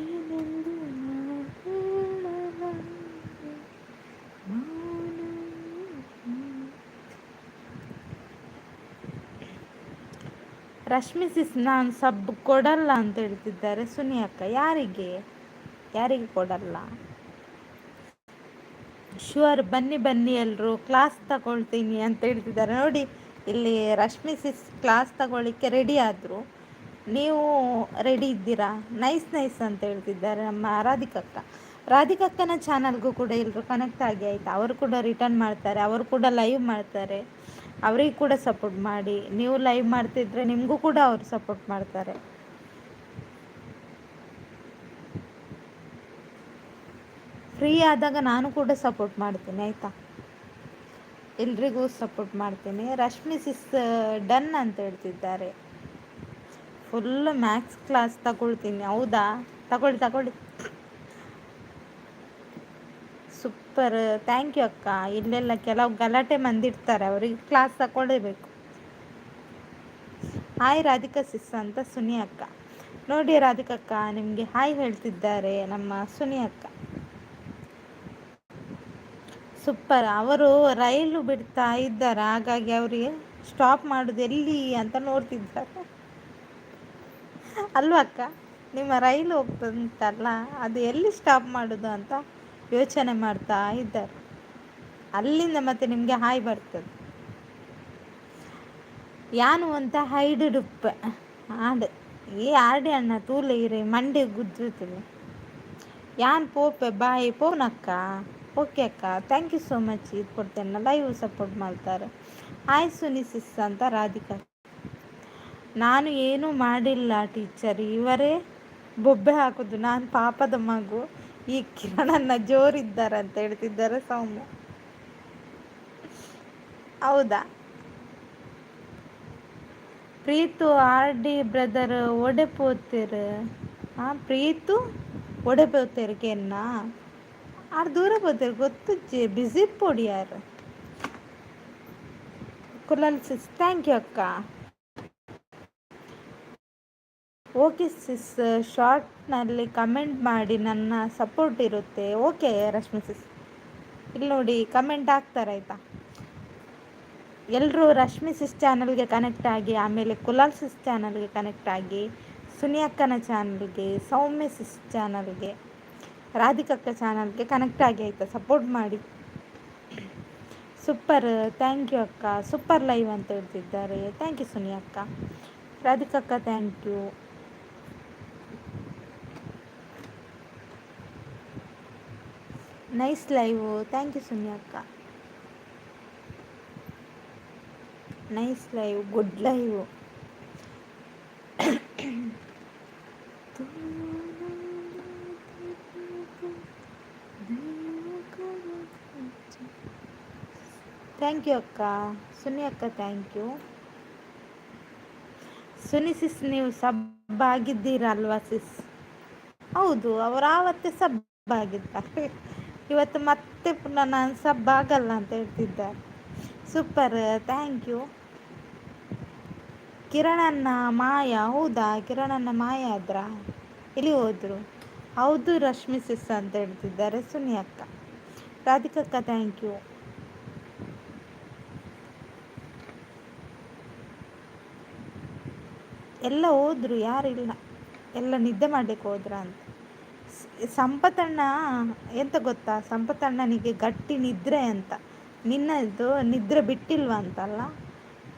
ಏನೆಂದು ನಾ ಹೇಳಲಾರೆ, ಮೌನ. ರಶ್ಮಿ ಸಿಸ್, ನಾನು ಸಬ್ ಕೊಡಲ್ಲ ಅಂತ ಹೇಳ್ತಿದ್ದಾರೆ ಸುನಿ ಅಕ್ಕ. ಯಾರಿಗೆ ಯಾರಿಗೆ ಕೊಡಲ್ಲ? ಶುವರ್, ಬನ್ನಿ ಬನ್ನಿ ಎಲ್ಲರೂ, ಕ್ಲಾಸ್ ತಗೊಳ್ತೀನಿ ಅಂತ ಹೇಳ್ತಿದ್ದಾರೆ ನೋಡಿ. ಇಲ್ಲಿ ರಶ್ಮಿ ಸಿಸ್ ಕ್ಲಾಸ್ ತಗೊಳ್ಳಿಕ್ಕೆ ರೆಡಿ ಆದರು. ನೀವು ರೆಡಿ ಇದ್ದೀರಾ? ನೈಸ್ ನೈಸ್ ಅಂತ ಹೇಳ್ತಿದ್ದಾರೆ ನಮ್ಮ ರಾಧಿಕಕ್ಕ. ರಾಧಿಕಕ್ಕನ ಚಾನಲ್ಗೂ ಕೂಡ ಎಲ್ಲರೂ ಕನೆಕ್ಟ್ ಆಗಿ ಆಯಿತಾ. ಅವರು ಕೂಡ ರಿಟರ್ನ್ ಮಾಡ್ತಾರೆ, ಅವರು ಕೂಡ ಲೈವ್ ಮಾಡ್ತಾರೆ, ಅವರಿಗೆ ಕೂಡ ಸಪೋರ್ಟ್ ಮಾಡಿ. ನೀವು ಲೈವ್ ಮಾಡ್ತಿದ್ರೆ ನಿಮಗೂ ಕೂಡ ಅವರು ಸಪೋರ್ಟ್ ಮಾಡ್ತಾರೆ. ಫ್ರೀ ಆದಾಗ ನಾನು ಕೂಡ ಸಪೋರ್ಟ್ ಮಾಡ್ತೀನಿ ಆಯಿತಾ, ಎಲ್ರಿಗೂ ಸಪೋರ್ಟ್ ಮಾಡ್ತೀನಿ. ರಶ್ಮಿ ಸಿಸ್ ಡನ್ ಅಂತ ಹೇಳ್ತಿದ್ದಾರೆ. ಫುಲ್ ಮ್ಯಾಥ್ಸ್ ಕ್ಲಾಸ್ ತಗೊಳ್ತೀನಿ. ಹೌದಾ? ತಗೊಳ್ಳಿ ತಗೊಳ್ಳಿ. ಸೂಪರ್, thank you ಅಕ್ಕ. ಇಲ್ಲೆಲ್ಲ ಕೆಲವು ಗಲಾಟೆ ಮಂದಿರ್ತಾರೆ, ಅವರಿಗೆ ಕ್ಲಾಸ್ ತಗೊಳ್ಳೇಬೇಕು. ಹಾಯ್ ರಾಧಿಕಾ ಸಿಸ್ ಅಂತ ಸುನಿ ಅಕ್ಕ. ನೋಡಿ ರಾಧಿಕಕ್ಕ, ನಿಮಗೆ ಹಾಯ್ ಹೇಳ್ತಿದ್ದಾರೆ ನಮ್ಮ ಸುನಿ ಅಕ್ಕ. ಸೂಪರ್. ಅವರು ರೈಲು ಬಿಡ್ತಾ ಇದ್ದಾರೆ, ಹಾಗಾಗಿ ಅವರಿಗೆ ಸ್ಟಾಪ್ ಮಾಡೋದು ಎಲ್ಲಿ ಅಂತ ನೋಡ್ತಿದ್ದಾರೆ ಅಲ್ವಾ ಅಕ್ಕ? ನಿಮ್ಮ ರೈಲು ಹೋಗ್ತಂತಲ್ಲ, ಅದು ಎಲ್ಲಿ ಸ್ಟಾಪ್ ಮಾಡೋದು ಅಂತ ಯೋಚನೆ ಮಾಡ್ತಾ ಇದ್ದಾರೆ. ಅಲ್ಲಿಂದ ಮತ್ತೆ ನಿಮಗೆ ಹಾಯ್ ಬರ್ತದೆ. ಯಾನು ಅಂತ ಹೈಡ್ ಡುಪ್ಪೆ ಆಡು ಏ ಆರ್ಡಿ ಅಣ್ಣ ತೂಲೆ ಇರೆ ಮಂಡೆ ಗುದ್ದುತ್ತದೆ. ಯಾನ್ ಪೋಪೆ ಬಾಯ್ ಪೋನಕ್ಕ. ಓಕೆ ಅಕ್ಕ, thank you so much. ಇದು ಕೊಡ್ತೇನೆ, ಲೈವ್ ಸಪೋರ್ಟ್ ಮಾಡ್ತಾರೆ. ಹಾಯ್ ಸುನಿ ಸಿಸ್ ಅಂತ ರಾಧಿಕಾ. ನಾನು ಏನೂ ಮಾಡಿಲ್ಲ ಟೀಚರ್, ಇವರೇ ಬೊಬ್ಬೆ ಹಾಕೋದು, ನಾನು ಪಾಪದ ಮಗು. ಈ ಕಿರಣನ್ನ ಜೋರಿದ್ದಾರೆ ಅಂತ ಹೇಳ್ತಿದ್ದಾರೆ ಸೌಮ್ಯ. ಹೌದಾ ಪ್ರೀತು? ಆರ್ ಡಿ ಬ್ರದರ್ ಒಡೆ ಪೋತಿರ್? ಹಾಂ ಪ್ರೀತು ಒಡೆ ಪೋತಿರ್ ಕೆನ್ನ ಆರ್ ದೂರ ಪೋತಿರ್ ಗೊತ್ತುಜ್ಜಿ, ಬ್ಯುಸಿ ಪೊಡಿ ಯಾರು. ಕುಲಲ್ ಸಿಸ್ thank you ಅಕ್ಕ. ಓಕೆ ಸಿಸ್, ಶಾರ್ಟ್ನಲ್ಲಿ ಕಮೆಂಟ್ ಮಾಡಿ, ನನ್ನ ಸಪೋರ್ಟ್ ಇರುತ್ತೆ. ಓಕೆ ರಶ್ಮಿ ಸಿಸ್, ಇಲ್ಲಿ ನೋಡಿ ಕಮೆಂಟ್ ಹಾಕ್ತಾರೆ ಆಯಿತಾ. ಎಲ್ಲರೂ ರಶ್ಮಿ ಸಿಸ್ ಚಾನಲ್ಗೆ ಕನೆಕ್ಟ್ ಆಗಿ, ಆಮೇಲೆ ಕುಲಾಲ್ ಸಿಸ್ ಚಾನಲ್ಗೆ ಕನೆಕ್ಟ್ ಆಗಿ, ಸುನಿ ಅಕ್ಕನ ಚಾನಲ್ಗೆ, ಸೌಮ್ಯ ಸಿಸ್ ಚಾನಲ್ಗೆ, ರಾಧಿಕಕ್ಕ ಚಾನಲ್ಗೆ ಕನೆಕ್ಟ್ ಆಗಿ ಆಯಿತಾ, ಸಪೋರ್ಟ್ ಮಾಡಿ. ಸೂಪರ್, thank you ಅಕ್ಕ. ಸೂಪರ್ ಲೈವ್ ಅಂತ ಹೇಳ್ತಿದ್ದಾರೆ. Thank you Suni ಅಕ್ಕ. ರಾಧಿಕಕ್ಕ thank you. Nice live, thank you Suni ಅಕ್ಕ. Nice live, good live. Thank you ಅಕ್ಕ, ಸುನಿ ಅಕ್ಕ thank you. Suni sis, ನೀವು ಸಬ್ ಆಗಿದ್ದೀರಲ್ವಾ ಸಿಸ್? ಹೌದು, ಅವರು ಆವತ್ತೇ ಸಬ್ ಆಗಿದ್ದಾರೆ, ಇವತ್ತು ಮತ್ತೆ ಪುನಃ ನಾನು ಸಬ್ ಆಗಲ್ಲ ಅಂತ ಹೇಳ್ತಿದ್ದಾರೆ. Super, thank you. ಕಿರಣಣ್ಣ ಮಾಯ? ಹೌದಾ, ಕಿರಣಣ್ಣ ಮಾಯ ಆದ್ರಾ? ಎಲ್ಲಿ ಹೋದರು? ಹೌದು ರಶ್ಮಿ ಸಿಸ್ ಅಂತ ಹೇಳ್ತಿದ್ದಾರೆ ಸುನಿ ಅಕ್ಕ. ರಾಧಿಕಕ್ಕ thank you. ಎಲ್ಲ ಹೋದ್ರು, ಯಾರಿಲ್ಲ, ಎಲ್ಲ ನಿದ್ದೆ ಮಾಡಲಿಕ್ಕೆ ಹೋದ್ರ ಅಂತ. ಸಂಪತಣ್ಣ ಎಂತ ಗೊತ್ತಾ, ಸಂಪತಣ್ಣನಿಗೆ ಗಟ್ಟಿ ನಿದ್ರೆ ಅಂತ. ನಿನ್ನದು ನಿದ್ರೆ ಬಿಟ್ಟಿಲ್ವ ಅಂತಲ್ಲ,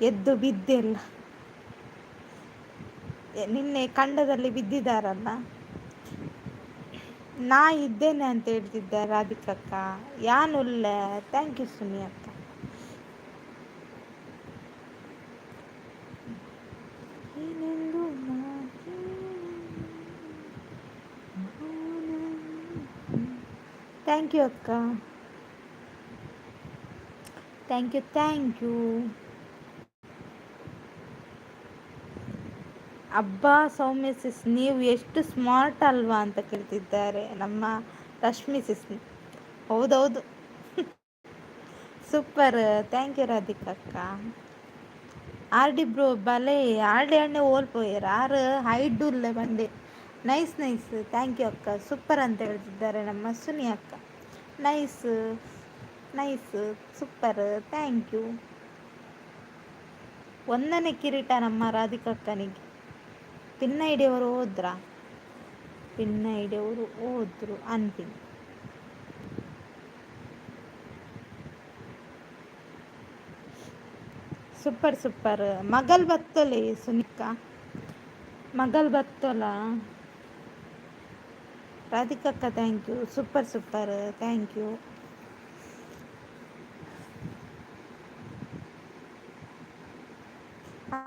ಎದ್ದು ಬಿದ್ದೆಲ್ಲ ನಿನ್ನೆ ಕಂಡದಲ್ಲಿ ಬಿದ್ದಿದ್ದಾರಲ್ಲ. ನಾ ಇದ್ದೇನೆ ಅಂತ ಹೇಳ್ತಿದ್ದೆ ರಾಧಿಕಕ್ಕ. ಯಾನುಲ್ಲೆ, thank you Suni ಅಕ್ಕ. ಏನೆಂದು thank you ಅಕ್ಕ, thank you thank you. ಅಬ್ಬಾ ಸೌಮ್ಯ ಸಿಸ್, ನೀವು ಎಷ್ಟು ಸ್ಮಾರ್ಟ್ ಅಲ್ವಾ ಅಂತ ಕೇಳ್ತಿದ್ದಾರೆ ನಮ್ಮ ರಶ್ಮಿ ಸಿಸ್. ಹೌದೌದು, ಸೂಪರ್, thank you Radhika ಅಕ್ಕ. ಆರ್ ಡಿ ಬ್ರೋ ಬಲೆ ಆರ್ ಡಿ ಅಣ್ಣೆ ಓಲ್ಪೋಯರ್ ಆರ್ ಹೈಡ್ ಉಲ್ಲೆ ಬಂಡೆ. ನೈಸ್ ನೈಸ್, thank you ಅಕ್ಕ, ಸೂಪರ್ ಅಂತ ಹೇಳ್ತಿದ್ದಾರೆ ನಮ್ಮ ಸುನಿ ಅಕ್ಕ. Nice nice, super, thank you. ಒಂದನೇ ಕಿರೀಟ ನಮ್ಮ ರಾಧಿಕಕ್ಕನಿಗೆ. ಪಿನ್ನ ಹಿಡಿಯವರು ಹೋದ್ರಾ? ಪಿನ್ನ ಹಿಡಿಯವರು ಹೋದ್ರು ಅನ್ಪಿನ್. Super super. ಮಗಲ್ ಬತ್ತೊಲೆ ಸುನಿಕ್ಕ, ಮಗಲ್ ಬತ್ತೊಲ ರಾಧಿಕಕ್ಕ, thank you, super super, thank you.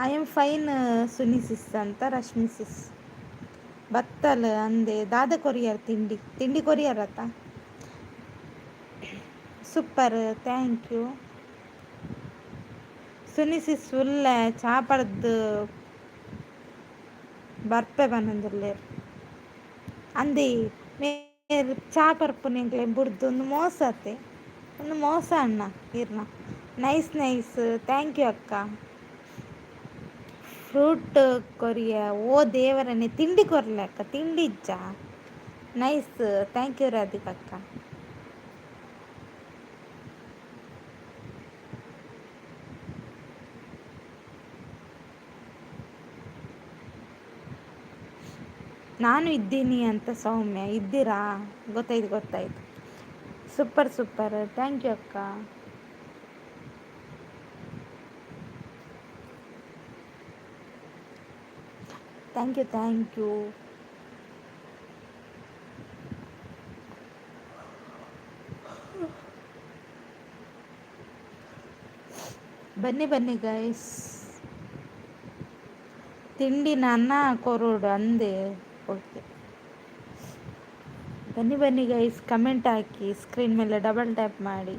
I am fine Suni sis ಅಂತ ರಶ್ಮಿ ಸಿಸ್. ಬತ್ತಲ್ ಅಂದೆ ದಾದ ಕೊರಿಯರ್ ತಿಂಡಿ ತಿಂಡಿ ಕೊರಿಯರ್ ಆತ. Super, thank you Suni sis. ಉಲ್ಲೆ ಚಾ ಪಡ್ದು ಬರ್ಪೆ ಬನ್ನೊಂದುಲ್ಲೆರ್ ಅಂದೆ ಮೇರ್ ಚಾ ಪರ್ಪುನೆಂಕ್ಲೆ ಬುಡ್ದು ಒಂದು ಮೋಸ ಅತ್ತೆ, ಒಂದು ಮೋಸ ಅಣ್ಣ ಇರ್ನ. ನೈಸ್ ನೈಸ್, thank you ಅಕ್ಕ. ಫ್ರೂಟ್ ಕೊರಿಯ, ಓ ದೇವರನ್ನೇ ತಿಂಡಿ ಕೊರ್ಲೆ ಅಕ್ಕ, ತಿಂಡಿ ಇಜ್ಜಾ? ನೈಸ್, thank you Radhika ಅಕ್ಕ. ನಾನು ಇದ್ದೀನಿ ಅಂತ ಸೌಮ್ಯ, ಇದ್ದೀರಾ? ಗೊತ್ತಾಯ್ತು ಗೊತ್ತಾಯ್ತು. ಸೂಪರ್ ಸೂಪರ್, thank you ಅಕ್ಕ. Thank you thank you. ಬನ್ನಿ ಬನ್ನಿ ಗೈಸ್. ತಿಂಡಿ ನನ್ನ ಕೊರೋಡು ಅಂದೆ. ಓಕೆ, ಬನ್ನಿ ಬನ್ನಿ ಗೈಸ್, ಕಮೆಂಟ್ ಹಾಕಿ, ಸ್ಕ್ರೀನ್ ಮೇಲೆ ಡಬಲ್ ಟ್ಯಾಪ್ ಮಾಡಿ.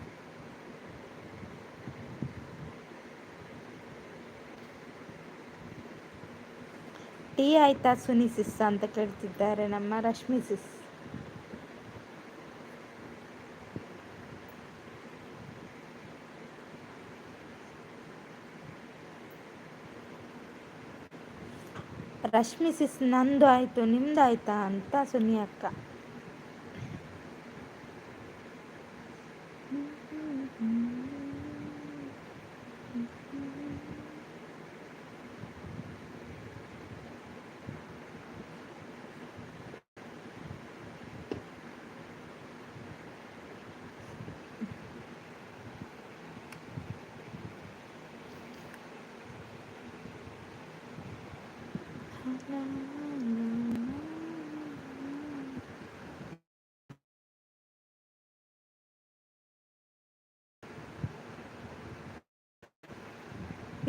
ಟೀ ಆಯ್ತಾ ಸುನಿ ಸಿಸ್ ಅಂತ ಕೇಳ್ತಿದ್ದಾರೆ ನಮ್ಮ ರಶ್ಮಿ ಸಿಸ್. ರಶ್ಮಿ ಸಿಸ್ ನಂದು ಆಯಿತು, ನಿಮ್ದು ಆಯ್ತಾ ಅಂತ ಸುನಿ ಅಕ್ಕ.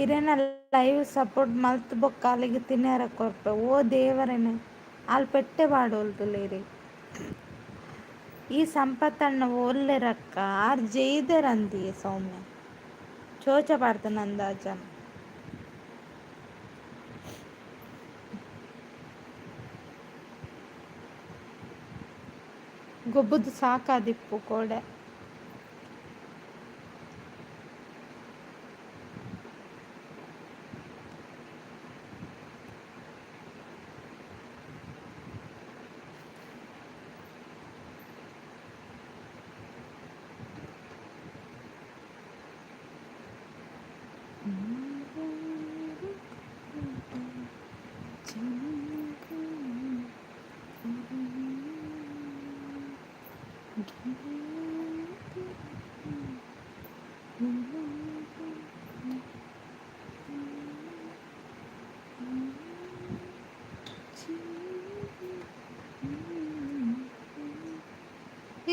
ಇರೆನ ಲೈವ್ ಸಪೋರ್ಟ್ ಮಲ್ತ್ ಬೊಕ್ಕ ಅಲೆಗ್ ತಿನ್ಯರ ಕೊರ್ಪೆ. ಓ ದೇವರೆನೆ ಆಲ್ ಪೆಟ್ಟೆ ಪಾಡೊಲ್ತುಲ್ಲೆರ್. ಈ ಸಂಪತ್ತಣ್ಣ ಓಲ್ಲೆರಕ್ಕ ಆರ್ ಜೈದೆರಂದಿಯೆ ಸೌಮ್ಯ ಚೋಚ ಪಾಡ್ದನ ಅಂದಾಜನ. ಗೊಬ್ಬುದು ಸಾಕಾದಿಪ್ಪು ಕೋಡೆ.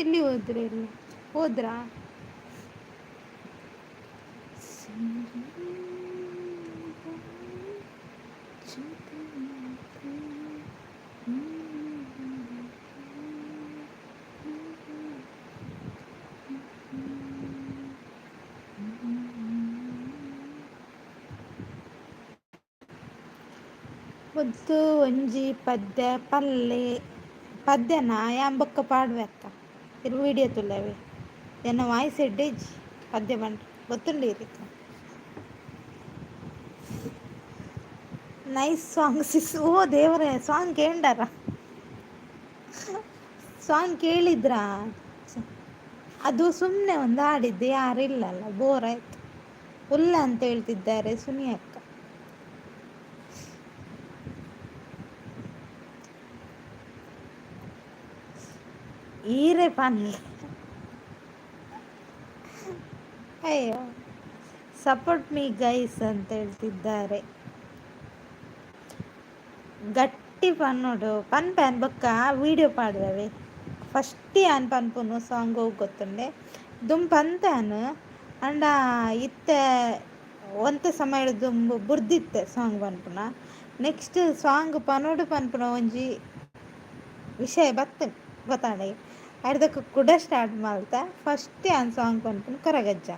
ಎಲ್ಲಿ ಹೋದ್ರೆ? ಎಲ್ಲಿ ಹೋದ್ರಾ? ಒದ್ದು ಒಂಜಿ ಪದ್ಯ ಪಲ್ಲೆ ಪದ್ಯನ ಯಾನ್ ಬೊಕ್ಕ ಪಾಡುವೆ ಅಕ್ಕ. ಇರ್ ವಿಡಿಯೋ ತುಲ್ಲವೆ ಎನ್ನ ವಾಯ್ಸ್ ಎಡ್ಡೆಜ್ಜಿ ಪದ್ಯ ಪಂಡ ಗೊತ್ತುಂಡು ಇರೆಗ್. ನೈಸ್ ಸಾಂಗ್ ಸಿಸ್. ಓ ದೇವರೇ, ಸಾಂಗ್ ಕೇಂಡಾರ? ಸಾಂಗ್ ಕೇಳಿದ್ರಾ? ಅದು ಸುಮ್ಮನೆ ಒಂದು ಹಾಡಿದ್ದು, ಯಾರು ಇಲ್ಲಲ್ಲ, ಬೋರ್ ಆಯ್ತು. ಉಲ್ಲ ಅಂತ ಹೇಳ್ತಿದ್ದಾರೆ ಸುನಿ ಅಕ್ಕ. ಈರೆ ಪನ್ಲೆ. ಅಯ್ಯೋ, ಸಪೋರ್ಟ್ ಮೀ ಗೈಸ್ ಅಂತ ಹೇಳ್ತಿದ್ದಾರೆ. ಗಟ್ಟಿ ಪನ್ನೋಡು ಪನ್ಪೆ ಬೊಕ್ಕ ವೀಡಿಯೋ ಪಾಡುವವೆ. ಫಸ್ಟ್ ಯಾನ್ ಪನ್ಪುನು ಸಾಂಗ್ ಒವು ಗೊತ್ತುಂಡೆ? ದುಂಬು ಪಂತೆ ಯಾನ್, ಆಂಡ ಇತ್ತೆ ಒಂತೆ ಸಮಯ ದುಂಬು ಬುರ್ದಿತ್ತೆ ಸಾಂಗ್ ಪನ್ಪುನ. ನೆಕ್ಸ್ಟ್ ಸಾಂಗ್ ಪನೊಡು ಪನ್ಪುನ ಒಂಜಿ ವಿಷಯ ಬತ್ತುಂಡು ಗೊತ್ತಾಂಡ. ಅರ್ಧಕ್ಕೆ ಕುಡ ಸ್ಟಾರ್ಟ್ ಮಲ್ತೆ. ಫಸ್ಟ್ ಯಾನ್ ಸಾಂಗ್ ಪನ್ಪುನು ಕೊರಗಜ್ಜ.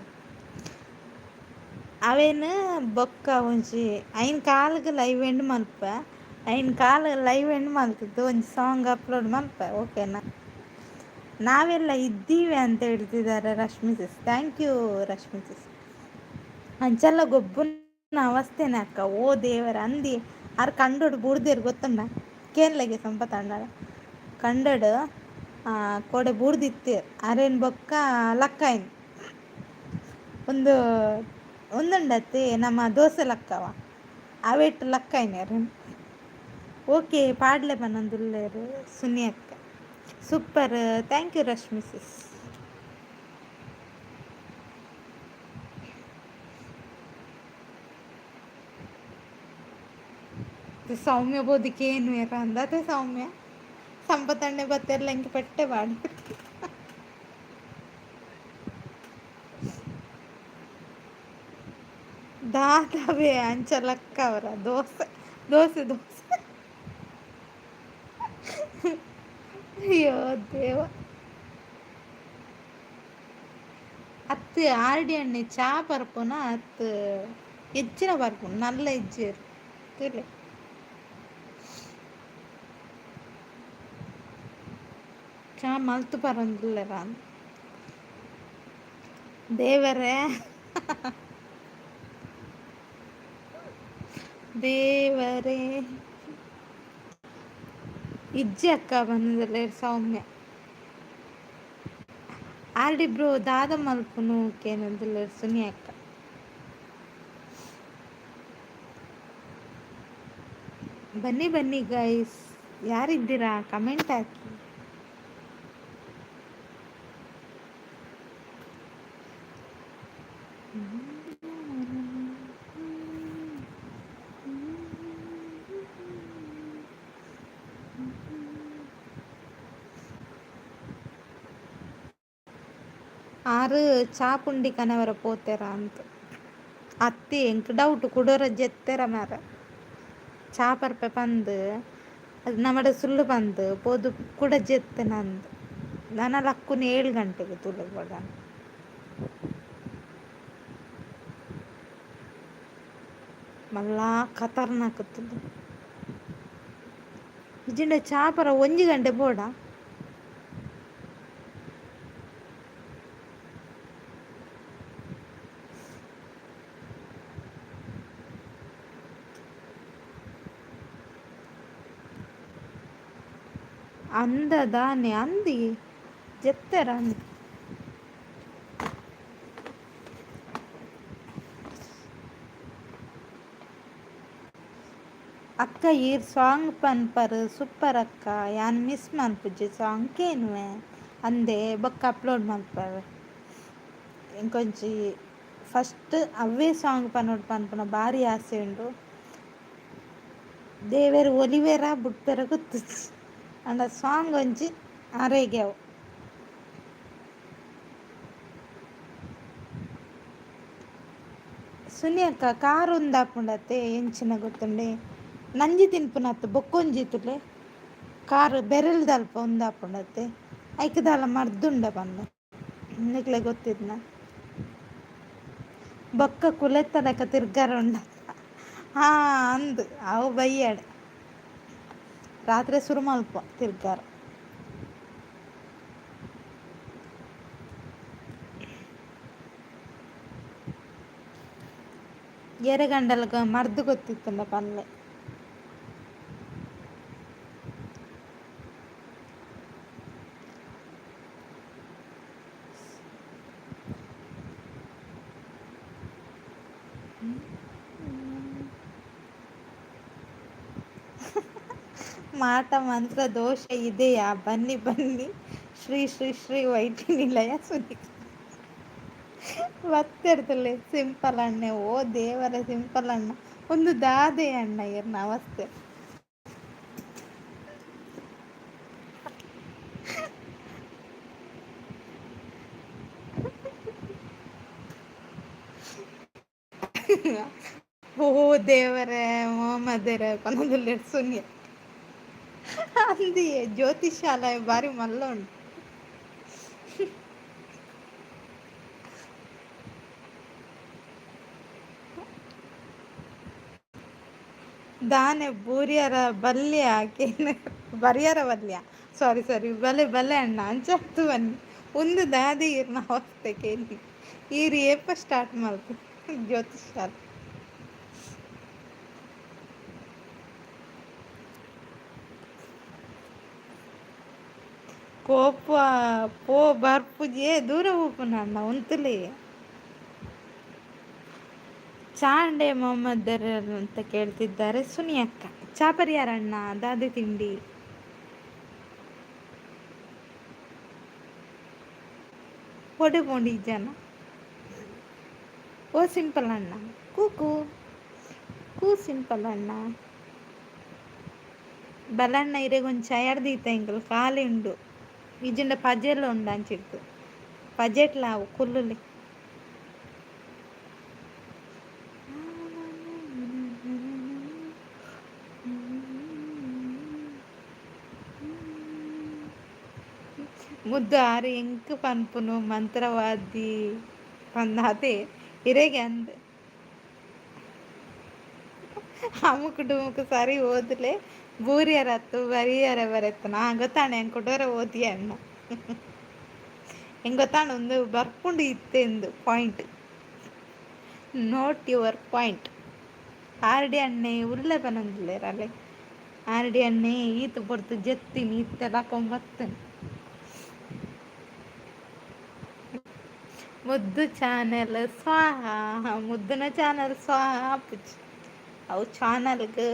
ಅವೇನು ಬೊಕ್ಕ ಒಂಜಿ ಐನ್ ಕಾಲ್ಗ್ ಲೈವ್ ಎಂಡ್ ಮಲ್ಪೆ. ಐನ್ ಕಾಲ್ ಲೈವ್ ಎಂಡ್ ಮಲ್ತದ್ದು ಒಂಜಿ ಸಾಂಗ್ ಅಪ್ಲೋಡ್ ಮಲ್ಪೆ, ಓಕೆನಾ? ನಾವೆಲ್ಲ ಇದ್ದೀವಿ ಅಂತ ಹೇಳ್ತಿದ್ದಾರೆ Rashmi sis. Thank you Rashmi sis. ಅಂಚೆಲ್ಲ ಗೊಬ್ಬುನ ಅವಸ್ಥೆನೆ ಅಕ್ಕ. ಓ ದೇವರ ಅಂದಿ ಆರ್ ಕಂಡೋಡು ಬೂರ್ದೇರು ಗೊತ್ತುಂಡ? ಕೇನ್ಲೆಗೆ ಸಂಪತ್ ಅಣ್ಣಡ ಕಂಡಡು ಕೋಡೆ ಬೂರ್ದಿತ್ತೇರ್ ಅರೇನ್ ಬೊಕ್ಕ ಲಕ್ಕಾಯಿನ್ ಒಂದು ಒಂದುಂಡತ್ತೆ ನಮ್ಮ ದೋಸೆ ಲಕ್ಕವ ಅವೆಟ್ ಲಕ್ಕಾಯಿನೇರ್. ಓಕೆ, ಪಾಡ್ಲೆ ಪನೊಂದುಲ್ಲೆರ್ ಸುನಿ ಅಕ್ಕ. Super, thank you Rashmi sis. Soumya ಬೋದಿಕೆ ಏನು ಅಂದತೆ ಸೌಮ್ಯ ಸಂಪತ್ತಣ್ಣೆ ಬತ್ತೆರ್ಲ ಇಂಕ್ ಪೆಟ್ಟೆ ಪಾಡಿ. ದಾದವೇ ಅಂಚ ಲಕ್ಕವರ? ದೋಸೆ ದೋಸೆ ದೋಸೆ. ಅಯ್ಯೋ ದೇವ. ಅತ್ತು ಆರ್ಡಿ ಅಣ್ಣೆ ಚಾ ಪರ್ಪುನ ಅತ್ತು ಹೆಚ್ಚಿನ ಪರ್ಪುನು ನಲ್ಲ ಇಜ್ಜೆರ್ ತೂಲೆ. ಚಾ ಮಲ್ತು ಪರೊಂದುಲ್ಲೆರ್ ದೇವರೇ ದೇವರೇ. ಇಜ್ಜಿ ಅಕ್ಕ ಪನೊಂದುಲ್ಲೆರ್ ಸೌಮ್ಯ. ಆರ್ಡಿ ಬ್ರೋ ದಾದ ಮಲ್ಪುನು ಕೇನೊಂದುಲ್ಲೆರ್ ಸುನಿ ಅಕ್ಕ. ಬನ್ನಿ ಬನ್ನಿ ಗೈಸ್, ಯಾರಿದ್ದೀರಾ ಕಮೆಂಟ್ ಹಾಕಿ. ಆರು ಚಾಪುಂಡಿ ಕನವರ ಪೋತೆರ ಅಂತ ಅತ್ತಿ ಎಂಕ್ ಡೌಟ್. ಕುಡೊರ ಜೆತ್ತೆರ ಮಾರ ಚಾ ಪರ್ಪೆ ಪಂದ್ ಅದು ನಮಡ ಸುಳ್ಳು ಪಂದ್ ಪೋದು ಕುಡ ಜೆತ್ತನಂದ್. ನನ ಲಕ್ಕುನ 7 ಗಂಟೆಗೆ ತೂಲೆ ಬೋಡಾಂಡ. ಮಲ್ಲ ಖತರ್ನಾಕ್ ತುಲು. ಇಜ್ಜಿಂಡ ಚಾ ಪರ 1 ಗಂಟೆ ಬೋಡ. ಅಂದ ದಾನೆ ಅಂದಿ ಜೆತ್ತೆರ ಅಂದ್. ಅಕ್ಕ ಈರ್ ಸಾಂಗ್ ಪನ್ಪರ್ ಸೂಪರ್ ಅಕ್ಕ, ಯಾನ್ ಮಿಸ್ ಮನ್ಪುಜಿ ಸಾಂಗ್ ಕೇನುವೆ ಅಂದೆ. ಬೊಕ್ಕ ಅಪ್ಲೋಡ್ ಮಲ್ಪವೆ. ಎಂಕೊಂಜಿ ಫಸ್ಟ್ ಅವ್ವೇ ಸಾಂಗ್ ಪನೊಡು ಪನ್ಪುನ ಭಾರಿ ಆಸೆ ಉಂಡು. ದೇವೆರ್ ಒಲಿವೆರ ಬುಡ್ಪೆರ ಗೊತ್ತುಜ್ಜಿ, ಆಂಡ ಸಾಂಗ್ ಒಂಜಿ ಅರೆಗೆ ಅವು. ಸುನಿಯಕ್ಕ, ಕಾರ್ ಉಂದಾಪುಂಡತ್ತೆ? ಎಂಚಿನ ಗೊತ್ತುಂಡೆ? ನಂಜಿ ತಿನ್ಪುನತ್ತು ಬೊಕ್ಕೊಂಜಿ ತುಲೆ ಕಾರ್ ಬೆರೆಲ್ದಲ್ಪ ಉಂದಾಪುಂಡತ್ತೆ. ಐಕ್ ದಾಲ ಮರ್ದುಂಡ ಪಂಡ, ನಿಕ್ಲೆ ಗೊತ್ತಿದ್ನ? ಬೊಕ್ಕ ಕುಲೆತ್ತ ಲೆಕ್ಕ ತಿರ್ಗಾರ ಉಂಡ. ಹಾ, ಅಂದ್, ಅವು ಬಯ್ಯಡ್ ರಾತ್ರಿ ಶುರು ಮಲ್ಪ ತಿರ್ಗಾರ. ಎರೆಗಂಡಲ್ಗ ಮರ್ದು ಗೊತ್ತಿತ್ತಲ್ಲ ಪಲ್ಲೆ. ಮಾಟ ಮಂತ್ರ ದೋಷ ಇದೆಯಾ? ಬನ್ನಿ ಬನ್ನಿ, ಶ್ರೀ ಶ್ರೀ ಶ್ರೀ ವೈಟಿ ನಿಲಯ. ಸುನಿ ಬತ್ತೆರ್ತಲೆ ಸಿಂಪಲ್ ಅಣ್ಣೆ. ಓ ದೇವರ, ಸಿಂಪಲ್ ಅಣ್ಣ, ಒಂದು ದಾದೆ ಅಣ್ಣ ಇರ್ನ ಅವಸ್ಥೆ. ಓ ದೇವರೇ, ಮೊಹಮ್ಮದರೇ ಪನೊಂದುಲ್ಲೆರ್ ಸುನಿಯ. ಅಂದಿಯೇ, ಜ್ಯೋತಿಷಾಲಯ ಬಾರಿ ಮಲ್ಲ ಉಂಟು. ದಾನೆ ಬೂರಿಯರ ಬಲ್ಯ ಕೇನ ಬರಿಯರ ಬಲ್ಯ, ಸಾರಿ ಸಾರಿ, ಬಲೆ ಬಲೆ ಅಣ್ಣ, ಅಂಚಾತು ಬನ್ನಿ. ಒಂದು ದಾದೆ ಇರ್ನ ಅವಸ್ಥೆ ಕೇನಿ. ಈರ್ ಏಪ ಸ್ಟಾರ್ಟ್ ಮಲ್ತು ಜ್ಯೋತಿಷಾಲ? ಕೋಪ ಪೋ ಬರ್ಪುಜೆ, ದೂರ ಹೋಪುನ ಅಣ್ಣ ಉಂತುಲೆ. ಚಾಂಡೆ ಮೊಹಮ್ಮದರ್ ಅಂತ ಕೇಳ್ತಿದ್ದಾರೆ ಸುನಿಯಕ್ಕ. ಚಾ ಪರಿಯಾರಣ್ಣ? ದಾದೆ ತಿಂಡಿ? ಒಡೆ ಪೋಂಡಿ ಜನ. ಓ ಸಿಂಪಲ್ ಅಣ್ಣ, ಕೂಕು ಕೂ ಸಿಂಪಲ್ ಅಣ್ಣ. ಬಲಣ್ಣ, ಇರೆಗೊಂಚ ಎಡ್ದೀತ ಎಂಕಲ್ ಖಾಲಿ ಉಂಡು. ಇಜ್ಜಿಂಡ ಪಜೆಲ್ಲ ಉಂಡು ಅಂಚಿಡ್ತು ಪಜೆಟ್ಲ ಅವು ಕುಲ್ಲುಲಿ. ಮುದ್ದು ಆರು ಎಂಕ್ ಪನ್ಪುನು ಮಂತ್ರವಾದಿ ಪಂದಾತೆ ಇರೆಗೆ ಅಂದ್. ಅಮುಕ್ ಡುಮುಕ್ ಸರಿ ಓದ್ಲೆ, ಬೂರಿಯರತ್ತು ಬರಿಯರ ಬರೆತ್ತನ ಗೊತ್ತಾಣೆ. ಎಂಕ್ ಕುಡೋರ ಓದಿಯ ಅಣ್ಣ, ಎಂಗ್ ಗೊತ್ತಾಣ ಒಂದು ಬರ್ಪುಂಡು ಇತ್ತೆಂದು. Point, note your point. RD ಅಣ್ಣೆ ಉರ್ಲೆ ಪನೊಂದುಲ್ಲೆರ್ ಅಲೆ. ಆರ್ಡಿ ಅಣ್ಣೆ ಈತ್ ಪೊರ್ತು ಜೆತ್ತಿನಿ, ಇತ್ತೆ ಲಕೊಂಬತ್ತನ್. ಮುದ್ದು ಚಾನೆಲ್ ಸ್ವಾಹ, ಮುದ್ದುನ ಚಾನೆಲ್ ಸ್ವಾಹ ಆಪುಜಿ. ಅವು ಚಾನಲ್ಗ್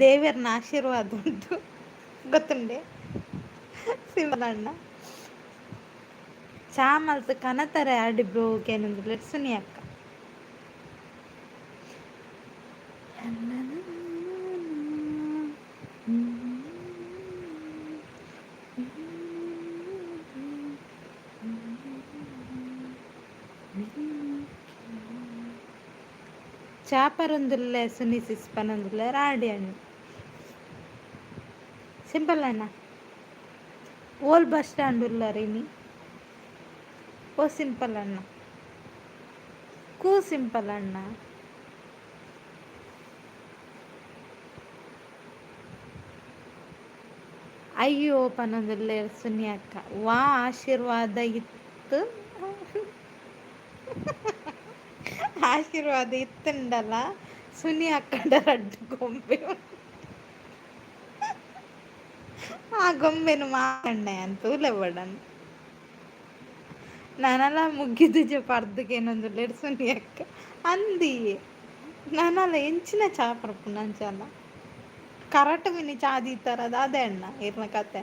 ದೇವೆರ್ನ ಆಶೀರ್ವಾದ ಉಂಟು, ಗೊತ್ತುಂಡೆ ಸಿಂಪಲ್ ಅಣ್ಣ. ಚಾ ಮಲ್ತ್ ಕನತರೆ ಆರ್ಡಿ ಬ್ರೋ ಕೇನೊಂದುಲ್ಲೆರ್ ಸುನಿ ಅಕ್ಕ. ಚಾ ಪರೊಂದುಲ್ಲೆ ಸುನಿ ಸಿಸ್ ಪನೊಂದುಲ್ಲೆರ್ ಆರ್ಡಿ ಅಣ್ಣ. ಸಿಂಪಲ್ ಅಣ್ಣ, ಓಲ್ ಬಸ್ ಸ್ಟ್ಯಾಂಡ್ ಉಲ್ಲರ್ ಇನಿ? ಓ ಸಿಂಪಲ್ ಅಣ್ಣ, ಕೂ ಸಿಂಪಲ್ ಅಣ್ಣ. ಅಯ್ಯೋ ಪನೊಂದುಲ್ಲೆರ್ ಸುನಿ ಅಕ್ಕ. ವಾ ಆಶೀರ್ವಾದ ಇತ್ತು, ಆಶೀರ್ವಾದ ಇತ್ತುಂಡಲ ಸುನಿ ಅಕ್ಕಡ ರಡ್ಡ್ ಗೊಂಬೆ. ಆ ಗೊಂಬೆನು ಮಾಕಣ್ಣೆ ಅಂತ ತೂಲೆ. ನನಲ ಮುಗ್ಗಿದುಜೆ ಪರ್ದುಗೇನೊಂದುಲ್ಲೆರ್ ಸುನಿ ಅಕ್ಕ. ಅಂದಿ, ನನಲ ಎಂಚಿನ ಚಾ ಪರ್ಪುನ ಅಂಚಲ ಕರೆಕ್ಟ್ ಮಿನಿ ಚಾ ದೀತಾರ ದಾದೆ ಅಣ್ಣ ಇರ್ನ ಕತೆ?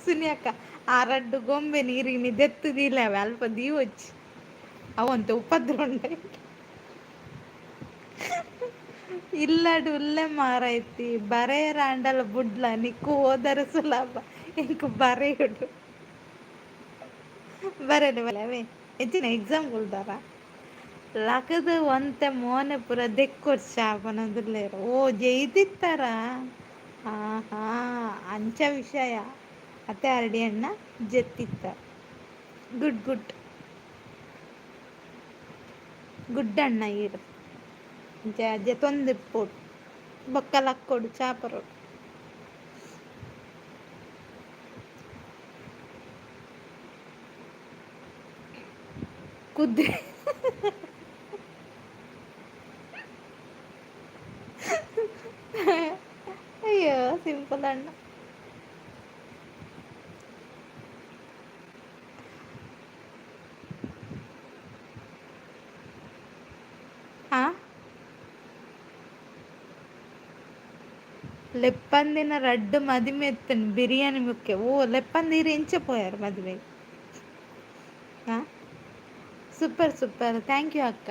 ಸುನಿ ಅಕ್ಕ, ಆ ರಡ್ಡು ಗೊಂಬೆ ನೀರಿನಿ ದೆತ್ತು ದೀಲೆ, ಅಲ್ಪ ದೀವೊಚ್ಚಿ, ಅವಂತೆ ಉಪದ್ರ ಉಂಡೆ. ಇಲ್ಲಡ್ ಉಲ್ಲೆ ಮಾರೈತಿ, ಬರೆಯರಾಂಡಲ ಬುಡ್ಲ, ನಿಕ್ಕು ಓದರೆ ಸುಲಭ, ಎಂಕ್ ಬರೆಯುಡು. ಬರೆಲೆ ಬಲೆ, ಅವೇ ಹೆಚ್ಚಿನ ಎಕ್ಸಾಮ್ ಕುಲ್ದಾರ. ಲಕದ ಒಂತೆ ಮೋನೆ ಪೂರ ದೆಕ್ಕೊಡ್ಚ ಪನೊಂದುಲ್ಲೆರ್. ಓ ಜೈದಿತ್ತಾರ? ಹಾ ಹಾ, ಅಂಚ ವಿಷಯ. ಅತ್ತೆ ಅರಡಿ ಅಣ್ಣ ಜೆತ್ತಿತ್ತ. ಗುಡ್ ಗುಡ್ ಗುಡ್ ಅಣ್ಣ ಈರ್. ಜೆತ್ತೊಂದಿಪ್ಪೊಡು ಬೊಕ್ಕ ಲಕ್ಕೊಡು ಚಾ ಪರೊಡು. ಕುದ್ರೆ ಅಯ್ಯೋ ಸಿಂಪಲ್ ಅಣ್ಣ. ಆ ಲೆಪ್ಪಂದಿನ ರಡ್ಡ್ ಮದಿಮೆ ಇತ್ತುಂಡು ಬಿರಿಯಾನಿ ಮುಖ್ಯ. ಓ ಲೆಪ್ಪಂದಿರು ಎಂಚ ಪೋಯಾರ್ ಮದಿಮೆಗ್? ಹಾಂ, ಸೂಪರ್ ಸೂಪರ್, thank you ಅಕ್ಕ.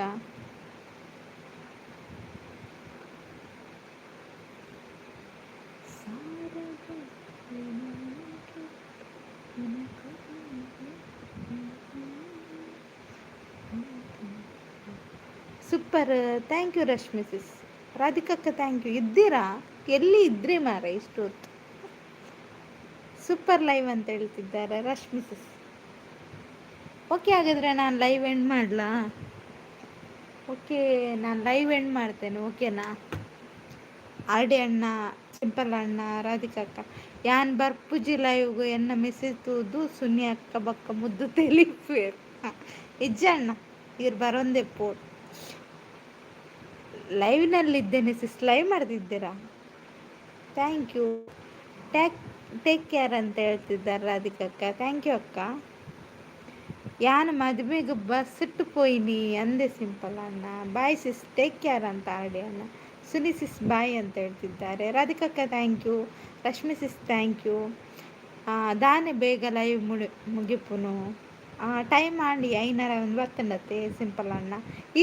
Super, thank you Rashmi sis. ರಾಧಿಕಕ್ಕ thank you. ಇದ್ದೀರಾ? ಎಲ್ಲಿ ಇದ್ರಿ ಮಾರ ಇಷ್ಟು ಹೊತ್ತು? ಸೂಪರ್ ಲೈವ್ ಅಂತ ಹೇಳ್ತಿದ್ದಾರೆ ರಶ್ಮಿ ಸಿಸ್. ಓಕೆ, ಹಾಗಾದರೆ ನಾನು ಲೈವ್ ಎಂಡ್ ಮಾಡಲಾ? ಓಕೆ, ನಾನು ಲೈವ್ ಎಂಡ್ ಮಾಡ್ತೇನೆ, ಓಕೆನಾ? ಆರ್ ಡಿ ಅಣ್ಣ, ಸಿಂಪಲ್ ಅಣ್ಣ, ರಾಧಿಕಕ್ಕ, ಯಾನ್ ಬರ್ಪುಜಿ ಲೈವ್ಗು ಎನ್ನ ಮೆಸೇಜ್ ತೂದು ಸುನಿ ಅಕ್ಕ ಬಕ್ಕ ಮುದ್ದು ತೆಲಿಪುವೆರ್. ಇಜ್ಜ ಅಣ್ಣ, ಇರ್ ಬರೊಂದೆ ಪೋಡು. ಲೈವ್ನಲ್ಲಿದ್ದೇನೆ ಸಿಸ್. ಲೈವ್ ಮಾಡ್ತಿದ್ದೀರಾ? Thank you. Take care ಅಂತ ಹೇಳ್ತಿದ್ದಾರೆ ರಾಧಿಕಕ್ಕ. Thank you ಅಕ್ಕ. ಯಾನ್ ಮದುವೆಗೆ ಬಸ್ಸಿಟ್ಟು ಪೋಯಿನಿ ಅಂದೆ ಸಿಂಪಲ್ ಅಣ್ಣ. ಬಾಯ್ ಸಿಸ್, ಟೇಕ್ ಕೇರ್ ಅಂತ ಆಡಿ ಅಣ್ಣ. ಸುನಿ ಸಿಸ್ ಬಾಯ್ ಅಂತ ಹೇಳ್ತಿದ್ದಾರೆ ರಾಧಿಕಕ್ಕ. Thank you. Rashmi sis thank you. ದಾನೆ ಬೇಗ ಲೈವ್ ಮುಗಿಪುನು? ಟೈಮ್ ಆಂಡಿ ಐನರ ಒಂದು ಬರ್ತಂಡತ್ತೆ ಸಿಂಪಲ್ ಅಣ್ಣ.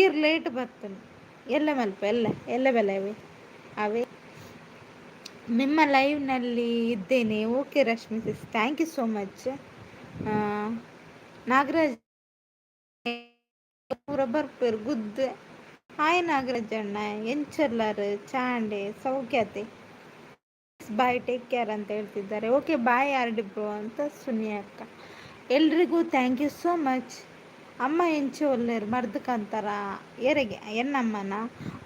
ಈರ್ ಲೇಟ್ ಬರ್ತನು. ಎಲ್ಲ ಮಲ್ಪ ಎಲ್ಲ ಎಲ್ಲ ಬೆಲೆ ಅವೇ. ನಿಮ್ಮ ಲೈವ್ನಲ್ಲಿ ಇದ್ದೇನೆ. Okay Rashmi sis, thank you so much. Nagaraj ಪೂರ ಬರ್ಪೇರು ಗುದ್ದು. ಹಾಯ್ ನಾಗರಾಜ್ ಅಣ್ಣ, ಎಂಚಲ್ಲಾರು? ಚಾಂಡೆ ಸೌಖ್ಯತೆ. ಬಾಯ್, ಟೇಕ್ ಕೇರ್ ಅಂತ ಹೇಳ್ತಿದ್ದಾರೆ. ಓಕೆ ಬಾಯ್ ಆರ್ ಬ್ರೋ ಅಂತ ಸುನಿ ಅಕ್ಕ. ಎಲ್ರಿಗೂ thank you so much. ಅಮ್ಮ ಎಂಚ ಒಲ್ಲೆರ್ ಮರ್ದಕಂತಾರ? ಏರೆಗೆ ಎನ್ನಮ್ಮನ?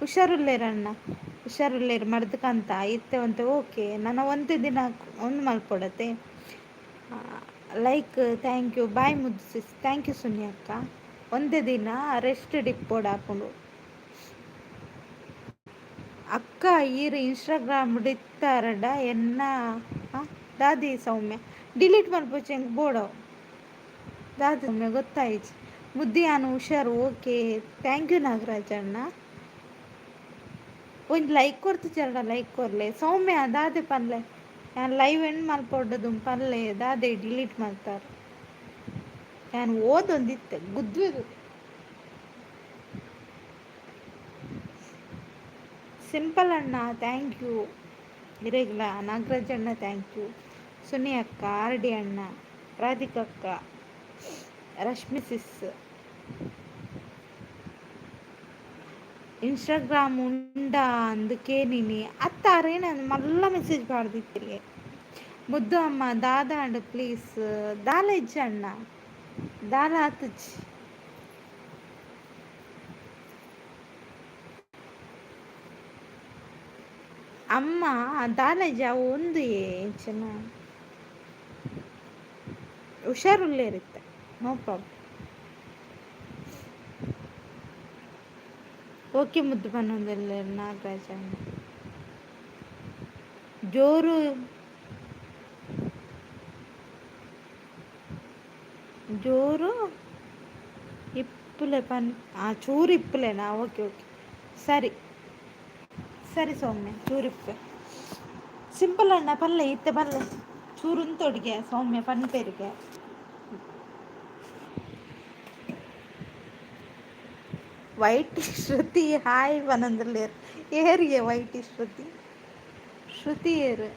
ಹುಷಾರುಲ್ಲೇರಣ್ಣ, ಹುಷಾರುಲ್ಲೇರು ಮರ್ದಕಂತ ಇತ್ತೆ ಒಂತೆ ಓಕೆ. ನನ್ನ ಒಂತೆ ದಿನ ಒಂದು ಮಲ್ಪೊಡತೆ. ಲೈಕ್ thank you bye ಮುದ್ದು ಸಿಸ್. Thank you Suni ಅಕ್ಕ. ಒಂದೇ ದಿನ ರೆಸ್ಟ್ ಡಿಪ್ಪೋಡು ಹಾಕೊಂಡು. ಅಕ್ಕ ಈರ್ ಇನ್ಸ್ಟಾಗ್ರಾಮ್ ಇತ್ತಾರಡ ಎನ್ನ ದಾದಿ ಸೌಮ್ಯ ಡಿಲೀಟ್ ಮಲ್ಪೊಚ್ಚಿ ಎಂಕ್ ಬೋಡವು. ದಾದಿ ಸೌಮ್ಯ ಗೊತ್ತಾಯಿಜಿ. ಮುದ್ದಿ ಯಾನ್ ಹುಷಾರು. ಓಕೆ thank you Nagaraj ಅಣ್ಣ. ಒಂಜಿ ಲೈಕ್ ಕೊರ್ತಿಜರ್ಡ ಲೈಕ್ ಕೊರ್ಲೆ. ಸೌಮ್ಯ ದಾದೆ ಪನ್ಲೆ, ಯಾನ್ ಲೈವ್ ಎಂಡ್ ಮಲ್ಪೊಡ್ಡದು ಪನ್ಲೆ, ದಾದೆ ಡಿಲೀಟ್ ಮಲ್ತಾರ? ಯಾನ್ ಓದೊಂದಿತ್ತೆ ಗುದ್ದುವೆರ್. ಸಿಂಪಲ್ ಅಣ್ಣ thank you. ಇರೆಗ್ಲ ನಾಗರಾಜ್ ಅಣ್ಣ thank you. Suni ಅಕ್ಕ, ಆರ್ ಡಿ ಅಣ್ಣ, ರಾಧಿಕಕ್ಕ, ರಶ್ಮಿ ಸಿಸ್. ಇನ್ಸ್ಟಾಗ್ರಾಮ್ ಉಂಡ ಅಂದ್ ಕೇನಿನಿ ಅತ್ತಾರೇನ ಮಲ್ಲ ಮೆಸೇಜ್ ಪಾಡ್ದಿತ್ತಿಗೆ. ಮುದ್ದು ಅಮ್ಮ ದಾದಾಂಡ್ ಪ್ಲೀಸ್. ದಾಲ ಇಜ್ಜಿ ಅಣ್ಣ, ದಾಲ ಆತುಜಿ. ಅಮ್ಮ ದಾಲ ಇಜ್ಜಿ, ಅವು ಒಂದು ಎಂಚಿನ ಹುಷಾರುಲ್ಲೇರಿತ್ತೆ, ನೋ ಪ್ರಾಬ್ಲಮ್. ಓಕೆ ಮುದ್ದು ಪನ್ನೊಂದುಲ್ಲೆರ್ ನಾಗರಾಜ್ ಅಣ್ಣ. ಜೋರು ಜೋರು ಇಪ್ಪುಲೆ ಪನ್ ಚೂರು ಇಪ್ಪುಲೆನಾ? ಓಕೆ ಓಕೆ, ಸರಿ ಸರಿ ಸೌಮ್ಯ, ಚೂರು ಇಪ್ಪೆ. ಸಿಂಪಲ್ ಅಣ್ಣ ಪಲ್ಲೆ ಇತ್ತೆ ಪಲ್ಲೆ ಚೂರುಂತೊಡಿಗೆ ಸೌಮ್ಯ ಪನ್ಪೆರಿಗೆ. ವೈಟ್ ಶ್ರುತಿ ಹಾಯ್ ಪನೊಂದುಲ್ಲೆರ್. ಏರಿಗೆ ವೈಟ್ ಶ್ರುತಿ? ಶ್ರುತಿ ಏರು?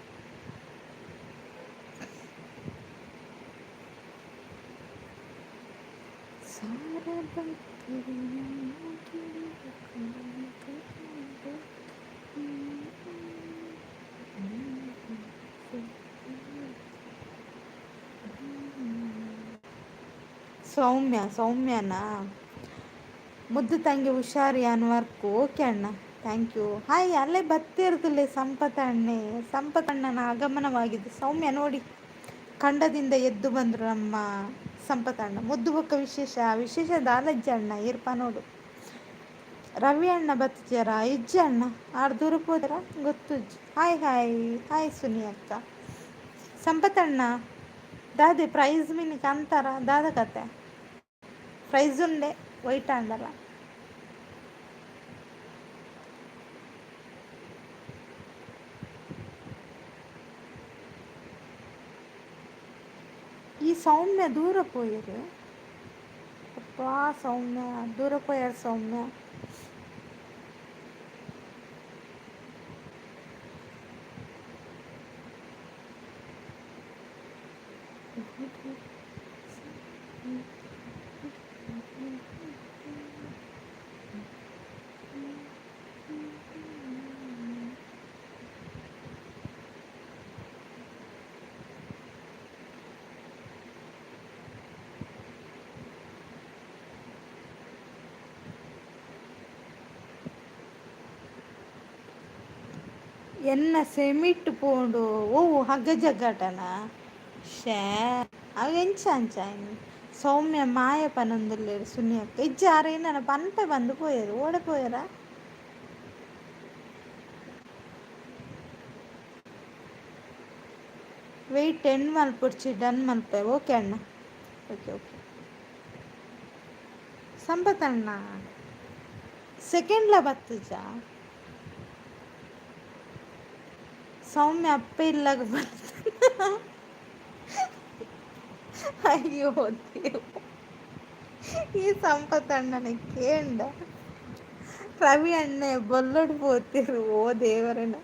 ಸೌಮ್ಯ, ಸೌಮ್ಯನಾ? ಮುದ್ದು ತಂಗಿ ಹುಷಾರಿ ಅನ್ವರ್ಕು. ಓಕೆ ಅಣ್ಣ, thank you. Hi, ಅಲ್ಲೇ ಬತ್ತಿರ್ದಿಲ್ಲ ಸಂಪತ್ ಅಣ್ಣೆ. ಸಂಪತ್ ಅಣ್ಣನ ಆಗಮನವಾಗಿದೆ. ಸೌಮ್ಯ ನೋಡಿ, ಖಂಡದಿಂದ ಎದ್ದು ಬಂದರು ನಮ್ಮ ಸಂಪತ್ ಅಣ್ಣ. ಮುದ್ದು ಬೊಕ್ಕ ವಿಶೇಷ ವಿಶೇಷ ದಾಲಜ್ಜ ಅಣ್ಣ ಈರ್ಪ ನೋಡು. ರವಿ ಅಣ್ಣ ಬತ್ತಿಜಾರ? ಇಜ್ಜಿ ಅಣ್ಣ, ಆರ್ ದೂರ ಪೋದರ ಗೊತ್ತುಜ್ಜಿ. ಹಾಯ್ ಹಾಯ್ ಹಾಯ್ ಸುನಿ ಅಕ್ಕ. ಸಂಪತ್ ಅಣ್ಣ ದಾದೆ ಪ್ರೈಸ್ ಮಿನಿ ಅಂತಾರ ದಾದ ಕತೆ? ಪ್ರೈಸ್ ಉಂಡೆ ವೈಟ್ ಆಂಡಲ. ಈ ಸೌಮ್ಯ ದೂರ ಪೋಯೆರ್. ಅಪ್ಪಾ ಸೌಮ್ಯ ದೂರ ಪೋಯರ್ ಸೌಮ್ಯ. ಎನ್ನ ಸೆಮಿಟ್ ಪೋಂಡು. ಓ ಹಗ್ಗ ಜಗ್ಗಾಟನ? ಶೇ, ಅವು ಎಂಚ ಅಂಚ ಸೌಮ್ಯ ಮಾಯ ಪನೊಂದುಲ್ಲೆರ್ ಸುನಿ ಅಕ್ಕ. ಇಜ್ಜಿ, ಆರ್ ಏನಾನ ಪನ್ಪೆ ಬಂದು ಪೋಯೆರ್, ಓಡೆ ಪೋಯೆರ? ವೆಯ್ಟ್ ಎಂಡ್ ಮಲ್ಪೊಡ್ಚಿ, ಡನ್ ಮಲ್ಪೆ. ಓಕೆ ಅಣ್ಣ, ಓಕೆ ಓಕೆ. ಸಂಪತ್ ಅಣ್ಣ ಸೆಕೆಂಡ್ಲ ಬತ್ತುಜ? ಸೌಮ್ಯ ಅಪ್ಪೆ ಇಲ್ಲಾಗ ಬಂತ. ಅಯ್ಯೋ ದೇವ, ಈ ಸಂಪತ್ ಅಣ್ಣನ ಕೇಂಡ. ರವಿ ಅಣ್ಣೆ ಬೊಲ್ಲೊಡು ಪೋತಿರು. ಓ ದೇವರನ.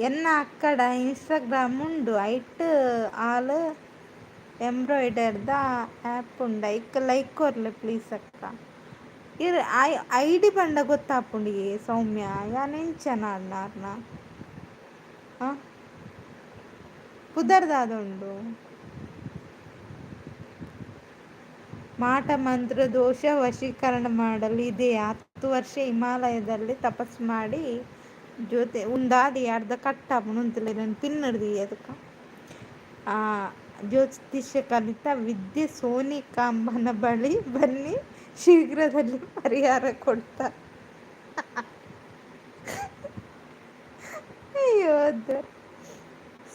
ಎನ್ನ ಅಕ್ಕಡ ಇನ್ಸ್ಟಾಗ್ರಾಮ್ ಉಂಡು, ಐಟ್ ಆಲ್ ಎಂಬ್ರಾಯ್ಡರ್ದ ಆ್ಯಪ್ ಉಂಡು, ಐಕ್ ಲೈಕ್ ಕೊರ್ಲೆ ಪ್ಲೀಸ್ ಅಕ್ಕ. ಇರ್ I I D ಪಂಡ ಗೊತ್ತಾಪುಂಡು ಸೌಮ್ಯ, ಯಾನ್ ಎಂಚ ನಾಡ್ನಾರ್ನ? ಹಾಂ, ಪುದರ್ ದಾದ ಉಂಡು? ಮಾಟ ಮಂತ್ರ ದೋಷ ವಶೀಕರಣ ಮಾಡಲು ಇದೆ. 10 ವರ್ಷ ಹಿಮಾಲಯದಲ್ಲಿ ತಪಸ್ಸು ಮಾಡಿ ಜೊತೆ ಉಂದಾದಿ ಅರ್ಧ ಕಟ್ಟಾಪುಂಡು ಉಂತುಲೆ ಪಿನ್ ಅದಕ್ಕ. ಜ್ಯೋತಿಷ್ಯ ಕಲಿತ ವಿದ್ಯೆ ಸೋನಿಕಾಂಬನ ಬಳಿ ಬನ್ನಿ, ಶೀಘ್ರದಲ್ಲಿ ಪರಿಹಾರ ಕೊಡ್ತಾರೆ. ಅಯ್ಯೋ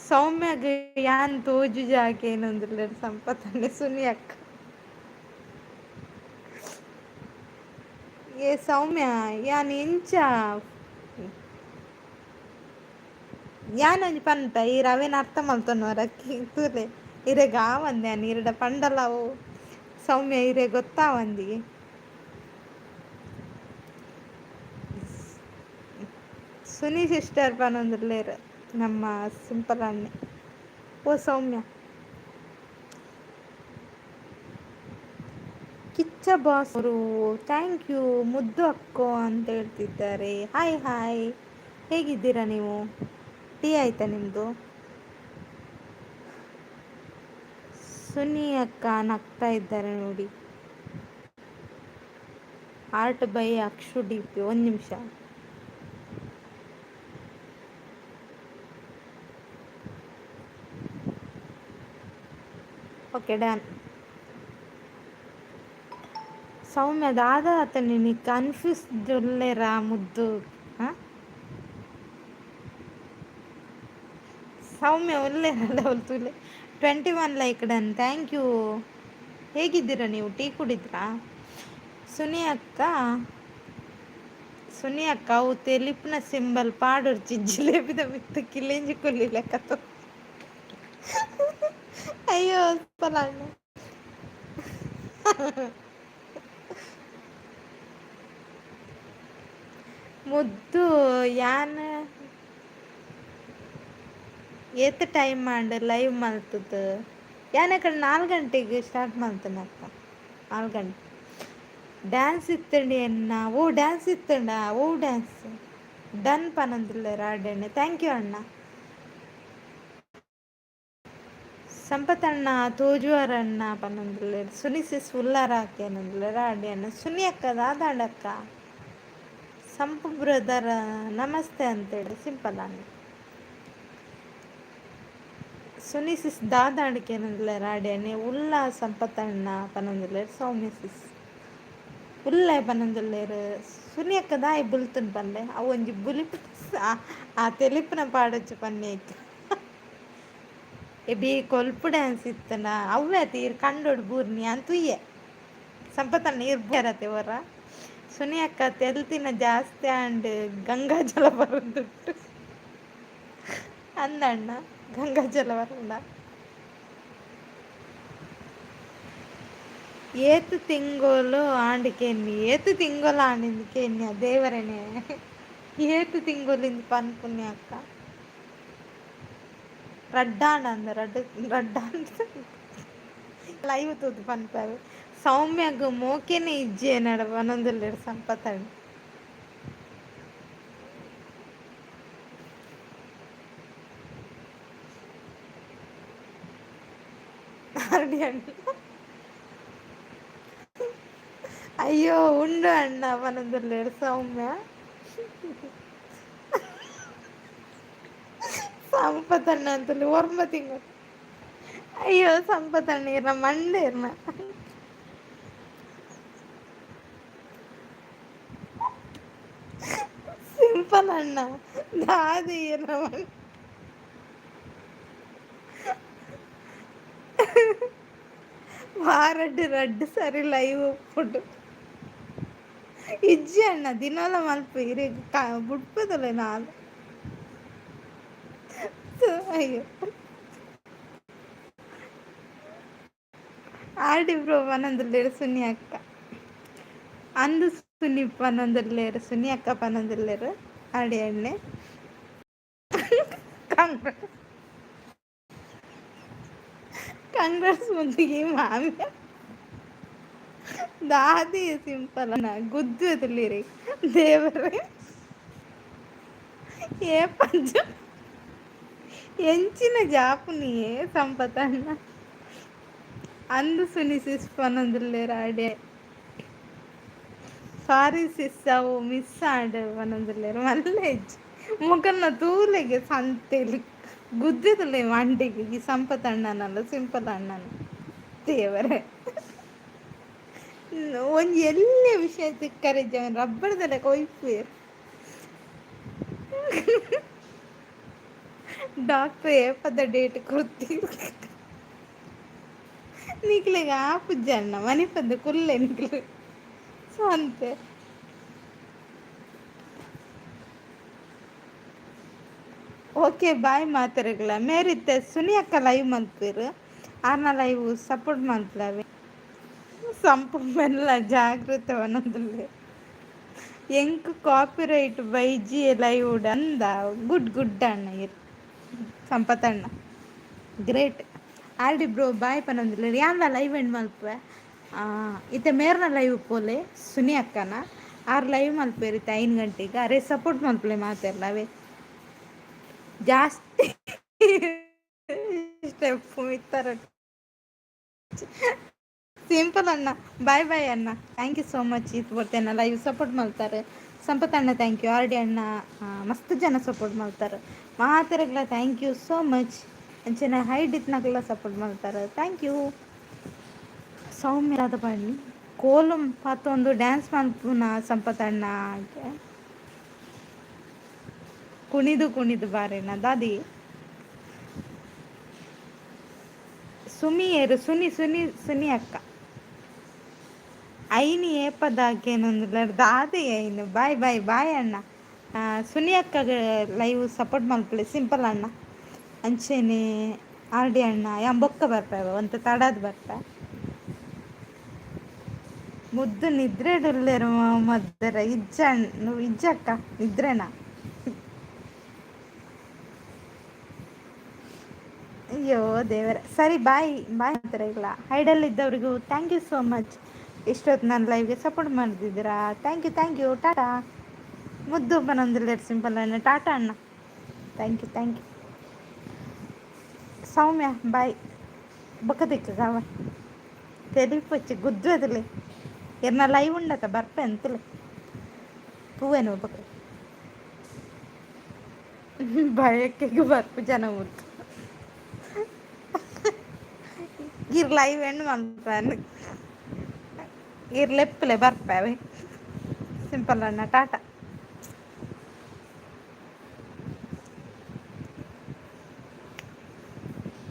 ಸೌಮ್ಯಗ್ ಯಾನ್ ತೋಜು ಜಾಗೇನೊಂದುಲ್ಲೆರ್ ಸಂಪತ್ ಸುನಿ ಅಕ್ಕ. ಏ ಸೌಮ್ಯ, ಯಾನ್ ಎಂಚ ಯಾನ್ ಒಂಜಿ ಪನ್ಪೆ, ಈರ್ ಅವೆನ್ ಅರ್ಥ ಮಲ್ತೊನುವರ? ತೂಲೆ, ಇರೆಗ್ ಆವಂದ್ ಯಾನ್ ಇರೆಡ ಪಂಡಲ ಅವು ಸೌಮ್ಯ ಇರೆ ಗೊತ್ತಾವಂದಿ. ಸುನಿ ಸಿಸ್ಟರ್ ಪನೊಂದುಲ್ಲೆರ್ ನಮ್ಮ ಸಿಂಪಲ್ ಅಣ್ಣೆ. ಓ ಸೌಮ್ಯ. ಕಿಚ್ಚ ಬಾಸ್ ಅವರು thank you ಮುದ್ದು ಅಕ್ಕೋ ಅಂತ ಹೇಳ್ತಿದ್ದಾರೆ. ಹಾಯ್ ಹಾಯ್, ಹೇಗಿದ್ದೀರಾ ನೀವು? ಟೀ ಆಯ್ತಾ ನಿಮ್ಮದು? ಸುನಿ ಅಕ್ಕ ನಗ್ತಾ ಇದ್ದಾರೆ ನೋಡಿ. ಆರ್ಟ್ ಬೈ ಅಕ್ಷು ಡಿ ಪಿ. ಒಂದು ನಿಮಿಷ. Okay, done. ಸೌಮ್ಯ ದಾದ ಅತನಿ ಕನ್ಫ್ಯೂಸ್ ಉಲ್ಲೆರಾ ಮುದ್ದು? ಹಾಂ, ಸೌಮ್ಯ ಉಲ್ಲೆರಲ್ಲ ತೂಲೆ. 21 like done, thank you. ಹೇಗಿದ್ದೀರಾ ನೀವು? ಟೀ ಕುಡಿದ್ರಾ? ಸುನಿ ಅಕ್ಕ, ಸುನಿ ಅಕ್ಕ, ಅವು ತೆಲಿಪುನ ಸಿಂಬಲ್ ಪಾಡೊರ್ಚಿ, ಜಿಲೇಬಿದ ಮಿತ್ತ್ ಕಿಲೆಂಜಿ ಕುಲ್ಲಿ ಲೆಕ್ಕ. ಅಯ್ಯೋ ಅಣ್ಣ. ಮುದ್ದು, ಯಾನ್ ಏತ್ ಟೈಮ್ ಆಂಡ್ ಲೈವ್ ಮಲ್ತುದು? ಯಾನ್ ಅಕಡೆ 4 ಗಂಟೆಗೆ ಸ್ಟಾರ್ಟ್ ಮಲ್ತನಕ್ಕ, 4 ಗಂಟೆ. ಡ್ಯಾನ್ಸ್ ಇತ್ತಂಡಿ ಅಣ್ಣ. ಓ ಡ್ಯಾನ್ಸ್ ಇತ್ತಂಡ? ಓ ಡ್ಯಾನ್ಸ್ ಡನ್ ಪನೊಂದುಲ್ಲೆರ್ ಆಡೆಣ್ಣೆ. Thank you ಅಣ್ಣ. ಸಂಪತಣ್ಣ ತೋಜುವರಣ್ಣ ಪನೊಂದುಲ್ಲೆರ್. ಸುನಿಸಿಸ್ ಉಲ್ಲಾರ ಹಾಕೇನೊಂದುಲ್ಲೆರ್ ಆಡಿ ಅಣ್ಣ. ಸುನಿ ಅಕ್ಕ ದಾದಾಂಡಕ್ಕ. ಸಂಪು ಬ್ರದರ್ ನಮಸ್ತೆ ಅಂತೇಳಿ ಸಿಂಪಲ್ ಅಣ್ಣ. ಸುನಿ ಸಿಸ್ ದಾದಾಂಡಕೇನೊಂದುಲ್ಲೆರ್ ಆಡಿ ಅಣ್ಣೆ. ಉಲ್ಲಾ ಸಂಪತಣ್ಣ ಪನೊಂದುಲ್ಲೆರ್. ಸೌಮ್ಯ ಸಿಸ್ ಉಲ್ಲೆ ಪನೊಂದುಲ್ಲೆರ್. ಸುನಿ ಅಕ್ಕ ದಾಯಿ ಬುಲ್ತುನ್ ಪನ್ಲೆ. ಅವು ಒಂಜಿ ಬುಲಿಪು ಆ ತೆಲಿಪುನ ಪಾಡೊಚ್ಚು ಪನ್ನೆ. ಎಬಿ ಕೊಲ್ಪು ಡ್ಯಾನ್ಸ್ ಇತ್ತನ ಅವ್ವೆ ತೀರ್ ಕಂಡೋಡು ಬೂರ್ನಿ ಅಂತ ತುಯ್ಯೆ. ಸಂಪತಣ್ಣ ಇರ್ ಬರತೆ ಒರ. ಸುನಿ ಅಕ್ಕ ತೆಲ್ತಿನ ಜಾಸ್ತಿ ಆಂಡ್ ಗಂಗಾ ಜಲ ಬರೋದುಂಟು ಅಂದಣ್ಣ. ಗಂಗಾ ಜಲ ಬರಂದ. ಏತ್ ತಿಂಗೋಲು ಆಂಡ್ ಕೆನ್ನಿ, ಏತ್ ತಿಂಗೊಲು ಆಂಡಿಂದು ಕೆನ್ಯ ದೇವರನೇ. ಏತ್ ತಿಂಗೊಲಿಂದು ಪನ್ಪುನಿ ಅಕ್ಕ. ರಡ್ಡಾಂಡ ಅಂದ ರಡ್ಡ್ ರಡ್ಡಾಂಡ ಲೈವ್ ತೂದು ಪನ್ಪೆರ್. ಸೌಮ್ಯಗ್ ಮೋಕೆನೆ ಇಜ್ಜೆ ನಡ ಪನೊಂದುಲ್ಲೆರ್ ಸಂಪತಣ್ಣ. ಆರ್ಡಿ ಅಣ್ಣ ಅಯ್ಯೋ ಉಂಡು ಅಣ್ಣ ಪನೊಂದುಲ್ಲೆರ್ ಸೌಮ್ಯ. ಸಂಪತಣ್ಣ ಅಂತಲ್ಲಿ ಒರ್ಂಬ ತಿಂಗಳು. ಅಯ್ಯೋ ಸಂಪತಣ್ಣ ಇರ್ನ ಮಂಡೆ ಇರ್ನ. ಸಿಂಪಲ್ ಅಣ್ಣ ದಾದಿ ಇರ್ನ ಮಂಡೆ. ವಾರಡ್ ರಡ್ಡ್ ಸರಿ ಲೈವ್ ಉಪ್ಪುಂಡು. ಇಜ್ಜಿ ಅಣ್ಣ ದಿನಲ ಮಲ್ಪ ಇರೆಗ್ ಬುಡ್ಪುದಲೆ ನಾಲ್. ಅಯ್ಯೋ ಆರ್ಡಿ ಬ್ರೋ ಪನೊಂದುಲ್ಲೆರ್ ಸುನಿ ಅಕ್ಕ. ಅಂದು ಸುನಿ ಪನೊಂದುಲ್ಲೆರ್. ಸುನಿ ಅಕ್ಕ ಪನೊಂದುಲ್ಲೆರ್ ಆರ್ಡಿ ಅಣ್ಣೆ. ಕಾಂಗ್ರೆಸ್ ಕಾಂಗ್ರೆಸ್ ಮುಂದಿಗೆ ಮಾಮಿ ದಾದಿ ಸಿಂಪಲ್ ಅಣ್ಣ ಗುದ್ದು ತುಲ್ಲಿರಿ ದೇವರೇ. ಏ ಪಂಚ ಎಂಚಿನ ಜಾಪುನಿಯೇ ಸಂಪತಣ್ಣ. ಅಂದು ಸುನಿ ಸಿಸ್ ಪನೊಂದುಲ್ಲೆರ್ ಆಡೆ. ಸಾರಿ ಸಿಸ್ ಅವು ಮಿಸ್ ಆಂಡ್ ಪನೊಂದುಲ್ಲೆರ್. ಮಲ್ಲೆ ಇಜ್ಜಿ ಮೊಕಲ್ನ ತೂಲೆಗೆ ಸಂತೆಲು ಗುದ್ದುದುಲ್ಲೆ ಮಂಡೆಗ್ ಈ ಸಂಪತ್ ಅಣ್ಣನಲ್ಲ ಸಿಂಪಲ್ ಅಣ್ಣನ. ದೇವರೇ ಒಂಜಿ ಎಲ್ಯ ವಿಷಯ ತಿಕ್ಕರೆ ಇಜ್ಜಿ ರಬ್ಬರ್ದ ಲೆಕ ಒಯ್ಪುವೆರ್. Doctor ಏಪದ date ಕೊರ್ತೀರ್. ನಿಕ್ಲೆಗ್ ಆಪುಜಿ ಅಣ್ಣ ಮನಿಪಂದೆ ಕುಲ್ಲೆ ನಿಕ್ಲು ಸಂತೆ. ಓಕೆ ಬಾಯ್ ಮಾತೆರೆಗ್ಲ. ಮೇರ್ ಇತ್ತೆ ಸುನಿ ಅಕ್ಕ ಲೈವ್ ಮಲ್ಪುವೆರ್. ಆರ್ನ ಲೈವ್ ಸಪೋರ್ಟ್ ಮಲ್ಪುಲವೆ. ಸಂಪು ಮೆಲ್ಲ ಜಾಗ್ರತೆ ಪನೊಂದುಲ್ಲೆರ್. ಎಂಕ್ ಕಾಪಿರೈಟ್ ಬೈಜಿ ಲೈವ್ ಅಂದ. ಗುಡ್ ಗುಡ್ ಅಣ್ಣ ಇರ್ ಸಂಪತಣ್ಣ ಗ್ರೇಟ್. ಆರ್ಡಿ ಬ್ರೋ ಬಾಯ್ ಪನೊಂದುಲ್ಲೆರ್. ಯಾನ್ಲ ಲೈವ್ ಎಂಡ್ ಮಲ್ಪುವೆ. ಇತ್ತೆ ಮೇರ್ನ ಲೈವ್ ಪೋಲೆ ಸುನಿ ಅಕ್ಕನ. ಆರ್ ಲೈವ್ ಮಲ್ಪುವೆರ್ ಇತ್ತೆ 5 ಗಂಟೆಗ್. ಅರೆ ಸಪೋರ್ಟ್ ಮಲ್ಪುಲೆ ಮಾತೆರ್ಲ ಅವೇ. ಜಾಸ್ತಿ ಸ್ಟೆಪ್ ಮಿತ್ತರ. ಸಿಂಪಲ್ ಅಣ್ಣ ಬಾಯ್ ಬಾಯ್ ಅಣ್ಣ. Thank you so much ಇತ್ ಬರ್ತೇನೆ ಲೈವ್ ಸಪೋರ್ಟ್ ಮಲ್ತಾರೆ. ಸಂಪತ್ ಅಣ್ಣ thank you. R D ಅಣ್ಣ ಮಸ್ತ್ ಜನ ಸಪೋರ್ಟ್ ಮಲ್ತಾರೆ. ಮಾತೆರೆಗ್ಲ thank you so much. ಅಂಚನೆ ಹೈಡ್ ಇತ್ನಕ್ಲ ಸಪೋರ್ಟ್ ಮಲ್ತಾರೆ. Thank you. ಸೌಮ್ಯ ಪಂಡಿ ಕೋಲಂ ಪತ್ತೊಂದು ಡ್ಯಾನ್ಸ್ ಮಲ್ಪುನ ಸಂಪತ್ ಅಣ್ಣ ಕುಣಿದು ಕುಣಿದು ಬಾರೇನ ದಾದಿ. ಸುಮಿಯೇರು ಸುನಿ ಸುನಿ ಸುನಿ ಅಕ್ಕ. ಐನಿ ಏಪದಾಕೇನೊಂದುಲ್ಲೆರ್ ದಾದೆ ಐನ್ ಬಾಯ್ ಬಾಯ್ ಬಾಯ್ ಅಣ್ಣ. ಸುನಿ ಅಕ್ಕಗ್ ಲೈವ್ ಸಪೋರ್ಟ್ ಮಲ್ಪುಲೆ ಸಿಂಪಲ್ ಅಣ್ಣ. ಅಂಚೆನೆ ಆರ್ ಡಿ ಅಣ್ಣ ಯಾನ್ ಬೊಕ್ಕ ಬರ್ಪೆ ಒಂತೆ ತಡಾದ್ ಬರ್ಪೆ. ಮುದ್ದು ನಿದ್ರೆಡ್ ಉಲ್ಲೆರ್ ಮದ್ದರ ಇಜ್ಜ ಇಜ್ಜಕ್ಕ ನಿದ್ರೆನಾ. ಅಯ್ಯೋ ದೇವರೇ. ಸರಿ ಬಾಯ್ ಬಾಯ್ ಮಾತೆರೆಗ್ಲ. ಹೈಡಲ್ಲಿ ಇದ್ದವರಿಗೂ thank you so much. ಇಷ್ಟೊತ್ತು ನನ್ನ ಲೈವ್ಗೆ ಸಪೋರ್ಟ್ ಮಾಡ್ತಿದ್ದೀರಾ. Thank you, thank you. Tata. ಮುದ್ದು ಪನೊಂದುಲ್ಲೆರ್ ಸಿಂಪಲ್ ಅಣ್ಣ. ಟಾಟಾ ಅಣ್ಣ. Thank you, thank you. Soumya, bye. ಬೊಕ ತಿಕ್ಕುಗ. ತೆಲಿಪೊಚ್ಚಿ ಗುದ್ದುವದಿಲೆ. ಎರ್ನ ಲೈವ್ ಉಂಡತ ಬರ್ಪೆ ಅಂತಲೆ ತೂವೆನು ಬೊಕ. ಭಯಕ್ಕೆಗ್ ಬರ್ಪು ಜನ ಮುತ್ತು. ಇರ್ ಲೈವ್ ಎಂಡ್ ಮನ್ಪುವೆ. ಇರ್ ಲೆಪ್ಪುಲೆ, ಬರ್ಪೆ. ಸಿಂಪಲ್ ಅಣ್ಣ, ಟಾಟಾ.